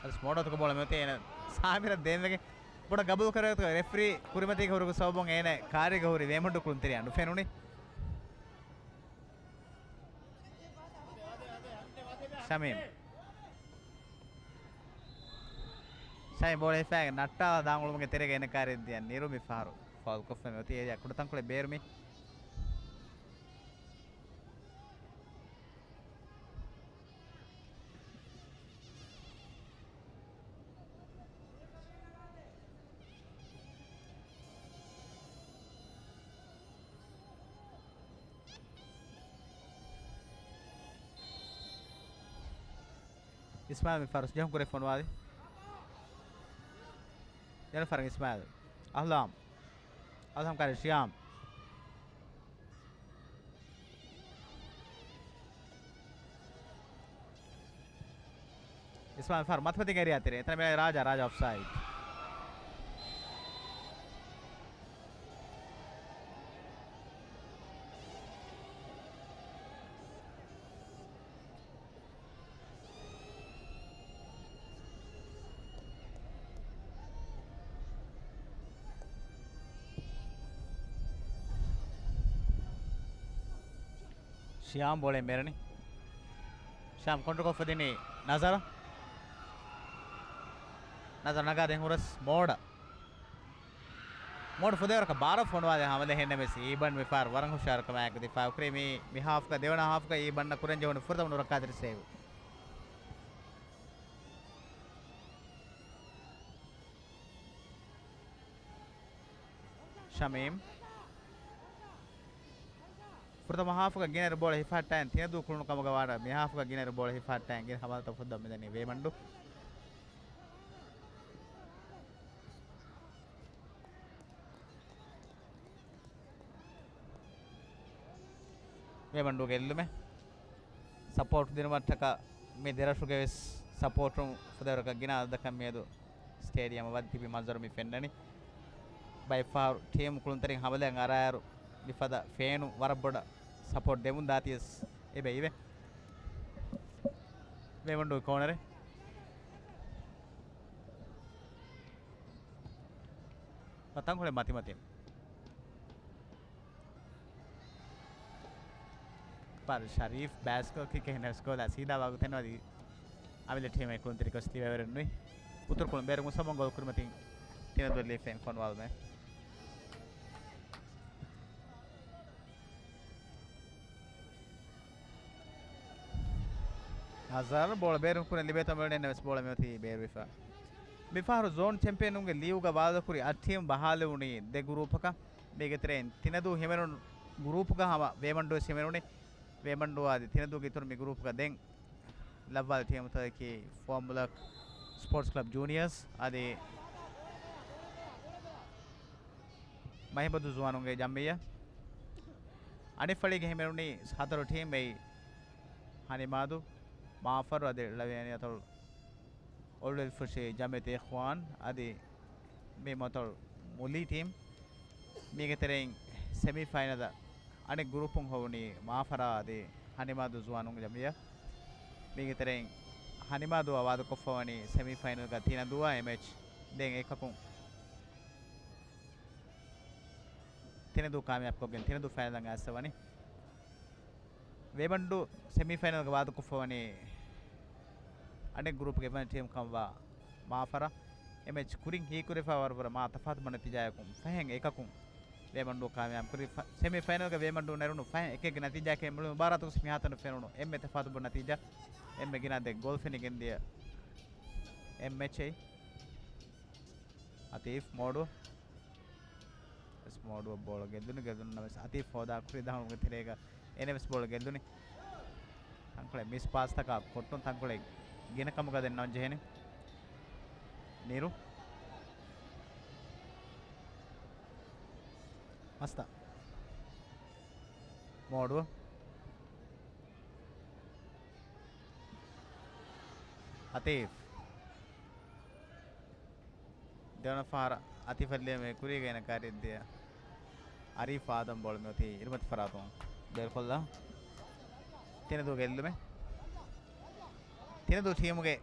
އަދިސް މޯޑު ތަކު ބޯޅަ މިއޮތީ އޭނަ ސާމިރަށް ދޭންވެގެން ބޮޑަށް ގަބޫލު ކުރެވޭތޯ ރެފްރީ ކުރިމަތީގެ ހުރުގެ ސަބަބުން އޭނަ ކާރީގަ ހުރި ވޭމަންޑު ކުޅުންތެރިޔާ ނުފެނުނީ. ޝަމީމް. ޝަމީމް ބޯޅަ ހިފާގެން ނައްޓާލާ ދާން އުޅުމުގެ ތެރޭގަ އޭނަ ކާރީ ދިޔަ ނިރު މި ފަހަރު ފައުލް ކޮށްފަ މި އޮތީ އޭރިއާ ކުޑަތަންކޮޅެއް ބޭރު މި. އިސްމާއިލް މި ފަރުސް ޖެހުން ކުރެ ފޮނުވާލި. ދެން ފަރަން އިސްމާއިލް. އަލްހާމް. އަލްހާމް ކާރި ޝިޔާމް. އިސްމާއިލް ފާރު މަތިފަތި ގެރިއާ ތެރޭ. އެތަނަށް މި ރާޖާ، ރާޖާ އޮފްސައިޑް. ޝިޔާމް ބޯޅަ މެރެނީ. ޝިޔާމް ކޮންޓްރޯލް ކޮށްފަ ދިނީ ނަޒަރަށް. ނަޒަރު ނަގާ ދެން ހުރަސް މޯޑަށް. މޯޑު ފުދޭވަރަކަށް ބާރަށް ފޮނުވާލެ ހަމަލެ ހެންނެމެސް އީބަން މިފާރު ވަރަށް ހުޝާރުކަމާއެކު ދިފާއުކުރީ މި، މި ހާފްގަ ދެވަނަ ހާފްގަ އީބަންނަށް ކުރަން ޖެހުނު ފުރަތަމަ ނުރައްކާތެރި ސޭވް. ޝަމީމް. ފުރަތަމަ ހާފުގަ ގިނައިރު ބޯޅަ ހިފަހައްޓައިން ތިނަދޫ ކުޅުނު ކަމުގަ ވާނަމަ، މި ހާފުގަ ގިނައިރު ބޯޅަ ހިފަހައްޓައިން ގިނަ ހަމަލަތައް ފުއްދަން މިދަނީ ވޭމަންޑު. ވޭމަންޑޫގެ އެއްލުމެއް ސަޕޯޓް ދިނުމަށްޓަކާ މި ދެރަށުގެ ވެސް ސަޕޯޓުން ފުދޭވަރަކަށް ގިނަ އަދަދަކަށް މިއަދު ސްޓޭޑިއަމަށް ވަދެ ތިބި މަންޒަރު މި ފެންނަނީ. ބައެއް ފަހަރު ޓީމު ކުޅުންތެރިން ހަމަލައަށް އަރާއިރު މިފަދަ ފޭނު ވަރަށް ބޮޑަށް ސަޕޯޓް ދެމުން ދާތީވެސް އެބަ އިވޭ. ވޭމަންޑޫ ކޯނަރެއް. ތަންކޮޅެއް މަތިމަތިން. ޕާރު ޝަރީފް ބޭސްކޯ ކިކެއް ނެސްކޯލާ ސީދާ ވާގޮތެއް ނުވަދި. އަމިލެ ޓީމެއް ކުޅުންތެރިކޮށް ލިބޭވަރެއް ނުވި. އުތުރުކުޅުން ބޭރު މުސައްމަ ގޯލް ކުރިމަތިން ތިނަދޫ ލީފެން ފޮނުވާލުމެ. އަޒަރް ބޯޅަ ބޭރުން ކުރިން ލިބޭތޯ މިވަނީ ނަވެސް ބޯޅަ މިއޮތީ ބޭރުވެފަ. މިފަހަރު ޒޯން ޗެމްޕިއަނުންގެ ލީގުގަ ވާދަކުރި އަށް ޓީމް ބަހާލެވުނީ ދެ ގުރޫޕަކަށް. މީގެ ތެރެއިން ތިނަދޫ ހިމެނުނު ގުރޫޕުގަ ހަމަ ވޭމަންޑޫވެސް ހިމެނުނީ. ވޭމަންޑޫ އަދި ތިނަދޫގެ އިތުރު މި ގުރޫޕުގަ ދެން ލައްވާލި ޓީމުތަކަކީ ފޯމުލަކް ސްޕޯޓްސް ކްލަބް ޖޫނިއާސް އަދި މަހިބަދު ޒުވާނުންގެ ޖަމްއިއްޔާ. އަނެއް ފަޅީގެ ހިމެނުނީ ހަތަރު ޓީމް އެއީ ހަނިމާދު، މާފަރު އަދި ޅަވިޔަނި އަތޮޅު އޮޅުވެލިފުށި ޖަމިއްޔަތު އިޚްވާން އަދި މި މަތޮޅު މުލީ ޓީމް. މީގެ ތެރެއިން ސެމީ ފައިނަލަށް އަނެއް ގުރޫޕުން ހޮވުނީ މާފަރާ އަދި ހަނިމާދޫ ޒުވާނުންގެ ޖަމިއްޔާ. މީގެ ތެރެއިން ހަނިމާދޫއާ ވާދަކޮށްފަވަނީ ސެމީ ފައިނަލްގަ ތިނަދޫއާ އެ މެޗް ދެން އެކަކުން ތިނަދޫ ކާމިޔާބުކޮށްގެން ތިނަދޫ ފައިނަލަށް އައިސްފަވަނީ. ވޭމަންޑޫ ސެމީ ފައިނަލްގަ ވާދަކޮށްފަވަނީ އަނެއް ގްރޫޕްގެ އެއްވަނަ ޓީމް ކަމަށްވާ މާފަރާ. އެ މެޗް ކުރިން ހީކުރެފަ ވަރަށް ވަރަށް މާ ތަފާތު ބޮޑު ނަތީޖާއަކުން ފަހެން އެކަކުން ވޭމަންޑޫ ކާމިޔާބު ކުރި. ފަ-، ސެމީ ފައިނަލްގަ ވޭމަންޑޫ ނެރުނު ފަހެން އެކެއްގެ ނަތީޖާއަކީ މުޅި މުބާރާތުގަސް މިހާތަނަށް ފެނުނު އެންމެ ތަފާތު ބޮޑު ނަތީޖާ، އެންމެ ގިނަ ދެ ގޯލް ފެނިގެންދިޔަ އެއް މެޗެއް. އަތީފް މޯޑު. ވެސް މޯޑުއަށް ބޯޅަ ގެއްލުނީ. ގެއްލުނުނަމަވެސް އަތީފް ހޯދާ ކުރީ ދަހަން ގޮތުގެ ތެރޭގަ އޭނަ ވެސް ބޯޅަ ގެއްލުނީ. ތަންކޮޅެއް މިސް ޕާސްތަކާ ކޮށްޓުން ތަންކޮޅެއް ގިނަ ކަމުގަ ދެންނަވަން ޖެހެނީ. ނީރު. މަސްތާ. މޯޑު. އަތީފް. ދެވަނަ ފަހަރަށް އަތީފަށް ލިޔެމޭ ކުރީގައި އޭނަ ކާރިއަށް ދިޔަ. އަރީފް އާދަމް ބޯޅަ މިއޮތީ އިރުމަތި ފަރާތުން ބޭރުކޮށްލާ. ތިނަދޫ ގެއްލުމެއް. ތިނަދޫ ޓީމުގެ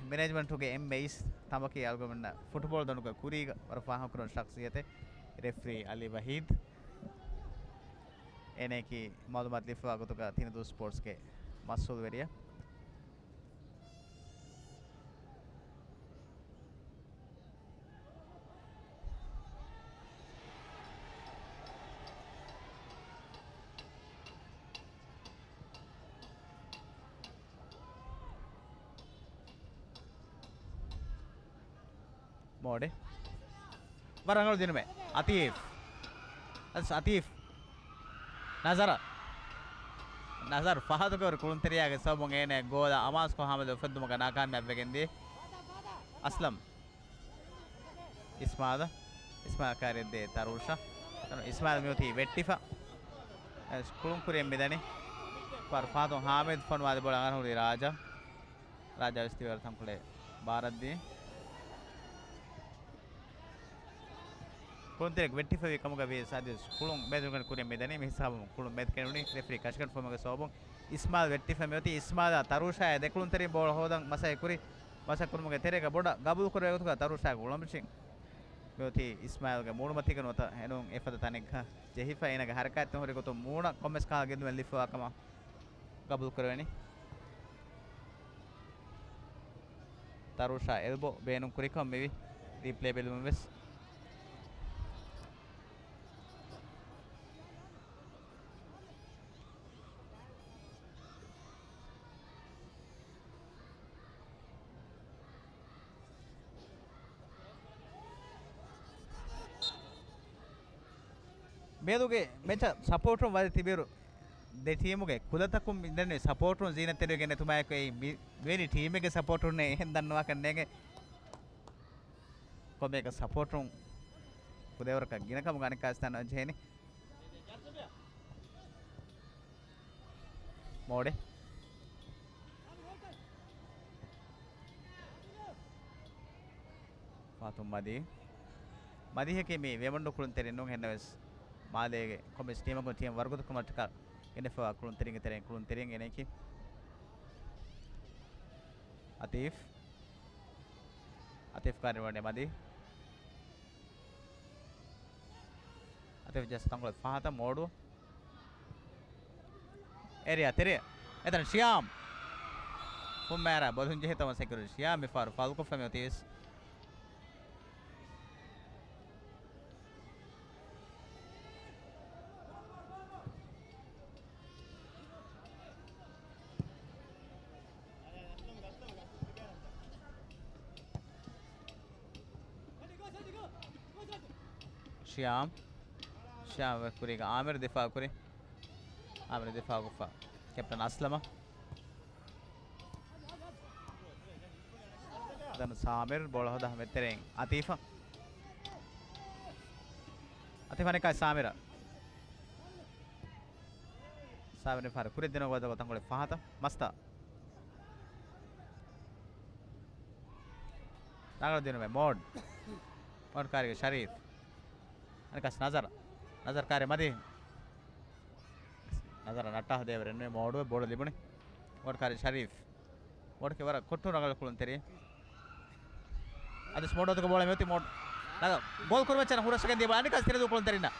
މެނޭޖްމަންޓުގެ އެންމެ އިސް ތަނބަކީ އަޅުގަނޑުމެންނަށް ފުޓްބޯޅަ ދޮނުގަ ކުރީގަ ވަރަށް ފާހަގަކުރުން ޝަޚްސިއްޔަތެއް ރެފްރީ އަލީ ވަހީދު. އޭނައަކީ މައުލޫމާތު ލިބިފައިވާ ގޮތުގަ ތިނަދޫ ސްޕޯޓްސްގެ މަސްއޫލުވެރިޔާ. މޯޑެ. ވަރަށް ރަނގަޅު ދިނުމެއް. އަތީފް. އަސް އަތީފް. ނަޒަރަ. ނަޒަރު ފަހަތުގަ ހުރި ކުޅުންތެރިޔާގެ ސަބަބުން އޭނަ ގޯލަށް އަމާޒުކޮށް ހާމަލު އުފެއްދުމުގަ ނާކާމިޔާބުވެގެންދިޔަ. އަސްލަމް. އިސްމާލަ. އިސްމާލް ކާރިއަށްދޭ ތަރޫޝަ. އިސްމާލް މިއޮތީ ވެއްޓިފަ. އަސް ކުޅުން ކުރިއަށް މިދަނީ. ވަރަށް ފަހަތުން ހާމިދު ފޮނުވާލި ބޯޅަ އަނގަން ހުރީ ރާޖާ. ރާޖާ ވެސް ތިބޭ ވަރަށް ތަންކޮޅެއް ބާރަށްދީ. ކުޅުންތެރިއަކު ވެއްޓިފައިވީ ކަމުގަ ވިޔަސް އަދިވެސް ކުޅުން މެދުގަނޑު ކުރިއަށް މިދަނީ. މިހިސާބުން ކުޅުން މެދު ކެނޑުނީ ރެފްރީ ކަށިގަނޑު ފޯމުގެ ސަބަބުން. އިސްމާލް ވެއްޓިފަ މިއޮތީ. އިސްމާލާ ތަރޫޝާއާ ދެ ކުޅުންތެރިން ބޯޅަ ހޯދަން މަސައްކަތް ކުރި، މަސައްކަތް ކުރުމުގެ ތެރޭގަ ބޮޑަށް ގަބޫލު ކުރެވޭ ގޮތުގަ ތަރޫޝާގެ އުޅަނބުށިން މިއޮތީ އިސްމާލްގެ މޫނުމަތީގަ ނުވަތަ އެނޫން އެފަދަ ތަނެއްގަ ޖެހިފަ އޭނާގެ ހަރަކާތްތައް ހުރި ގޮތުން މޫނަށް ކޮންމެސް ކަހަލަ ގެއްލުމެއް ލިބިފައިވާ ކަމަށް ގަބޫލު ކުރެވެނީ. ތަރޫޝާ އެލްބޯ ބޭނުން ކުރިކަމަށް މިވީ ރީޕްލޭ ބެލުމުން ވެސް. މިއަދުގެ މެޗަށް ސަޕޯޓުން ވަދެ ތިބިއިރު، ދެ ޓީމުގެ ކުލަތަކުން މިދަނީ ސަޕޯޓުން ޒީނަތްތެރިވެގެން އެތުމާއެކު އެއީ މި-، މިވެނި ޓީމެއްގެ ސަޕޯޓުންނޭ އެހެން ދަންނަވާކަށް ނޭނގެ. ކޮންމެއަކަށް ސަޕޯޓުން ފުދޭވަރަކަށް ގިނަ ކަމުގަ އަނެއްކާ ވެސް ދަންނަވަން ޖެހޭނެ. މޯޑެ. ފާތުން މަދީ. މަދީހަކީ މި ވޭމަންޑޫ ކުޅުންތެރިން ނޫން، އެހެންނަމަވެސް މާލޭގެ ކޮންމެސް ޓީމަކުން ޓީމް ވަރުގަދަކުރުމަށްޓަކާ ގެނެފައިވާ ކުޅުންތެރިންގެ ތެރެއިން ކުޅުންތެރިން އޭނައަކީ. އަތީފް. އަތީފް ކާރިވަނީ މަދީ. އަތީފް ޖަސް ތަންކޮޅެއް ފަހަތަށް މޯޑު. އޭރިއާ ތެރެއަށް. އެތަނަށް ޝިޔާމް. ފުންމައިރާ ބޮލުން ޖެހި ތަމަސް އެކުރު ޝިޔާމް މިފަހަރު ފައުލްކޮށްފަ މިއޮތީވެސް. ޝިޔާމް. ޝިޔާމް ކުރީގަ އާމިރު ދިފާއު ކުރި. އާމިރު ދިފާއުކޮށްފަ ކެޕްޓަން އަސްލަމަށް. ދަން ސާމިރު ބޯޅަ ހޯދާ ހަމަތެރެއިން އަތީފަށް. އަތީފް އަނެއްކާ ސާމިރަށް. ސާމިރު ފަހަރު ކުރިއަށް ދިނުމަށް ގޮތަށް ތަންކޮޅެއް ފަހަތަށް މަސްތާ. ރަނގަޅު ދިނުމެއް މޯޑް. މޯޑް ކާރިގަ ޝަރީފް. އަނެއްކާސް ނަޒަރަށް. ނަޒަރު ކާރި މަދީ. ނަޒަރަށް ނައްޓާ ހަދޭވަރެއް ނުވޭ މޯޑު ބޯޅަ ލިބުނީ. މޯޑް ކާރި ޝަރީފް. މޯޑްގެ ވަރަށް ކޮއްޓުން ރަނގަޅު ކުޅުންތެރި. އަދިސް މޯޑު އަތުގަ ބޯޅަ މިއޮތީ މޯޑް. ނަގަ ގޯލް ކުރުމަށް އެއްޗެއް ހުރަސްވެގެން ދިޔަ ބޯޅަ އަނެއްކާސް ތިނަދޫ ކުޅުންތެރިންނަށް.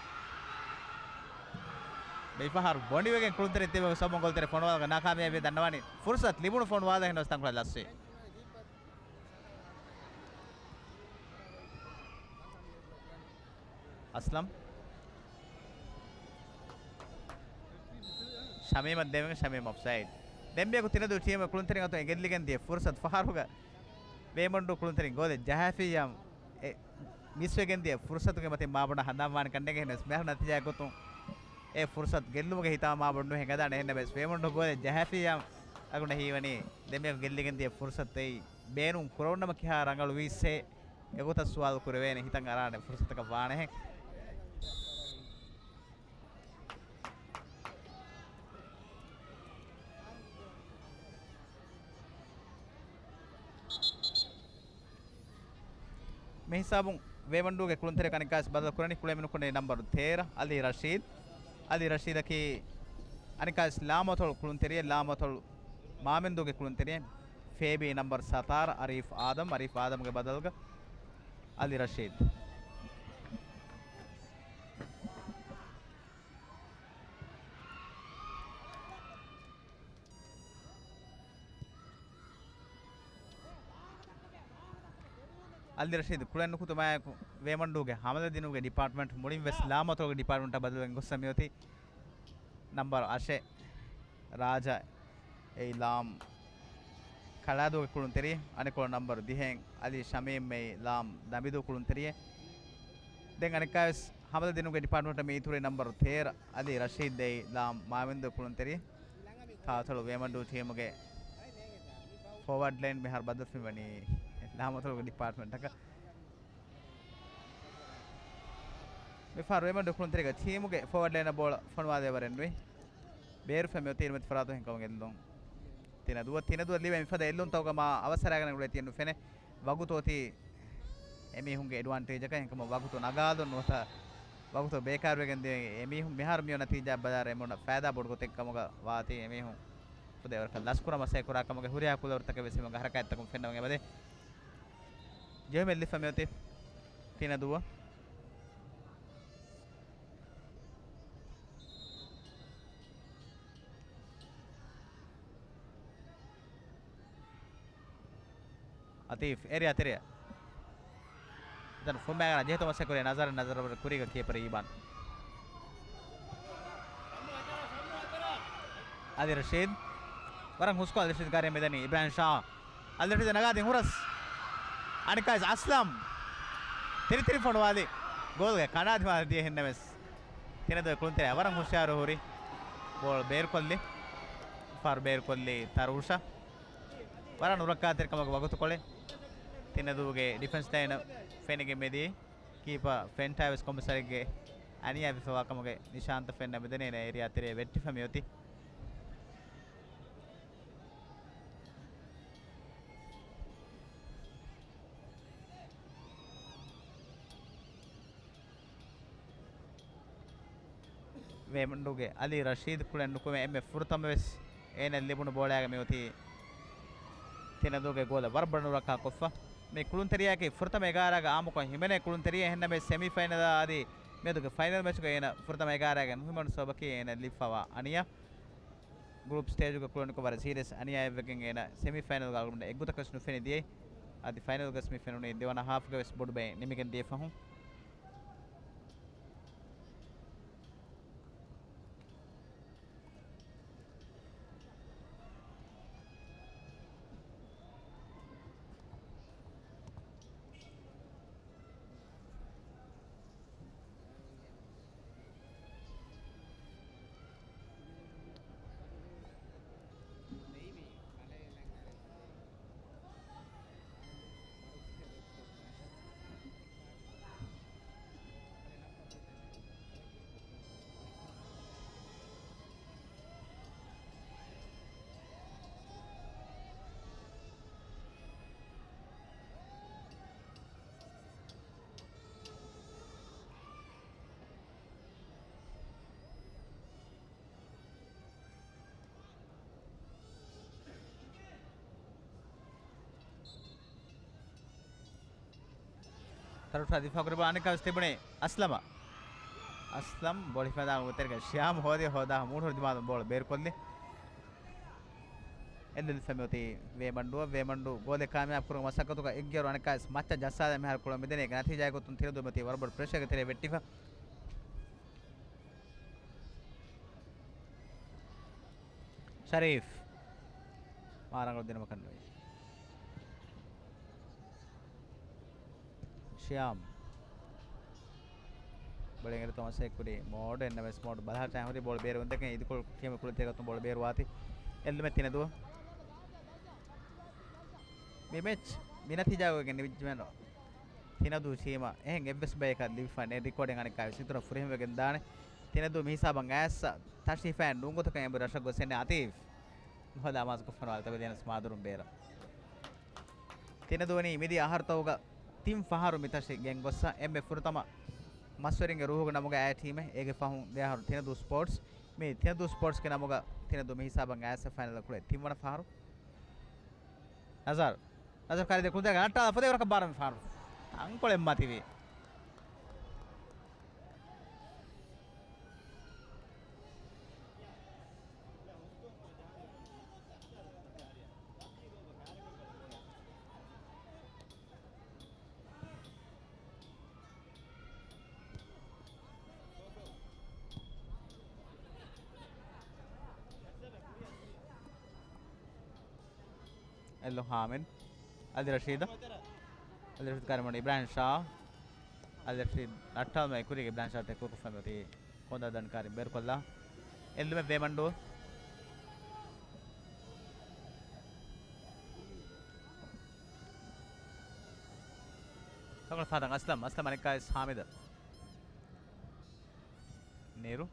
މިފަހަރު ބޮނޑިވެގެން ކުޅުންތެރިން ތިބެ ސަބަބުން ގޯލްތެރެ ފޮނުވާލަން ނާކާމިޔާބީ ދަންނަވާނީ. ފުރުސަތު ލިބުނު ފޮނުވާލަން އެހެންނަމަވެސް ތަންކޮޅެއް ލަސްވި. އަސްލަމް. ޝަމީމަށް ދެވެން ޝަމީމް އޮފްސައިޑް. ދެން މިއަދު ތިނަދޫ ޓީމު ކުޅުންތެރިން އަތުން ގެއްލިގެން ދިޔަ ފުރުސަތު ފަހަރުގަ ވޭމަންޑޫ ކުޅުންތެރިން ގޯލެއް ޖަހާފިއްޔާ އެ މިސްވެގެން ދިޔަ ފުރުސަތުގެ މަތިން މާބޮނޑަށް ހަނދާންވާނެ ކަންނޭނގެ. ހެންނަސް މިހާރު ނަތީޖާއެއް ގޮތުން އެ ފުރުސަތު ގެއްލުމުގެ ހިތާމަ މާބޮނޑު ނުހެނގަދާނެ. ހެންނަމެސް ވޭމަންޑޫ ގޯލެއް ޖަހާފިއްޔާ އަގުން ހީވަނީ ދެމެޔަކު ގެއްލިގެން ދިޔަ ފުރުސަތު އެއީ ބޭނުން ކުރެވުނަމަ ކިހާ ރަނގަޅުވީސްހޭ އެގޮތަށް ސުވާލު ކުރެވޭނެ ހިތަށް އަރާނެ ފުރުސަތަކަށް ވާނެހެން. މި ހިސާބުން ވޭމަންޑޫގެ ކުޅުންތެރި އަނެއްކާވެސް ބަދަލު ކުރަނީ. ކުޅޭ މިނުކުންނެވި ނަންބަރު ތޭރަ އަލީ ރަޝީދު. އަލީ ރަޝީދަކީ އަނެއްކާވެސް ލާމަތޮޅު ކުޅުންތެރިއެއް، ލާމަތޮޅު މާމެންދޫގެ ކުޅުންތެރިއެއް. ފޭބީ ނަންބަރު ސަތާރަ އަރީފް އާދަމް، އަރީފް އާދަމްގެ ބަދަލުގަ އަލީ ރަޝީދު. އަލީ ރަޝީދު ކުޅެން ނުކުތުމާއެކު، ވޭމަންޑޫގެ ހަމަލަ ދިނުމުގެ ޑިޕާޓްމަންޓް މުޅިން ވެސް ލާމަތޮޅުގެ ޑިޕާޓްމަންޓަށް ބަދަލުވެގެން ގޮސްފަ މިއޮތީ. ނަންބަރު އަށެއް ރާޖާ، އެއީ ލާމް ކަޅާދޫގެ ކުޅުންތެރި، އަނެއްކޮޅު ނަންބަރު ދިހައިން އަލީ ޝަމީމް، އެއީ ލާމް ދަނބިދޫ ކުޅުންތެރިއެއް. ދެން އަނެއްކާވެސް ހަމަލަ ދިނުމުގެ ޑިޕާޓްމަންޓަށް މި އިތުރުވި ނަންބަރު ތޭރަ އަލީ ރަޝީދު، އެއީ ލާމް މާމެންދޫ ކުޅުންތެރި. ތާތޮޅު ވޭމަންޑޫ ޓީމުގެ ފޯވާޑް ލައިން މިހާރު ބަދަލުވެފައިވަނީ ލާމަތޮޅުގެ ޑިޕާޓްމަންޓަކަށް. މިފަހަރު ވޭމަންޑޫ ކުޅުންތެރިގެ ޓީމުގެ ފޯވާޑް ލައިނަށް ބޯޅަ ފޮނުވާލެވަރެއް ނުވި. ބޭރުފަ މިއޮތީ އިރުމަތި ފަރާތުން ހިނގަމުން ގެއްލުން. ތިނަދޫ، ތިނަދޫ ލިބޭ މިފަދަ އެއްލުންތަކުގަ މާ އަވަސް އަރާގަނެ އުޅޭތީ ނުފެނޭ. ވަގުތު އޮތީ އެމީހުންގެ އެޑްވާންޓޭޖަކަށް. އެހެންކަމުން ވަގުތު ނަގާލުން ނުވަތަ ވަގުތު ބޭކާރުވެގެން ދިޔަ އެމީހުން މިހާރު މިއޮތް ނަތީޖާ ބަލާއިރު އެމީހުންނަށް ފައިދާ ބޮޑު ގޮތެއް ކަމުގަ ވާތީ އެމީހުން ފުދޭވަރަކަށް ލަސްކުރާ މަސައްކަތް ކުރާ ކަމުގެ ހުރިހާ ކުލަވަރުތަކެއް ވެސް ހަރަކާތްތަކުން ފެންނަމުން އެބަދޭ. ޖެހުމެއް ލިބިފަ މިއޮތީ ތިނަދޫ. އަތީފް އޭރިއާ ތެރެއަށް. ދެން ފުންމައިގަންނަ ޖެހިތު މަސައްކަތް ކުރި ނަޒަރަށް، ނަޒަރު ކުރީގަ ކީޕަރ އީބާން. އަލީ ރަޝީދު. ވަރަށް ހުސްކޮށް އަލީ ރަޝީދު ކާރިއަށް މިދަނީ އިބްރާހިމް ޝާ. އަލީ ރަޝީދު ނަގާދިން ހުރަސް. އަނެއްކާވެސް އަސްލަމް. ތިރިތިރި ފޮނުވާލި. ގޯލްގެ ކަނޑާ ދިމާލަށް ދިޔަ ހެންނަމެސް. ތިނަދޫ ކުޅުންތެރި ވަރަށް ހުޝިޔާރު ހުރި. ބޯޅަ ބޭރުކޮށްލި. ފާރު ބޭރުކޮށްލީ ތަރުޝާ. ވަރަށް ނުރައްކާތެރިކަމުގެ ވަގުތުކޮޅެއް. ތިނަދޫގެ ޑިފެންސް ލައިނަށް ފެނިގެން މިދިޔަ. ކީޕަ ފެންޓާވެސް ކޮމިސަރެއްގެ އަނިޔާ ވެފަވާ ކަމުގެ ނިޝާންތައް ފެންނަ މިދަނީ އޭރިއާ ތެރޭ ވެއްޓިފަ މިއޮތީ. ވޭމަންޑޫގެ އަލީ ރަޝީދު ކުޅެން ނުކުމެ އެންމެ ފުރަތަމަވެސް އޭނަ ލިބުނު ބޯޅައިގަ މިއޮތީ ތިނަދޫގެ ގޯލަށް ވަރަށް ބޮޑަށް ނުރައްކާ ކޮށްފަ. މި ކުޅުންތެރިޔާއަކީ ފުރަތަމަ އެގާރައިގަ އާއްމުކޮށް ހިމެނޭ ކުޅުންތެރިއެއް. އެހެންނަމަވެސް ސެމީ ފައިނަލާ އަދި މިއަދުގެ ފައިނަލް މެޗުގަ އޭނަ ފުރަތަމަ އެގާރައިގަ ނުހިމަނު ސަބަބަކީ އޭނަ ލިބިފަވާ އަނިޔާ. ގްރޫޕް ސްޓޭޖުގަ ކުޅެނިކޮށް ވަރަށް ސީރިއަސް އަނިޔާއެއްވެގެން އޭނަ ސެމީ ފައިނަލްގަ އަޅުގަނޑު އެއްގޮތަކަށް ނުފެނި ދިޔައީ. އަދި ފައިނަލްގަސް މި ފެނުނީ ދެވަނަ ހާފްގަވެސް ބޮޑުބައި ނިމިގެން ދިޔަ ފަހުން. ތަރުޝާ ދިފާ ކުރި ބޯޅަ އަނެއްކާވެސް ތިބުނީ އަސްލަމަށް. އަސްލަމް ބޯޅަ ހިފަންދާ ގޮތެރިގަ ޝިޔާމް ހޯދި ހޯދާ މޫނުހުރި ދިމާލުން ބޯޅަ ބޭރުކޮށްލި. އެއްލެވިފަ މިއޮތީ ވޭމަންޑޫއަށް. ވޭމަންޑޫ ގޯލެއް ކާމިޔާބު ކުރުމަށް މަސައްކަތުގަ އެއްގިޔަވަރު އަނެއްކާވެސް މައްޗަށް ޖައްސާލާ މިހާރު ކުޅަމުން މިދަނީ. އޭގެ ނަތީޖާގެ ގޮތުން ތިނަދޫ މިއޮތީ ވަރަށް ބޮޑު ޕްރެޝަރެއްގެ ތެރޭ ވެއްޓިފަ. ޝަރީފް. މާ ރަނގަޅު ދިނުމަކަށް ނުވި. ޝިޔާމް. ގޮޅި އެނގި ތޯމަސް އެކުރި މޯޑް އެން އެމް އެސް މޯޑް ބަލާ ޓައިމް ހުރި ބޯޅަ ބޭރު ވަންދެކެން އިދިކޮޅު ޓީމު ކުޅުންތެރި ގޮތުން ބޯޅަ ބޭރު ވާތީ. އެއްލުމެއް ތިނެދު. މި މެޗް މި ނަތީޖާގައި ނިވިއްޖެމެން ތިނަދޫ ޓީމަށް އެހެން އެއްވެސް ބަޔަކަށް ލިބިފަ ނެތް ރިކޯޑިން އަނެއްކާވެސް އިތުރަށް ފުރިހަމަވެގެން ދާނެ. ތިނަދޫ މި ހިސާބަށް އައިސް ތަށި ހިފައި ނޫން ގޮތަކަށް އެނބުރި ރަށަށް ގޮސް އެން އަތީފް ނުހަދާ އަމާޒުކޮށްފަނުވާލި ތަބެދޭނަސް މާދުރުން ބޭރަށް. ތިނަދޫނީ މިދިޔަ އަހަރުތަކުގަ ތިން ފަހަރު މި ތަށި ގެންގޮއްސަ އެންމެ ފުރަތަމަ މަސްވެރިންގެ ރޫހުގެ ނަމުގަ އައި ޓީމެއް. އޭގެ ފަހުން ދެ އަހަރު ތިނަދޫ ސްޕޯޓްސް. މި ތިނަދޫ ސްޕޯޓްސްގެ ނަމުގަ ތިނަދޫ މި ހިސާބަށް އައިސް ފައިނަލަށް ކުޅޭ ތިންވަނަ ފަހަރު. ނަޒާރު. ނަޒާރު ކާރި ދެ ކުޅުންތެރި ނައްޓާލާ ފަދަ އިވަރަކަށް ބާރަމެ ފާރު. ތަންކޮޅެއް މަތިވި. އެއްލު ހާމިން. އަލި ރަޝީދަށް. އަލި ރަޝީދު ކާރި މޮނޑު އިބްރާހިމް ޝާ. އަލި ރަޝީދު ނައްޓާލުމާ އެކުރީގެ އިބްރާހިމް ޝާ ތެކުކޮށްފަ މިއޮތީ ކޮންދާ ދަނޑު ކާރި ބޭރުކޮށްލާ. އެއްލުމެއް ވޭމަންޑޫ. ތަންކޮޅެއް ފަހަތަށް އަސްލަމް، އަސްލަމް އަނެއްކާވެސް ހާމިދަށް. ނޭރު.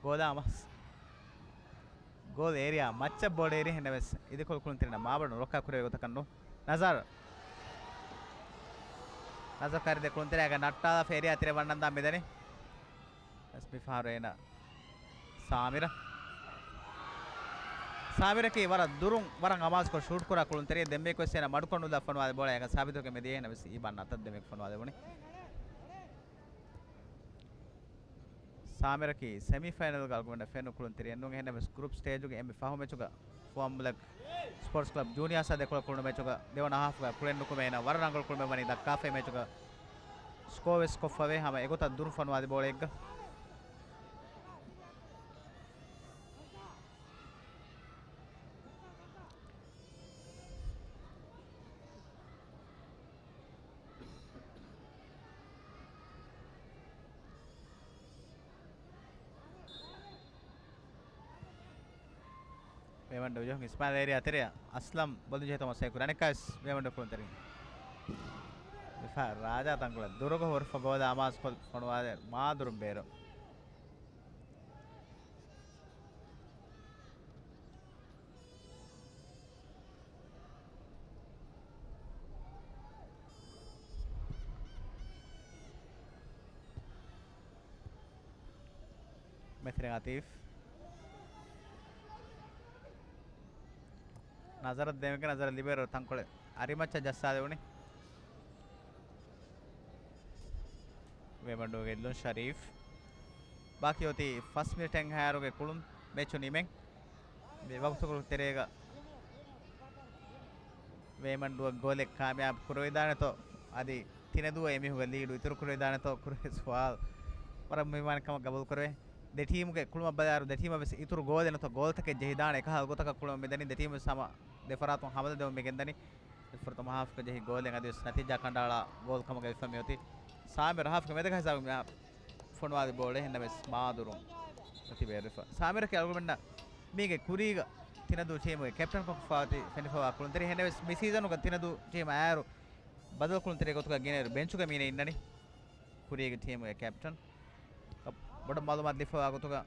ގޯލާ މަސް. ގޯލް އޭރިއާ މައްޗަށް ބޯޅަ އެރި ހެންނެވެސް އިދިކޮޅު ކުޅުންތެރިންނަށް މާބަނޑު ރޮއްކާ ކުރެވޭ ގޮތަކަށް ނޫން. ނަޒާރު. ނަޒާރު ކާރި ދެ ކުޅުންތެރިއާގަ ނައްޓާލާފަ އޭރިއާ ތެރެ ވަންނަންދާން މިދަނީ. ވެސް މިފަހަރު އޭނަ ސާމިރަ. ސާމިރަކީ ވަރަށް ދުރުން ވަރަށް އަމާޒުކޮށް ޝޫޓް ކުރާ ކުޅުންތެރިއެއް. ދެންމެ ކޮށް އޭނަ މަޑުކޮށް ނުލާ ފޮނުވާލި ބޯޅަ އޭގަ ސާބިތުވެގެން މިދިޔަ ހެންނެވެސް އީބާން އަތަށް ދެމެ ފޮނުވާލެވުނީ. ސާމިރަކީ ސެމީފައިނަލްގަ އަޅުގަނޑަށް ފެނުނު ކުޅުންތެރިއެއް ނޫން. އެހެންނަމަވެސް ގްރޫޕް ސްޓޭޖުގެ އެންމެ ފަހު މެޗުގަ ފުވާ މުލަކް ސްޕޯޓްސް ކްލަބް ޖޫނިއާސްއާ ދެކޮޅަށް ކުޅުނު މެޗުގަ ދެވަނަ ހާފްގަ ކުޅެން ނުކުމެ އޭނަ ވަރަށް ރަނގަޅު ކުޅުމެއް ވަނީ ދައްކާފައި މެޗުގަ ސްކޯ ވެސް ކޮށްފަވޭ ހަމަ އެގޮތަށް ދުރު ފޮނުވާލި ބޯޅައެއްގަ. ވޭމަންޑޫ ޖެހުން އިސްމާއިލް އޭރިއާ ތެރެއަށް އަސްލަމް ބޮލުން ޖެހޭ ތަމަސް އެކު ރަނެކާސް ވޭމަންޑޫ ކުޅުންތެރިން. މިފަހަރު ރާޖާ ތަންކޮޅަށް ދުރުގަ ހުރިފަ ގޯލާ އަމާޒު ކޮށް ފޮނުވާލެ މާދުރުން ބޭރު. މެތިރެން އަތީފް. ނަޒަރަށް ދެމެގެ ނަޒަރަށް ލިބޭރު ތަންކޮޅެއް އަރިމައްޗަށް ޖައްސާލެވުނީ. ވޭމަންޑޫގެ އެއްލުން ޝަރީފް. ބާކީ އޮތީ ފަސް މިނިޓެއް ހާއިރުގެ ކުޅުން މެޗު ނިމެން. މި ވަގުތުކޮޅު ތެރޭގަ ވޭމަންޑޫއަށް ގޯލެއް ކާމިޔާބު ކުރެވިދާނެތޯ؟ އަދި ތިނަދޫ އެމީހުންގެ ލީޑު އިތުރު ކުރެވިދާނެތޯ؟ ކުރެވޭ ސުވާލު ވަރަށް މުހިއްމާނެ ކަމަށް ގަބޫލު ކުރެވޭ. ދެ ޓީމުގެ ކުޅުމަށް ބަލާއިރު ދެ ޓީމަށް ވެސް އިތުރު ގޯލެއް ނެތޯ ގޯލްތަކެއް ޖެހިދާނެ އެކަހަލަ ގޮތަކަށް ކުޅުމަށް މިދަނީ. ދެ ޓީމު ވެސް ހަމަ ދެ ފަރާތުން ހަމަލަދެމުން މި ގެންދަނީ. ފުރަތަމަ ހާފްގަ ޖެހި ގޯލެއް އަދިވެސް ނަތީޖާ ކަނޑައަޅާ ގޯލް ކަމުގަ ވެފަ މިއޮތީ. ސާމިރު ހާފްގެ މެދަކަ ހިސާބު ފޮނުވާލި ބޯޅަ އެހެންނަމަވެސް މާދުރުން އޮތި ބޭރުވެފަ. ސާމިރަކީ އަޅުގަނޑަށް މީގެ ކުރީގަ ތިނަދޫ ޓީމުގެ ކެޕްޓަންކޮށް ފާތި ފެނިފަވާ ކުޅުންތެރި. އެހެންނަމަވެސް މި ސީޒަނުގަ ތިނަދޫ ޓީމަށް އައިރު ބަދަލު ކުޅުންތެރި ގޮތުގަ ގިނައިރު ބެންޗުގަ މީނަ އިންނަނީ ކުރީގެ ޓީމުގެ ކެޕްޓަން. ބޮޑަށް މައުލޫމާތު ލިބިފަވާ ގޮތުގަ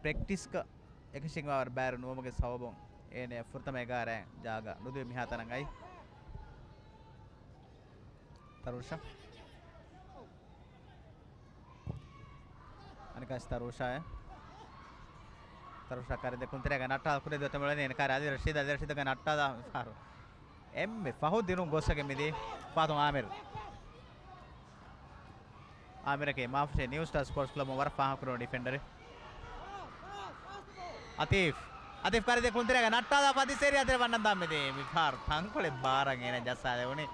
ޕްރެކްޓިސްގަ އެކަށީގެންވާވަރު ބައިވެރި ނުވުމުގެ ސަބަބުން އޭނަ ފުރަތަމަ އެގާރައިން ޖާގަ ނުދެވި މިހާތަނަށް އައީ. ތަރޫޝާ. އަނެކާސް ތަރޫޝާއެއް. ތަރޫޝާ ކާރި ދެ ކުޅުންތެރިއާގަ ނައްޓާލާ ކުރި ދޮތަމުޅެނީ އެނެ ކާރި އަލި ރަޝީދަށް، އަލި ރަޝީދަށް ނައްޓާލާ މިފަހަރު. އެންމެ ފަހު ދިނުން ގޮސްގެން މިދީ ފާތުން އާމިރު. އާމިރަކީ މާފުށޭ ނިއު ސްޓާރ ސްޕޯޓްސް ކްލަބުން ވަރަށް ފާހަގަކުރެވުނު ޑިފެންޑަރެއް. އަތީފް. އަތީފް ކާރި ދެ ކުޅުންތެރިއާގަ ނައްޓާލާ ފަދި ސޭރި އަތެރެ ވަންނަން ދާން މިދީ. މިފަހަރު ތަންކޮޅެއް ބާރަށް އޭނަ ޖައްސާލެވުނީ.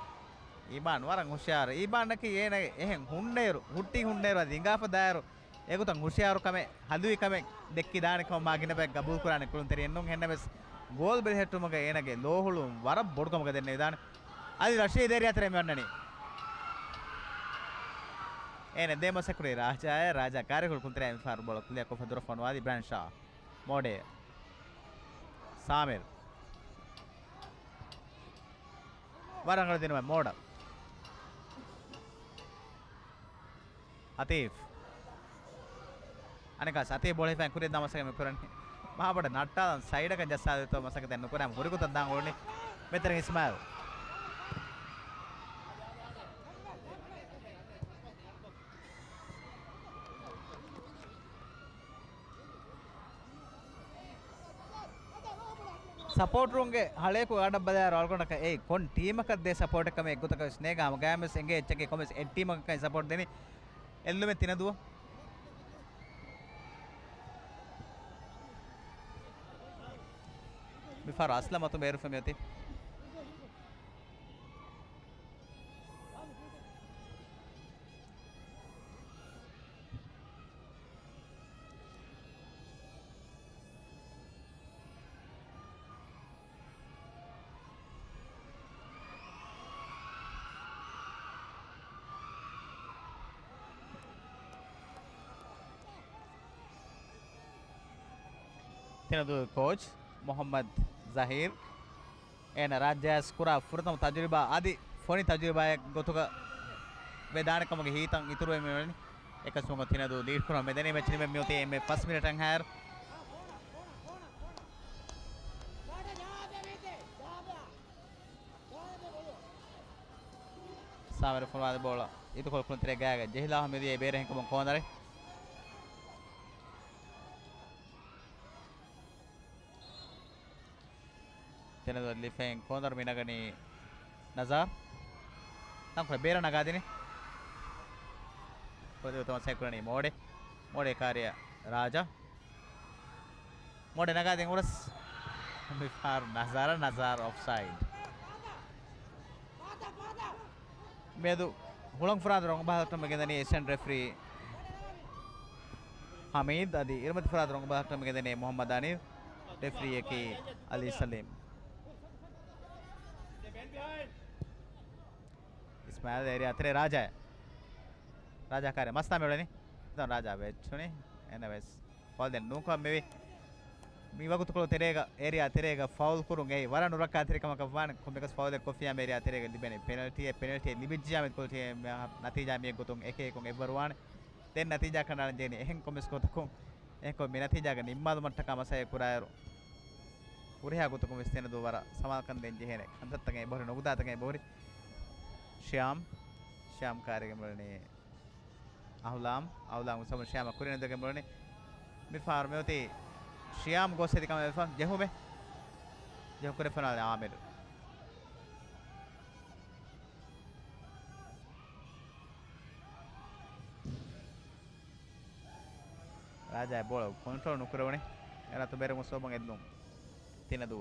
އީބާން ވަރަށް ހުޝިޔާރު. އީބާންއަކީ އޭނަ އެހެން ހުންނައިރު، ހުއްޓި ހުންނައިރު އަދި އިނގާފަ ދާއިރު އެގޮތަށް ހުޝިޔާރުކަމެއް، ހަލުވިކަމެއް ދެއްކިދާނެ ކަމަށް މާ ގިނަ ބައެއް ގަބޫލުކުރާނެ ކުޅުންތެރިއެއް ނޫން. އެހެންނަމަވެސް ގޯލް ބެލެހެއްޓުމުގަ އޭނަގެ ލޯހުޅުވުން ވަރަށް ބޮޑުކަމުގަ ދެންނެވިދާނެ. އަލި ރަޝީދު އޭރިއާ ތެރެއަށް މި އަންނަނީ. އޭނަ ދޭ މަސައްކަތް ކުރީ ރާޖާއަށް. ރާޖާ ކާރި ކުޅު ކުންތެރެއާ މިފަހަރު ބޯޅަ ކްލިއާ ކޮށްފަ ދުރަށް ފޮނުވާލީ އިބްރާހިމް ޝާ. މޯޑޭ. ސާމިރް. ވަރަށް ރަނގަޅު ދިނުމެއް މޯޑަށް. އަތީފް. އަނެއްކާސް އަތީފް ބޯޅަ ހިފައި ކުރިއަށް ދާ މަސައްކަތް މި ކުރަނީ. މާބޮޑަށް ނައްޓާލަން ސައިޑަކަށް ޖައްސާދޭތޯ މަސައްކަތެއް ނުކުރާ ހުރި ގޮތަށް ދާން އުޅުނީ. މެތެރެން އިސްމާއިލް. ސަޕޯޓްރުންގެ ހަޅޭކު ގާޑަށް ބަލާއިރު އަޅުގަނޑަކަށް އެއީ ކޮން ޓީމަކަށް ދޭ ސަޕޯޓެއް ކަމެއް އެއްގޮތަކަށް ވެސް ނޭނގެ ހަމަ ގާމެސް އެނގޭ އެއްޗަކީ ކޮންމެސް އެއް ޓީމަކަކަށް ސަޕޯޓް ދެނީ. އެއްލުމެއް ތިނަދޫ. މިފަހަރު އަސްލަމް އަތުން ބޭރުފަ މިއޮތީ. ތިނަދޫ ކޯޗް މުޙައްމަދު ޒަހީރު. އޭނަ ރާއްޖެއަސް ކުރާ ފުރަތަމަ ތަޖުރިބާ އަދި ފޮނި ތަޖުރިބާއެއް ގޮތުގަ ވެދާނެ ކަމުގެ ހިތްތައް އިތުރުވެ މިވަނީ. އެކަސްވުމަށް ތިނަދޫ ލީޑް ކުރަމުން މިދަނީ މެޗް ނިމެން މިއޮތީ އެންމެ ފަސް މިނެޓަށް ހާއިރު. ސާމިރު ފޮނުވާލި ބޯޅަ އިދުކޮޅު ކުޅުންތެރޭ ގާގަ ޖެހިލާ މިދިޔަ ބޭރެހެންކަމުން ކޯނަރެއް. ތެނެދޮ ލިފެން ކޯނަރު މި ނަގަނީ ނަޒާރް. ތަންކޮޅެއް ބޭރަށް ނަގާދިނީ. ކުޅަދުވެތަމަ ސައިކުރަނީ މޯޑެ. މޯޑެ ކާރިޔަ ރާޖާ. މޯޑެ ނަގާދިން އުރަސް. މިފާރު ނަޒާރަ ނަޒާރް އޮފްސައިޑް. މިއަދު ހުޅަނގު ފަރާތުން ރޮނގު ބަހައްޓަމުން ގެންދަނީ އެސިސްޓެންޓް ރެފްރީ ހަމީދު އަދި އިރުމަތި ފަރާތުން ރޮނގު ބަހައްޓަމުން ގެންދަނީ މުޙައްމަދު އަނީސް، ރެފްރީއަކީ އަލީ ސަލީމް. އިސްމާއިލް އޭރިއާ ތެރޭ ރާޖާ. ރާޖާ ކާރި މަސްތާ މިއުޅެނީ. ދޯ ރާޖާ ވެއްޗުނީ. އެނަވެސް ފައުލެއް ނޫންކަމަށް މިވީ. މި ވަގުތުކޮޅު ތެރޭގަ، އޭރިއާ ތެރޭގަ ފައުލް ކުރުން އެއީ ވަރަށް ނުރައްކާތެރި ކަމަކަށް ވާނެ. ކޮންމެއަކަސް ފައުލެއް ކޮށްފިއްޔާ އޭރިއާ ތެރޭގަ ލިބޭނެ ޕެނަލްޓީއެއް، ޕެނަލްޓީއެއް ލިބިއްޖިއްޔާ މި ކޮޅު ޓީމް ނަތީޖާ މި ގޮތުން އެކަކަކުން އެއްވަރު ވާނެ. ދެން ނަތީޖާ ކަނޑައަޅަން ޖެހެނީ. އެހެން ކޮންމެސް ގޮތަކުން އެހެންކޮށް މި ނަތީޖާގަ ނިންމާލުމަށްޓަކާ މަސައްކަތް ކުރާއިރު، ހުރިހާ ގޮތަކުން ވެސް ތިނަދޫ ވަރަށް ސަމާލުކަން ދޭން ޖެހޭނެ ކަންތައްތަކެއް އެބަހުރި، ނުގުދާތަކެއް އެބަހުރި. ޝިޔާމް، ޝިޔާމް ކާރިގެ މިއުޅެނީ އަހުލާމް، އަހުލާމް ސަމު ޝިޔާމަށް ކުރިނަދުގެ މިއުޅެނީ. މިފަހަރު މިއޮތީ ޝިޔާމް ގޯސް އެދި ކަމަށް ވެފަ ޖެހުމެއް. ޖެހުން ކުރެފަނާލެ އާމިރު. ރާޖާ ބޯޅަ ކޮންޓްރޯލް ނުކުރެވުނީ. އެރަތު ބެރުމު ސޯބަން އެއްލުން. ތިނަދޫ.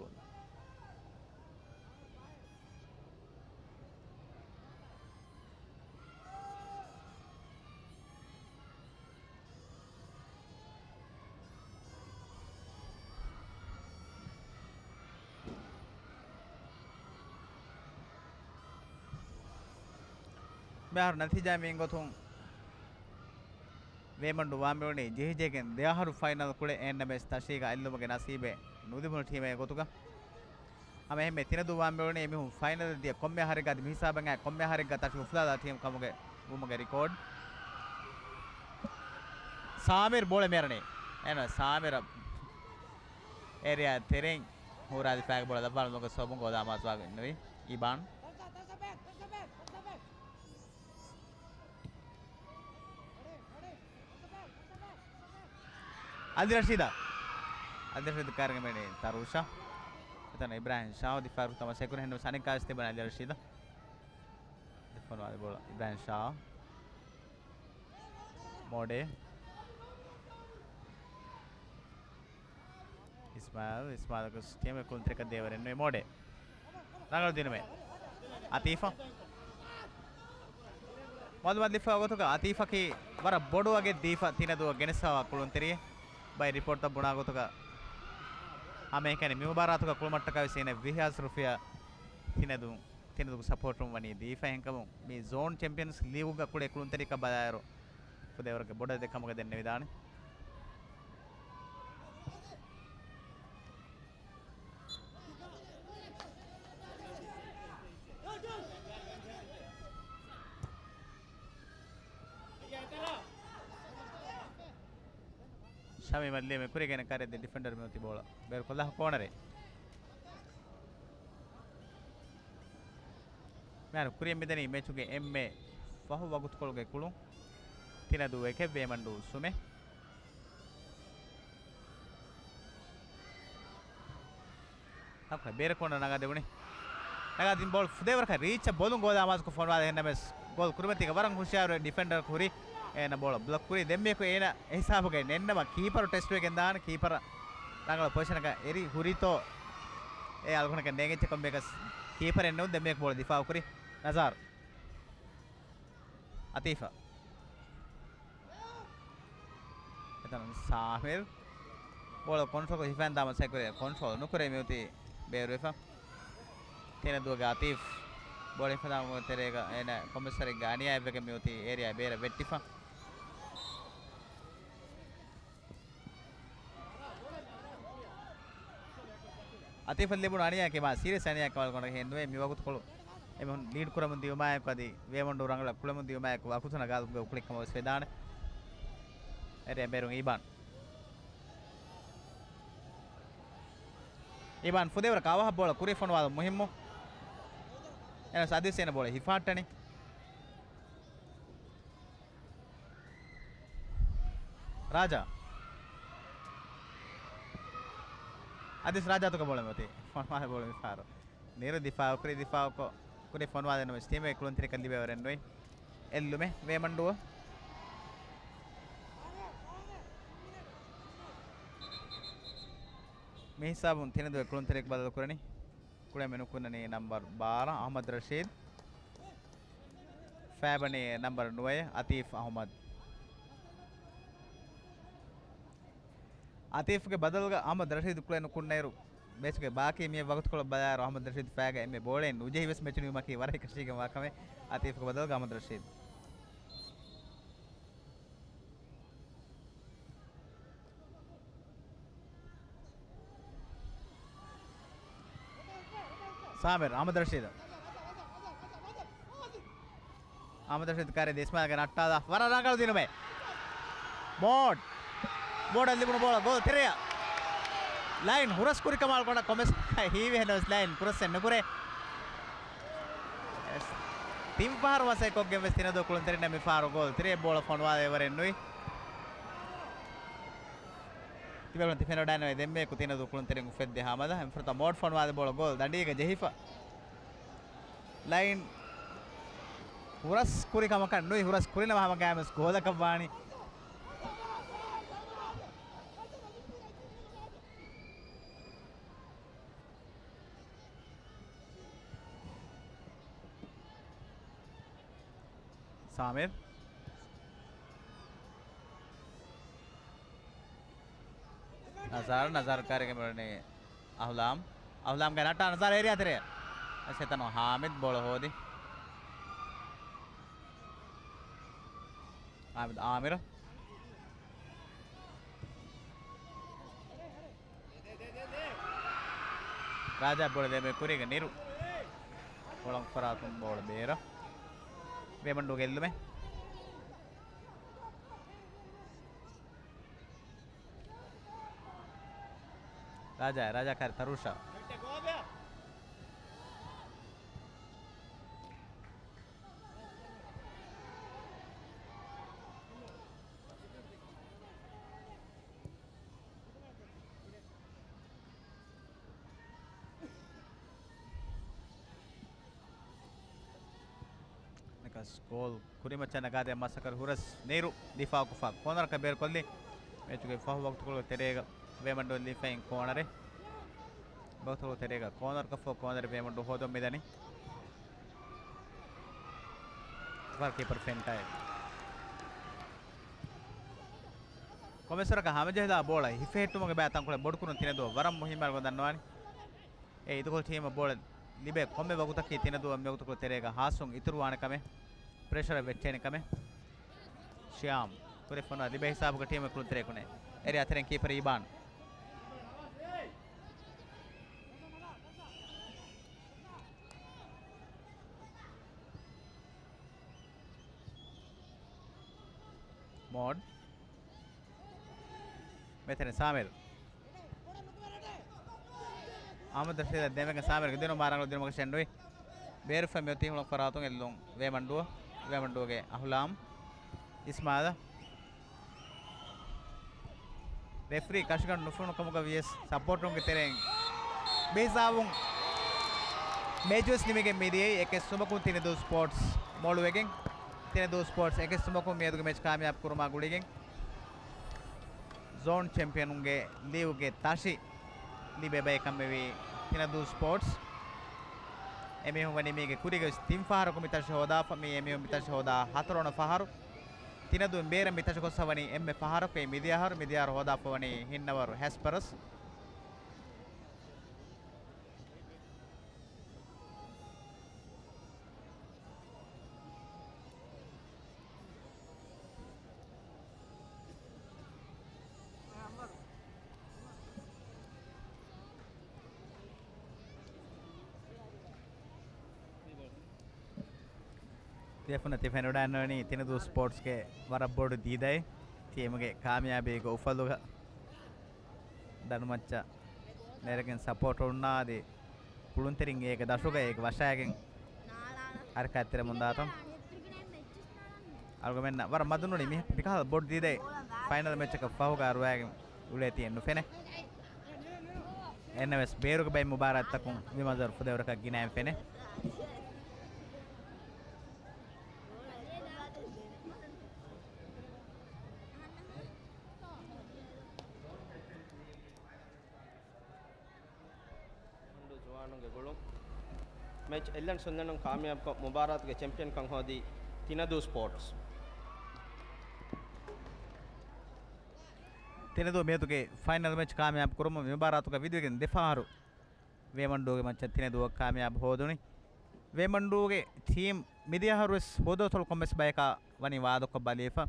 މިހާރު ނަތީޖާ މިއިން ގޮތުން ވޭމަންޑު ވާމިވަނީ ޖެހިޖެހިގެން ދެ އަހަރު ފައިނަލް ކުޅެ އެންއެމްއެސް ތަށީގަ އެއްލުމުގެ ނަސީބެއް ނުލިބުނު ޓީމެއް ގޮތުގަ. ހަމަ އެހެންމެ ތިނަދޫ ވާމިވަނީ އެމީހުން ފައިނަލަށް ދިޔަ ކޮންމެ އަހަރެއްގަ އަދި މިހިސާބަށް އައި ކޮންމެ އަހަރެއްގަ ތަށި އުފުލާލާ ޓީމް ކަމުގެ ވުމުގެ ރިކޯޑް. ސާމިރު ބޯޅަ މޭރަނީ. އެން ސާމިރަށް އޭރިއާ ތެރެއިން ހޫރާލި ފައިގެ ބޯޅަ ލައްވާލުމުގެ ސޯބުން ގޯލާ މާޒުވާގެން ނުވި އީބާން. އަލި ރަޝީދާ. އަލި ރަޝީދު ކާރިގެ މިއުޅެނީ ތަރޫޝާ. އެތަނަށް އިބްރާހިމް ޝާ ދިފާއު ކުރި ތަމަ ސައިކުރި ހެންނު ސަނިކާސް ތިބަން އަލި ރަޝީދާ. ދެފޮނުވާލި ބޯޅަ އިބްރާހިމް ޝާ. މޯޑޭ. އިސްމާއިލް، އިސްމާއިލް ގޮސް ޓީމްގެ ކުޅުންތެރިކަން ދޭވަރެއް ނުވެ މޯޑެ. ރަނގަޅު ދިނުމެއް. އަތީފަށް. މައުލޫމާތު ލިބިފައި ގޮތުގަ އަތީފަކީ ވަރަށް ބޮޑު އަގެއް ދީފަ ތިނަދޫއަށް ގެނެސްފައިވާ ކުޅުންތެރިއެއް. ބައެއް ރިޕޯޓްތައް ބުނާ ގޮތުގަ ހަމައެކަނި މި މުބާރާތުގަ ކުޅުމަށްޓަކާ ވެސް އޭނަ ވިހި ހާސް ރުފިޔާ ތިނަދޫ، ތިނަދޫގެ ސަޕޯޓުން ވަނީ ދީފަ. އެހެންކަމުން މި ޒޯން ޗެމްޕިއަންސް ލީގުގަ ކުޅޭ ކުޅުންތެރިކަން ބަލާއިރު، ފުދޭވަރުގެ ބޮޑަށް ދެ ކަމުގަ ދެންނެވިދާނެ. ޝަމީމަށް ލިޔެމެ ކުރިގެން ކަރެއް ދެ ޑިފެންޑަރ މިއޮތީ ބޯޅަ ބޭރުކޮށްލާ ކޯނަރެއް. މިހާރު ކުރިއަށް މިދަނީ މެޗުގެ އެންމެ ފަހު ވަގުތުކޮޅުގެ ކުޅުން. ތިނަދޫ އެކެއް، ވޭމަންޑޫ ސުމެއް. ތަކުރ ބޭރަކޮނޑ ނަގާ ދެވުނީ. ނަގާ ދިން ބޯޅަ ފުދޭވަރަކަށް ރީޗަށް ބޮލުން ގޯލާ މާޒްކޮށް ފޮނުވާލެ ހެންނަމެސް ގޯލް ކުރިމަތީގަ ވަރަށް ހުޝިޔާރު ޑިފެންޑަރ ކުރި އޭނަ ބޯޅަ ބްލޮކް ކުރި. ދެންމެއަކު އޭނަ އެހިސާބުގައި ނެންނަމަ ކީޕަރު ޓެސްޓްވެގެން ދާން ކީޕަރ ރަނގަޅު ޕޮޒިޝަނަކަށް އެރި ހުރިތޯ އެ އަޅުގަނޑަކަށް ނޭނގެއްޗެކޮށް މިއަކަސް ކީޕަރެއް ނެވުން ދެންމެއަކު ބޯޅަ ދިފާއު ކުރި ނަޒާރު. އަތީފަ. އެތަނުން ސާމިރް. ބޯޅަ ކޮންޓްރޯލް ހިފަން ދާމަ ސެކުރޭ ކޮންޓްރޯލް ނުކުރޭ މިއޮތީ ބޭރުވެފަ. ތިނަދޫގެ އަތީފް. ބޯޅަ ހިފަން ދާމަ ތެރޭގަ އޭނަ ކޮމިސަރެއްގެ އަނިޔާއެއްވެގެން މިއޮތީ އޭރިއާ ބޭރަށް ވެއްޓިފަ. އަތީފަށް ލިބުނު އަނިޔާއަކީ މާ ސީރިއަސް އަނިޔާއެއް ކަމަށް ގޮނޑެއް ހެން ނުވޭ. މި ވަގުތުކޮޅު އެމީހުން ލީޑް ކުރަމުން ދިޔުމާއެކު އަދި ވޭމަންޑޫ ރަނގަޅަށް ކުޅެމުން ދިޔުމާއެކު ވަގުތު ނަގާލުމުގެ އުކުޅެއް ކަމަށް ވެސް ވެދާނެ. އެރޭ ބޭރުން އީބާން. އީބާން ފުދޭވަރަކަށް އަވަހަށް ބޯޅަ ކުރި ފޮނުވާލުން މުހިއްމު. އެނަސް އަދިސް އޭނަ ބޯޅަ ހިފާއްޓަނީ. ރާޖާ. އަދިސް ރާޖާ ތުކަ ބޯޅަ މިއޮތީ. ފޮނުވާލެ ބޯޅަ މިފަހަރު. ނިރު ދިފާއު ކުރި ދިފާއުކޮށް، ކުރި ފޮނުވާލެއް ނުވެސް ޓީމެއް ކުޅުންތެރިކަން ލިބޭވަރެއް ނުވި. އެއްލުމެއް ވޭމަންޑޫ. މި ހިސާބުން ތިނަދޫ ކުޅުންތެރިއަކު ބަދަލު ކުރަނީ. ކުޅެމެ ނުކުންނަނީ ނަމްބަރު ބާރަ އަހްމަދު ރަޝީދު. ފައިބަނީ ނަމްބަރު ނުވައެއް އަތީފް އަހުމަދު. އަތީފްގެ ބަދަލުގަ އަހްމަދު ރަޝީދު ކުޅެ ނުކުންނައިރު، މެޗުގެ ބާކީ މިއަށް ވަގުތުކޮޅަށް ބަލާއިރު، އަހްމަދު ރަޝީދު ފައިގަ އެންމެ ބޯޅައެއް ނުޖެހި ވެސް މެޗު ނިމުމަކީ ވަރަށް އެކަށީގެންވާ ކަމެއް. އަތީފްގެ ބަދަލުގަ އަހްމަދު ރަޝީދު. ސާމިރް، އަހްމަދު ރަޝީދު. އަހްމަދު ރަޝީދު ކާރި ދި އިސްމާއިލްގެ ނައްޓާލާ ވަރަށް ރަނގަޅު ދިނުމެއް. މޯޑް. މޯޑަށް ލިބުނު ބޯޅަ ގޯލް ތެރެއަށް. ލައިން ހުރަސް ކުރި ކަމާ ގޮނޑަށް ކޮމެސް ހީވި ހެނަސް ލައިން ކުރަސް ނުކުރޭ. ތިން ފަހަރު މަސައްކަތްކޮށްގެން ވެސް ތިނަދޫ ކުޅުންތެރިންނަށް މި ފަހަރު ގޯލް ތެރެއަށް ބޯޅަ ފޮނުވާލެވަރެއް ނުވި. ތިބޭފުޅުން ތި ފެނިވަޑައިންނެވި ދެންމެ ކުތިނަދޫ ކުޅުންތެރިން އުފެއްދޭ ހާމަދަ އެންފުރަތަ މޯޑް ފޮނުވާލި ބޯޅަ ގޯލް ދަނޑީގަ ޖެހިފަ. ލައިން ހުރަސް ކުރި ކަމަކަށް ނުވި، ހުރަސް ކުރިނަމަ ހަމަ ގާމެސް ގޯލަކަށް ވާނީ. ސާމިރް. ނަޒާރު، ނަޒާރު ކާރިގެ މިވަނީ އަހުލާމް. އަހުލާމްގެ ނައްޓާ ނަޒާރު އޭރިއާ ތެރެއަށް. އަސް އެތަނު ހާމިދު ބޯޅަ ހޯދި. ހާމިދު އާމިރު. ރާޖާ ބޯޅަ ދޭމެ ކުރީގަ ނިރު. ބޯޅަ ފަރާތުން ބޯޅަ ބޭރަށް. ވޭމަންޑޫ ގެއްލުމެއް. ރާޖާ، ރާޖާ ކާރި ތަރޫޝާ. ނަކަސް ގޯލް ކުރިމައްޗަށް ނަގާދޭ މަސައްކަތް ހުރަސް ނިރު ދިފާއުކޮށްފަ ކޯނަރަކަށް ބޭރުކޮށްލި. މެޗުގެ ފަހު ވަގުތުކޮޅުގެ ތެރޭގަ ވޭމަންޑޫ ލިފައިން ކޯނަރެއް. ވަގުތުކޮޅުގެ ތެރޭގަ ކޯނަރަކަށްފަހު ކޯނަރެއް ވޭމަންޑޫ ހޯދަން މިދަނީ. ގޯލްކީޕަރ ފެންޓައެއް. ކޮމެސަރަކަށް ހަމަޖެހިލާ ބޯޅަ ހިފެހެއްޓުމުގެ ބައި ތަންކޮޅެއް ބޮޑުކުރުން ތިނަދޫ ވަރަށް މުހިއްމު އަޅުގަނޑު ދަންނަވާނެ. އެ އިދުކޮޅު ޓީމަށް ބޯޅަ ލިބޭ ކޮންމެ ވަގުތަކީ ތިނަދޫ މިވަގުތުކޮޅު ތެރޭގަ ހާސްވުން އިތުރުވާނެ ކަމެއް، ޕްރެޝަރަށް ވެއްޓޭނެ ކަމެއް. ޝިޔާމް. ކުރެފޮނު ލިބޭ ހިސާބުގަ ޓީމު ކުޅުންތެރިއެކުނެ. އެރި އަތެރެން ކީޕަރ އީބާން. މޯޑް. މެތެރެ ސާމިރު. އަހްމަދު ރަޝީދަށް ދެމެގެން ސާމިރުގެ ދިނުމާ ރަނގަޅު ދިނުމަކަށް ޝެންޑުވި. ބޭރުފަ މިއޮތީ ހުޅަނގު ފަރާތުން އެއްލުން ވޭމަންޑުއަށް. ވޭމަންޑުއުގެ އަހުލާމް އިސްމާލަ. ރެފްރީ ކަށިގަނޑު ނުފެނުނު ކަމުގަ ވިޔަސް ސަޕޯޓުންގެ ތެރެއިން މިހިސާބުން މެޗުވެސް ނިމިގެން މިދިޔައީ އެކެއް ސުމަކުން ތިނެދޫ ސްޕޯޓްސް މޮޅުވެގެން. ތިނެދޫ ސްޕޯޓްސް އެކެއް ސުމަކުން މިއަދުގެ މެޗް ކާމިޔާބު ކުރުމާ ގުޅިގެން. ޒޯން ޗެމްޕިއަނުންގެ ލީގުގެ ތަށި ލިބޭ ބައެއް ކަމެވީ ތިނަދޫ ސްޕޯޓްސް. އެމީހުން ވަނީ މީގެ ކުރީގަވެސް ތިން ފަހަރަކު މި ތަށި ހޯދާފަ. މީ އެމީހުން މި ތަށި ހޯދާ ހަތަރުވަނަ ފަހަރު. ތިނަދޫ ބޭރަށް މި ތަށި ގޮސްފަ ވަނީ އެންމެ ފަހަރަކު. އެ މިދިޔަ އަހަރު، މިދިޔަ އަހަރު ހޯދާފަ ވަނީ ހިންނަވަރު ހެސްޕަރަސް. ތިޔަފުނަ ތި ފެނިވަޑައިގަންނަވަނީ ތިނަދޫ ސްޕޯޓްސްގެ ވަރަށް ބޮޑު ދީދައެއް. ޓީމުގެ ކާމިޔާބީގެ އުފަލުގަ ދަނޑުމައްޗަށް ނެރެގެން ސަޕޯޓް އޮންނާ އަދި ކުޅުންތެރިން އޭގެ ދަށުގަ އޭގެ ވަށާގެން ހަރަކާތްތެރިވަމުންދާތަން. އަޅުގަމެންނަށް ވަރަށް މަދުނުނީ މި، މިކަހަލަ ބޮޑު ދީދައެއް ފައިނަލް މެޗަކަށް ފަހުގަ އަރުވާގެން އުޅޭތީ ނުފެނޭ. އެންނަވެސް ބޭރުގެ ބައެއް މުބާރާތްތަކުން މި މަންޒަރު ފުދޭވަރަކަށް ގިނައިން ފެނޭ. ޒުވާނުންގެ ގުޅުން. މެޗް އެއްލަން ސުންލަނުން ކާމިޔާބުކޮށް، މުބާރާތުގެ ޗެމްޕިއަންކަން ހޯދީ ތިނަދޫ ސްޕޯޓްސް. ތިނަދޫ މިއަދުގެ ފައިނަލް މެޗް ކާމިޔާބު ކުރުމުން މި މުބާރާތުގަ ވިދިވެގެން ދެފަހަރު ވޭމަންޑޫގެ މައްޗަށް ތިނަދޫއަށް ކާމިޔާބު ހޯދުނީ. ވޭމަންޑޫގެ ޓީމް މިދިޔަ އަހަރުވެސް ހޯދޯތޮޅު ކޮންމެސް ބަޔަކާ ވަނީ ވާދަކޮށް ބަލީފަ.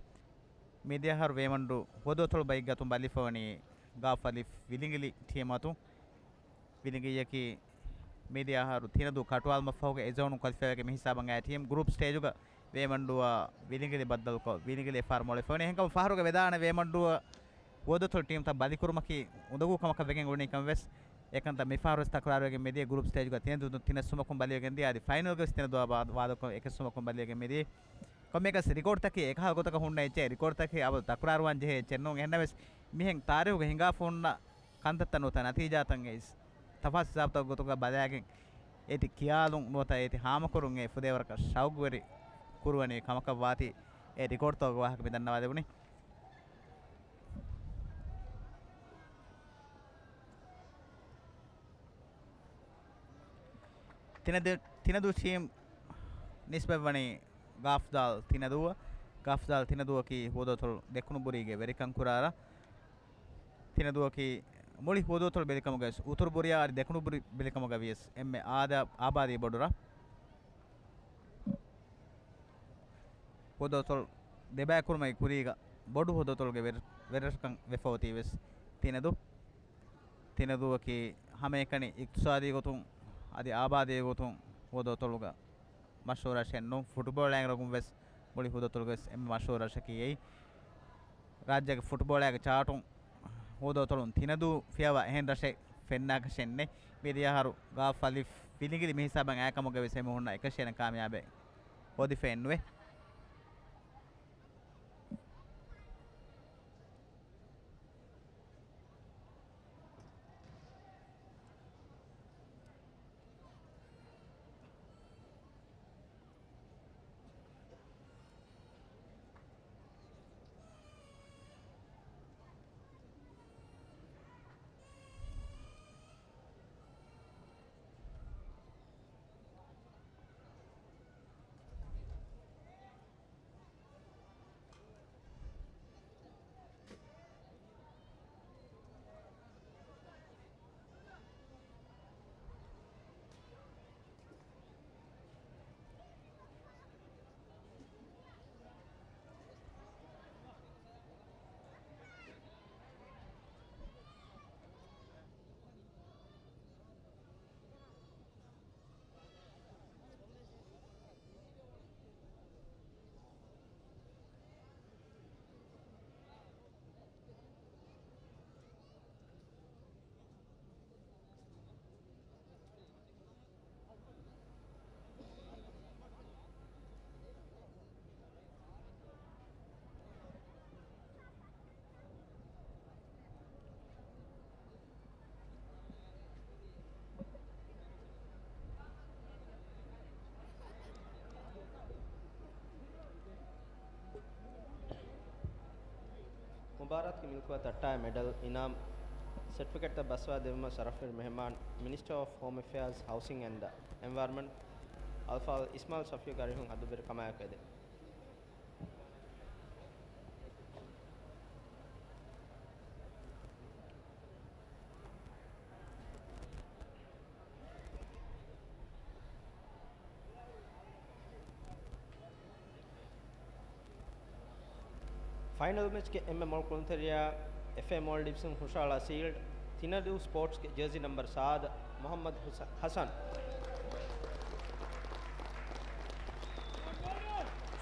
މިދިޔަ އަހަރު ވޭމަންޑޫ ހޯދޯތޮޅު ބައެއްގެ އަތުން ބަލިފަ ވަނީ ގާފް އަލިފް ވިލިނގިލި ޓީމް އަތުން. ވިލިނގިއްޔަކީ މިދިޔަ އަހަރު ތިނަދޫ ކަޓުވާލުމަށްފަހުގަ އެ ޒޯނުން ކޮލިފައިވެގެން މިހިސާބަށް އައި ޓީމް ގްރޫޕް ސްޓޭޖުގަ ވޭމަންޑޫއާ ވިލިނގިލި ބައްދަލުކޮށް، ވިލިނގިލި އެއް ފަހަރު މޮޅެފަވަނީ. އެހެންކަމުން ފަހަރުގަ ވެދާނެ ވޭމަންޑޫއަށް ހޯދޯތޮޅު ޓީމްތައް ބަލިކުރުމަކީ އުނދަގޫ ކަމަކަށް ވެގެން އުޅުނީ ކަމަށް ވެސް. އެކަންތައް މިފަހަރު ވެސް ތަކުރާރުވެގެން މިދިޔަ ގްރޫޕް ސްޓޭޖުގަ ތިނަދޫ ތިނެއް ސުމަކުން ބަލިވެގެން ދިޔަ. އަދި ފައިނަލްގަ ވެސް ތިނަދޫއާ ވާ-، ވާދަކޮށް އެކެއް ސުމަކުން ބަލިވެގެން މިދިޔަ. ކޮންމެއަކަސް ރިކޯޑްތަކެއް އެކަހަލަ ގޮތަކަށް ހުންނަ އެއްޗެއް ރިކޯޑްތަކެއް އަބަދު ތަކުރާރުވާން ޖެހޭ އެއްޗެއް ނޫން. އެހެންނަމަވެސް މިހެން ތާރީހުގަ ހިނގާފަ ހުންނަ ކަންތައްތައް ނުވަތަ ނަތީޖާތައް އެއް ތަފާސް ހިސާބުތަކުގެ ގޮތުގަ ބަލާގެން އޭތި ކިޔާލުން ނުވަތަ އޭތި ހާމަކުރުން އެ ފުދޭވަރަކަށް ޝައުގުވެރި ކުރުވަނީ ކަމަކަށް ވާތީ އެ ރިކޯޑްތަކުގެ ވާހަކަ މި ދަންނަވާ ދެވުނީ. ތިނަދޫ، ތިނަދޫ ޓީމް ނިސްބަތްވަނީ ގާފްދާލް ތިނަދޫއަށް. ގާފްދާލް ތިނަދޫއަކީ ހޯދޯތޮޅު ދެކުނުބުރީގެ ވެރިކަން ކުރާ ރަށް. ތިނަދޫއަކީ މުޅި ހޯދޯތޮޅު ބެލިކަމުގަވެސް އުތުރު ބުރިޔާ އަދި ދެކުނު ބުރި ބެލިކަމުގަ ވިޔަސް އެންމެ އާދަ، އާބާދީ ބޮޑު ރަށް. ހޯދޯތޮޅު ދެބައިކުރުމަކީ ކުރީގަ ބޮޑު ހޯދޯތޮޅުގެ ވެރި-، ވެރިރަށަކަށް ވެފަ އޮތީ ވެސް ތިނަދޫ. ތިނަދޫއަކީ ހަމައެކަނި އިޤްތިޞާދީ ގޮތުން އަދި އާބާދީ ގޮތުން ހޯދޯތޮޅުގަ މަޝްހޫރު ރަށެއް ނޫން. ފުޓްބޯޅަ އެނގިރަކުން ވެސް މުޅި ހޯދޯތޮޅުގަ ވެސް އެންމެ މަޝްހޫރު ރަށަކީ އެއީ. ރާއްޖޭގެ ފުޓްބޯޅައިގެ ޗާޓުން ހޯދޯތޮޅުން ތިނަދޫ ފިޔަވާ އެހެން ރަށެއް ފެންނާކަށެއް ނެތް. މިދިޔަ އަހަރު ގާފް އަލިފް ވިލިނގިލި މިހިސާބަށް އައި ކަމުގަ ވެސް އެމީހުންނަށް އެކަށީގެން ކާމިޔާބެއް ހޯދިފައެއް ނުވޭ. މުބާރާތުގެ މިލްކުވާ ތައްޓާއި މެޑަލް، އިނާމް، ސެޓްފިކެޓްތައް ބަސްވާ ދެއްވުމަށް ޝަރަފްވެރި މެހެމާން، މިނިސްޓަރ އޮފް ހޯމް އެފެއާޒް، ހައުސިން އެންޑް އެންވަޔަރަންމަންޓް، އަލްފާޟިލް އިސްމާއިލް ޝަފީޤުގެ އަރިހުން އަދުބެރި ކަމާއެކު އެދެން. ފައިނަލް މެޗްގެ އެންމެ މޮޅު ކުޅުންތެރިޔާ، އެފްއޭ މޯލްޑިވްސުން ހުށަހަޅާ ސީލްޑް، ތިނަދޫ ސްޕޯޓްސްގެ ޖާޒީ ނަމްބަރު ސާދަ، މުޙައްމަދު ހުސ-، ޙަސަން.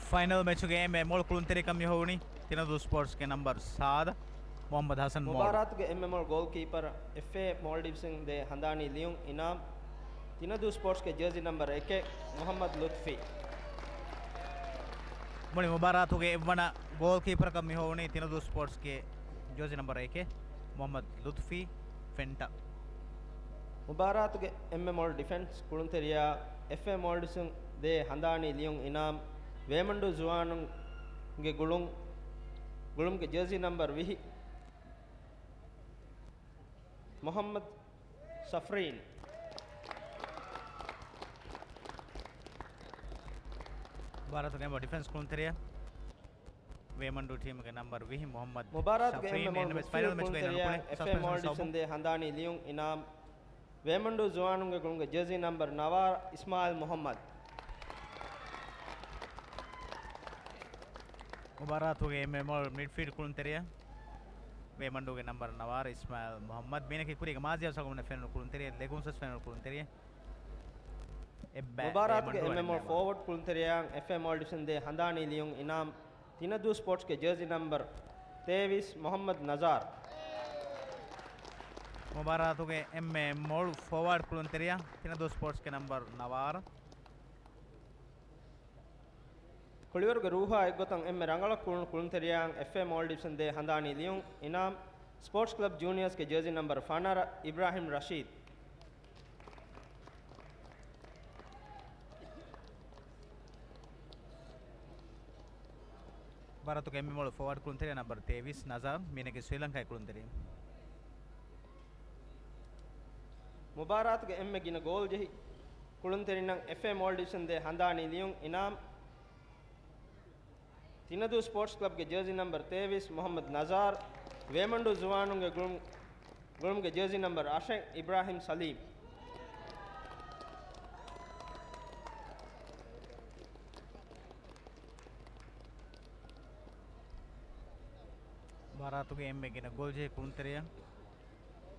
ފައިނަލް މެޗުގެ އެންމެ މޮޅު ކުޅުންތެރިކަން މި ހޮވުނީ، ތިނަދޫ ސްޕޯޓްސްގެ ނަމްބަރު ސާދަ، މުޙައްމަދު ޙަސަން މޯލް. މުބާރާތުގެ އެންމެ މޮޅު ގޯލްކީޕަރ، އެފްއޭ މޯލްޑިވްސުން ދޭ ހަނދާނީ ލިޔުން އިނާމް، ތިނަދޫ ސްޕޯޓްސްގެ ޖާޒީ ނަމްބަރު އެކެއް، މުޙައްމަދު ލުތްފީ. މުޅި މުބާރާތުގެ އެއްވަނަ ގޯލްކީޕަރަކަށް މި ހޮވުނީ، ތިނަދޫ ސްޕޯޓްސްގެ ޖާޒީ ނަމްބަރު އެކެއް، މުޙައްމަދު ލުތްފީ ފެންޓަ. މުބާރާތުގެ އެންމެ މޮޅު ޑިފެންސް ކުޅުންތެރިޔާ، އެފްއޭ މޯލްޑިވްސުން ދޭ ހަނދާނީ ލިޔުން އިނާމް، ވޭމަންޑޫ ޒުވާނުންގެ ގުޅުން، ގުޅުމުގެ ޖާޒީ ނަމްބަރު ވިހި، މުޙައްމަދު ސަފްރީން. މުބާރާތުގެ އެންމެ ޑިފެންސް ކުޅުންތެރިޔާ، ވޭމަންޑޫ ޓީމުގެ ނަމްބަރު ވިހި، މުޙައްމަދު މުބާރާތުގެ ސަފްރީން. އެންމެ އެންމެ މިޑްފީލްޑް ފައިނަލް މެޗުގައި ކުޅުންތެރިޔާ، ނަން ކުޅެ އެފްއޭ ސަފްރީން މޯލްޑިވްސުން ސައުބު. ދޭ ހަނދާނީ ލިޔުން އިނާމް، ވޭމަންޑޫ ޒުވާނުންގެ ގުޅުމުގެ ޖާޒީ ނަމްބަރު ނަވާރަ، އިސްމާއިލް މުޙައްމަދު. މުބާރާތުގެ އެންމެ މޮޅު މިޑްފީލްޑް ކުޅުންތެރިޔާ، ވޭމަންޑޫގެ ނަމްބަރު ނަވާރަ، އިސްމާއިލް މުޙައްމަދު. މީނަކީ ކުރީގެ މާޒިޔާ ސަގުމުން ފެނުނު ކުޅުންތެރިޔާ، ލެގުންސަސް ފެނުނު ކުޅުންތެރިޔާ. އެއްބަ-، މުބާރާތުގެ ވޭމަނޑޫ އެންމެ މޮޅު ފޯވަޑް ކުޅުންތެރިޔާ، އެފްއޭ މޯލްޑިވްސުން ދޭ ހަނދާނީ ލިޔުން އިނާމް، ތިނަދޫ ސްޕޯޓްސްގެ ޖާޒީ ނަމްބަރު ތޭވީސް، މުޙައްމަދު ނަޒާރު. މުބާރާތުގެ އެންމެ މޮޅު ފޯވާޑް ކުޅުންތެރިޔާ، ތިނަދޫ ސްޕޯޓްސްގެ ނަމްބަރު ނަވާރަ. ކުޅިވަރުގެ ރޫހާ އެއްގޮތަށް އެންމެ ރަނގަޅަށް ކުޅުނު ކުޅުންތެރިޔާއަށް އެފްއޭ މޯލްޑިވްސުން ދޭ ހަނދާނީ ލިޔުން އިނާމް، ސްޕޯޓްސް ކްލަބް ޖޫނިއާސްގެ ޖާޒީ ނަމްބަރު ފަނަރަ، އިބްރާހިމް ރަޝީދު. މުބާރާތުގެ އެންމެ މޮޅު ފޯވާޑް ކުޅުންތެރިޔާ ނަމްބަރު ތޭވީސް، ނަޒާރު، މީނަކީ ސްރީލަންކާގެ ކުޅުންތެރިން. މުބާރާތުގެ އެންމެ ގިނަ ގޯލް ޖެހި ކުޅުންތެރިންނަށް އެފްއޭ މޯލްޑިވްސުން ދޭ ހަނދާނީ ލިޔުން އިނާމް، ތިނަދޫ ސްޕޯޓްސް ކްލަބްގެ ޖާޒީ ނަމްބަރު ތޭވީސް، މުޙައްމަދު ނަޒާރު، ވޭމަންޑޫ ޒުވާނުންގެ ގުޅުމު-، ގުޅުމުގެ ޖާޒީ ނަމްބަރު އަށެއް، އިބްރާހިމް ސަލީމް. މުބާރާތުގެ އެންމެ ގިނަ ގޯލް ޖެހި ކުޅުންތެރިޔާ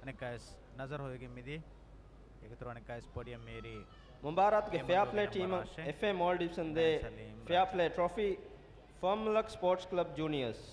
އަނެއްކާވެސް ނަޒަރު ހޮވިގެން މިދިޔަ. އެކަތުރު އަނެއްކާވެސް ޕޯޑިއަމް އޭރީ. މުބާރާތުގެ އެމަންޑޫގެ ފެއާޕްލޭ ނަމްބަރު ޓީމަށް އަށެއް. އެފްއޭ މޯލްޑިވްސުން ދޭ ނައިމް ސަލީމް ފެއާޕްލޭ ރަޖަބް. ޓްރޮފީ، ފާމް ލަކް ސްޕޯޓްސް ކްލަބް ޖޫނިއާސް.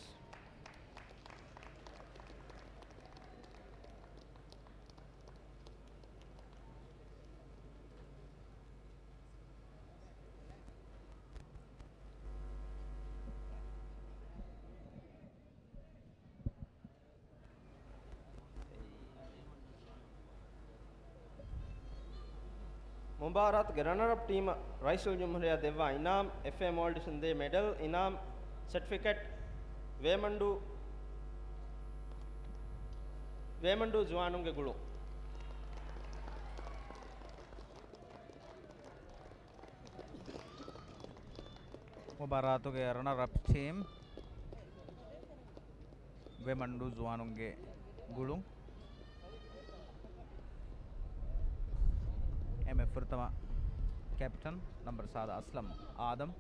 މުބާރާތުގެ ރަނަރަޕް ޓީމަށް ރައީސުލްޖުމްހޫރިއްޔާ ދެއްވާ އިނާމް، އެފްއޭ މޯލްޑިވްސުން ދޭ މެޑަލް، އިނާމް، ސެޓްފިކެޓް، ވޭމަންޑޫ، ވޭމަންޑޫ ޒުވާނުންގެ ގުޅުން. މުބާރާތުގެ ރަނަރަޕް ޓީމް، ވޭމަންޑޫ ޒުވާނުންގެ ގުޅުން. އެންމެ ފުރަތަމަ ކެޕްޓަން ނަމްބަރު ސާދަ އަސްލަމް އާދަމް.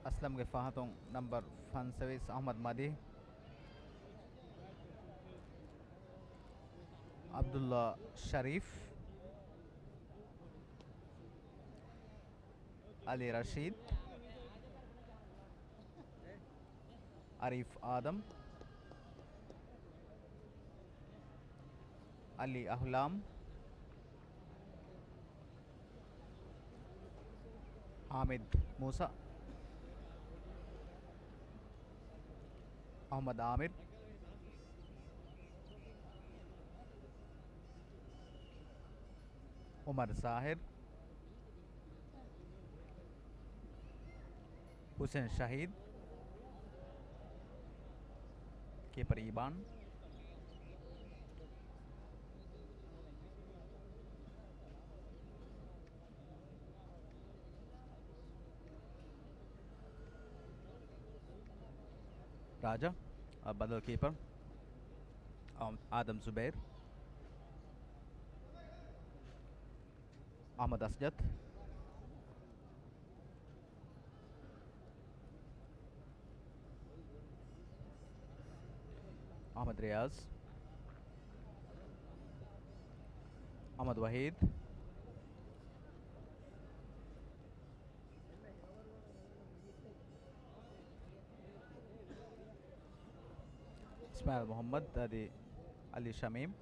އަސްލަމްގެ ފަހަތުން ނަމްބަރު ފަންސަވީސް އަޙްމަދު މަދީ، ޢަބްދުﷲ ޝަރީފް، ޢަލީ ރަޝީދު، އަރީފް އާދަމް، ޢަލީ އަހުލާމް، ޙާމިދު މޫސާ، އަޙްމަދު ޢާމިރު، ޢުމަރު ޒާހިރު، ހުސެން ޝަހީދު. ކީޕަރ އީބާން. ރާޖާ، އަ، ބަދަލު ކީޕަރ. އަ، އާދަމް ޒުބައިރު. އަޙްމަދު އަސްޖަދު. އަޙްމަދު ރިޔާޒް. އަޙްމަދު ވަޙީދު. އިސްމާޢީލް މުޙައްމަދު އަދި އަލީ ޝަމީމް.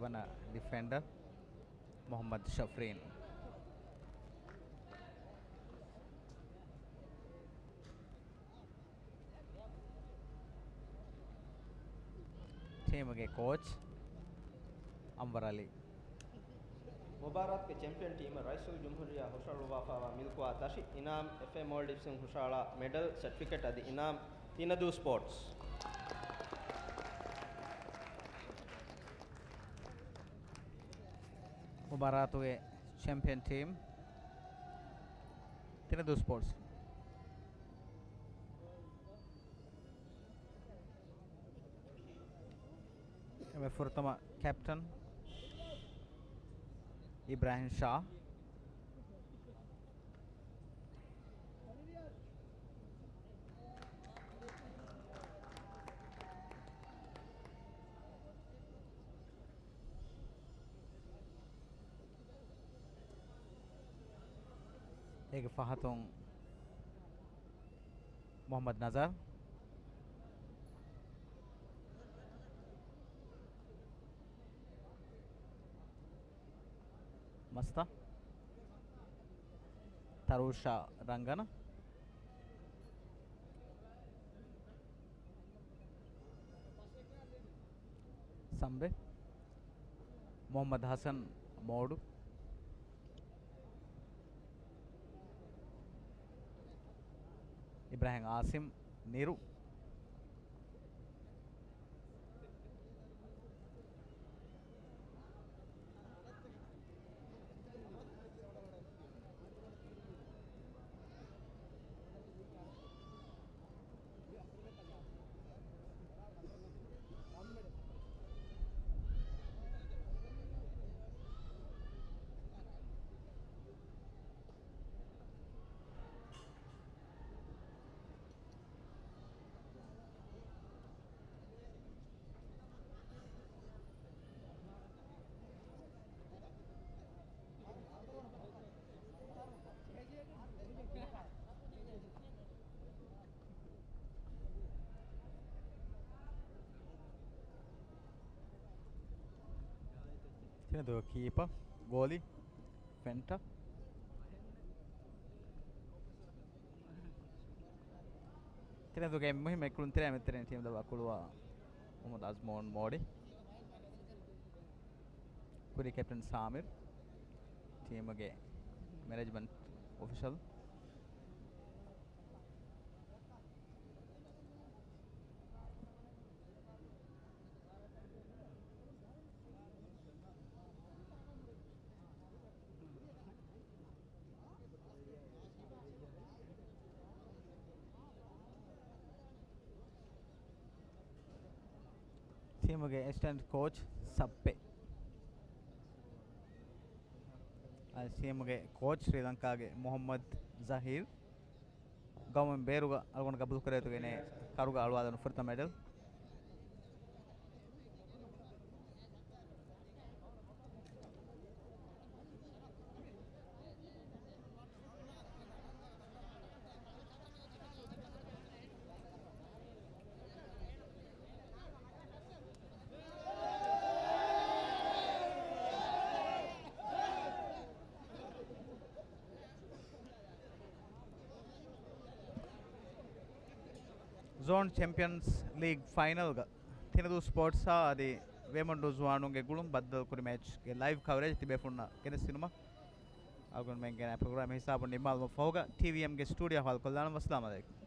ވަނަ ޑިފެންޑަރ މުޙައްމަދު ޝަފްރީން. ޓީމުގެ ކޯޗް އަންވަރު އަލީ. މުބާރާތުގެ ޗެމްޕިއަން ޓީމަށް ރައީސުލްޖުމްހޫރިއްޔާ ހުށަހަޅުއްވާފައިވާ މިލްކުވާ ދަށި އިނާމް، އެފްއޭ މޯލްޑިވްސްއިން ހުށަހަޅާ މެޑަލް، ސެޓްފިކެޓް އަދި އިނާމް ތިނަދޫ ސްޕޯޓްސް. މުބާރާތުގެ ޗެމްޕިއަން ޓީމް ތިނަދޫ ސްޕޯޓްސް. އެމެ ފުރަތަމަ ކެޕްޓަން އިބްރާހިމް ޝާ. އޭގެ ފަހަތުން މުޙައްމަދު ނަޒާރް. މަސްތަ. ތަރޫޝާ ރަނގަނަ. ސަމްބެ. މުޙައްމަދު ހަސަން މޯޑު. އިބްރާހިމް އާސިމް ނިރު. ތިނަދޫ ކީޕަ، ގޯލީ، ފެންޓަ. ތިނަދޫގެ މުހިއްމު ކުޅުންތެރިޔާ މެދުތެރެއިން ޓީމް ދަށްވާ ކުޅުވާ މުޙައްމަދު އަޒްމޫން މޯޑި. ކުރީ ކެޕްޓަން ސާމިރް. ޓީމުގެ މެނޭޖްމަންޓް އޮފިޝަލް. ޓީމުގެ އެސިސްޓެންޓް ކޯޗް ސައްޕެ. އަދި ޓީމުގެ ކޯޗް ސްރީލަންކާގެ މުޙައްމަދު ޒަހީރު. ގައުމުން ބޭރުގަ އަޅުގަނޑު ގަބޫލުކުރޭތުގެނޭ ކަރުގަ އަޅުވާލަން ފުރަތަމަ މެޑަލް. ޒޯން ޗެމްޕިއަންސް ލީގް ފައިނަލްގަ ތިނަދޫ ސްޕޯޓްސްއާ އަދި ވޭމަންޑޫ ޒުވާނުންގެ ގުޅުން ބައްދަލުކުރި މެޗްގެ ލައިވް ކަވަރޭޖް ތިބޭފުންނަށް ގެނެސްދިނުމަށް އަޅުގަނޑުމެން ގެނައި ޕްރޮގްރާމް ހިސާބުން ނިންމާލުމަށް ފަހުގަ ޓީވީއެމްގެ ސްޓޫޑިއޯ ހާލުކޮށްލާނަން. ވައްސަލާމް އަލައިކުމް.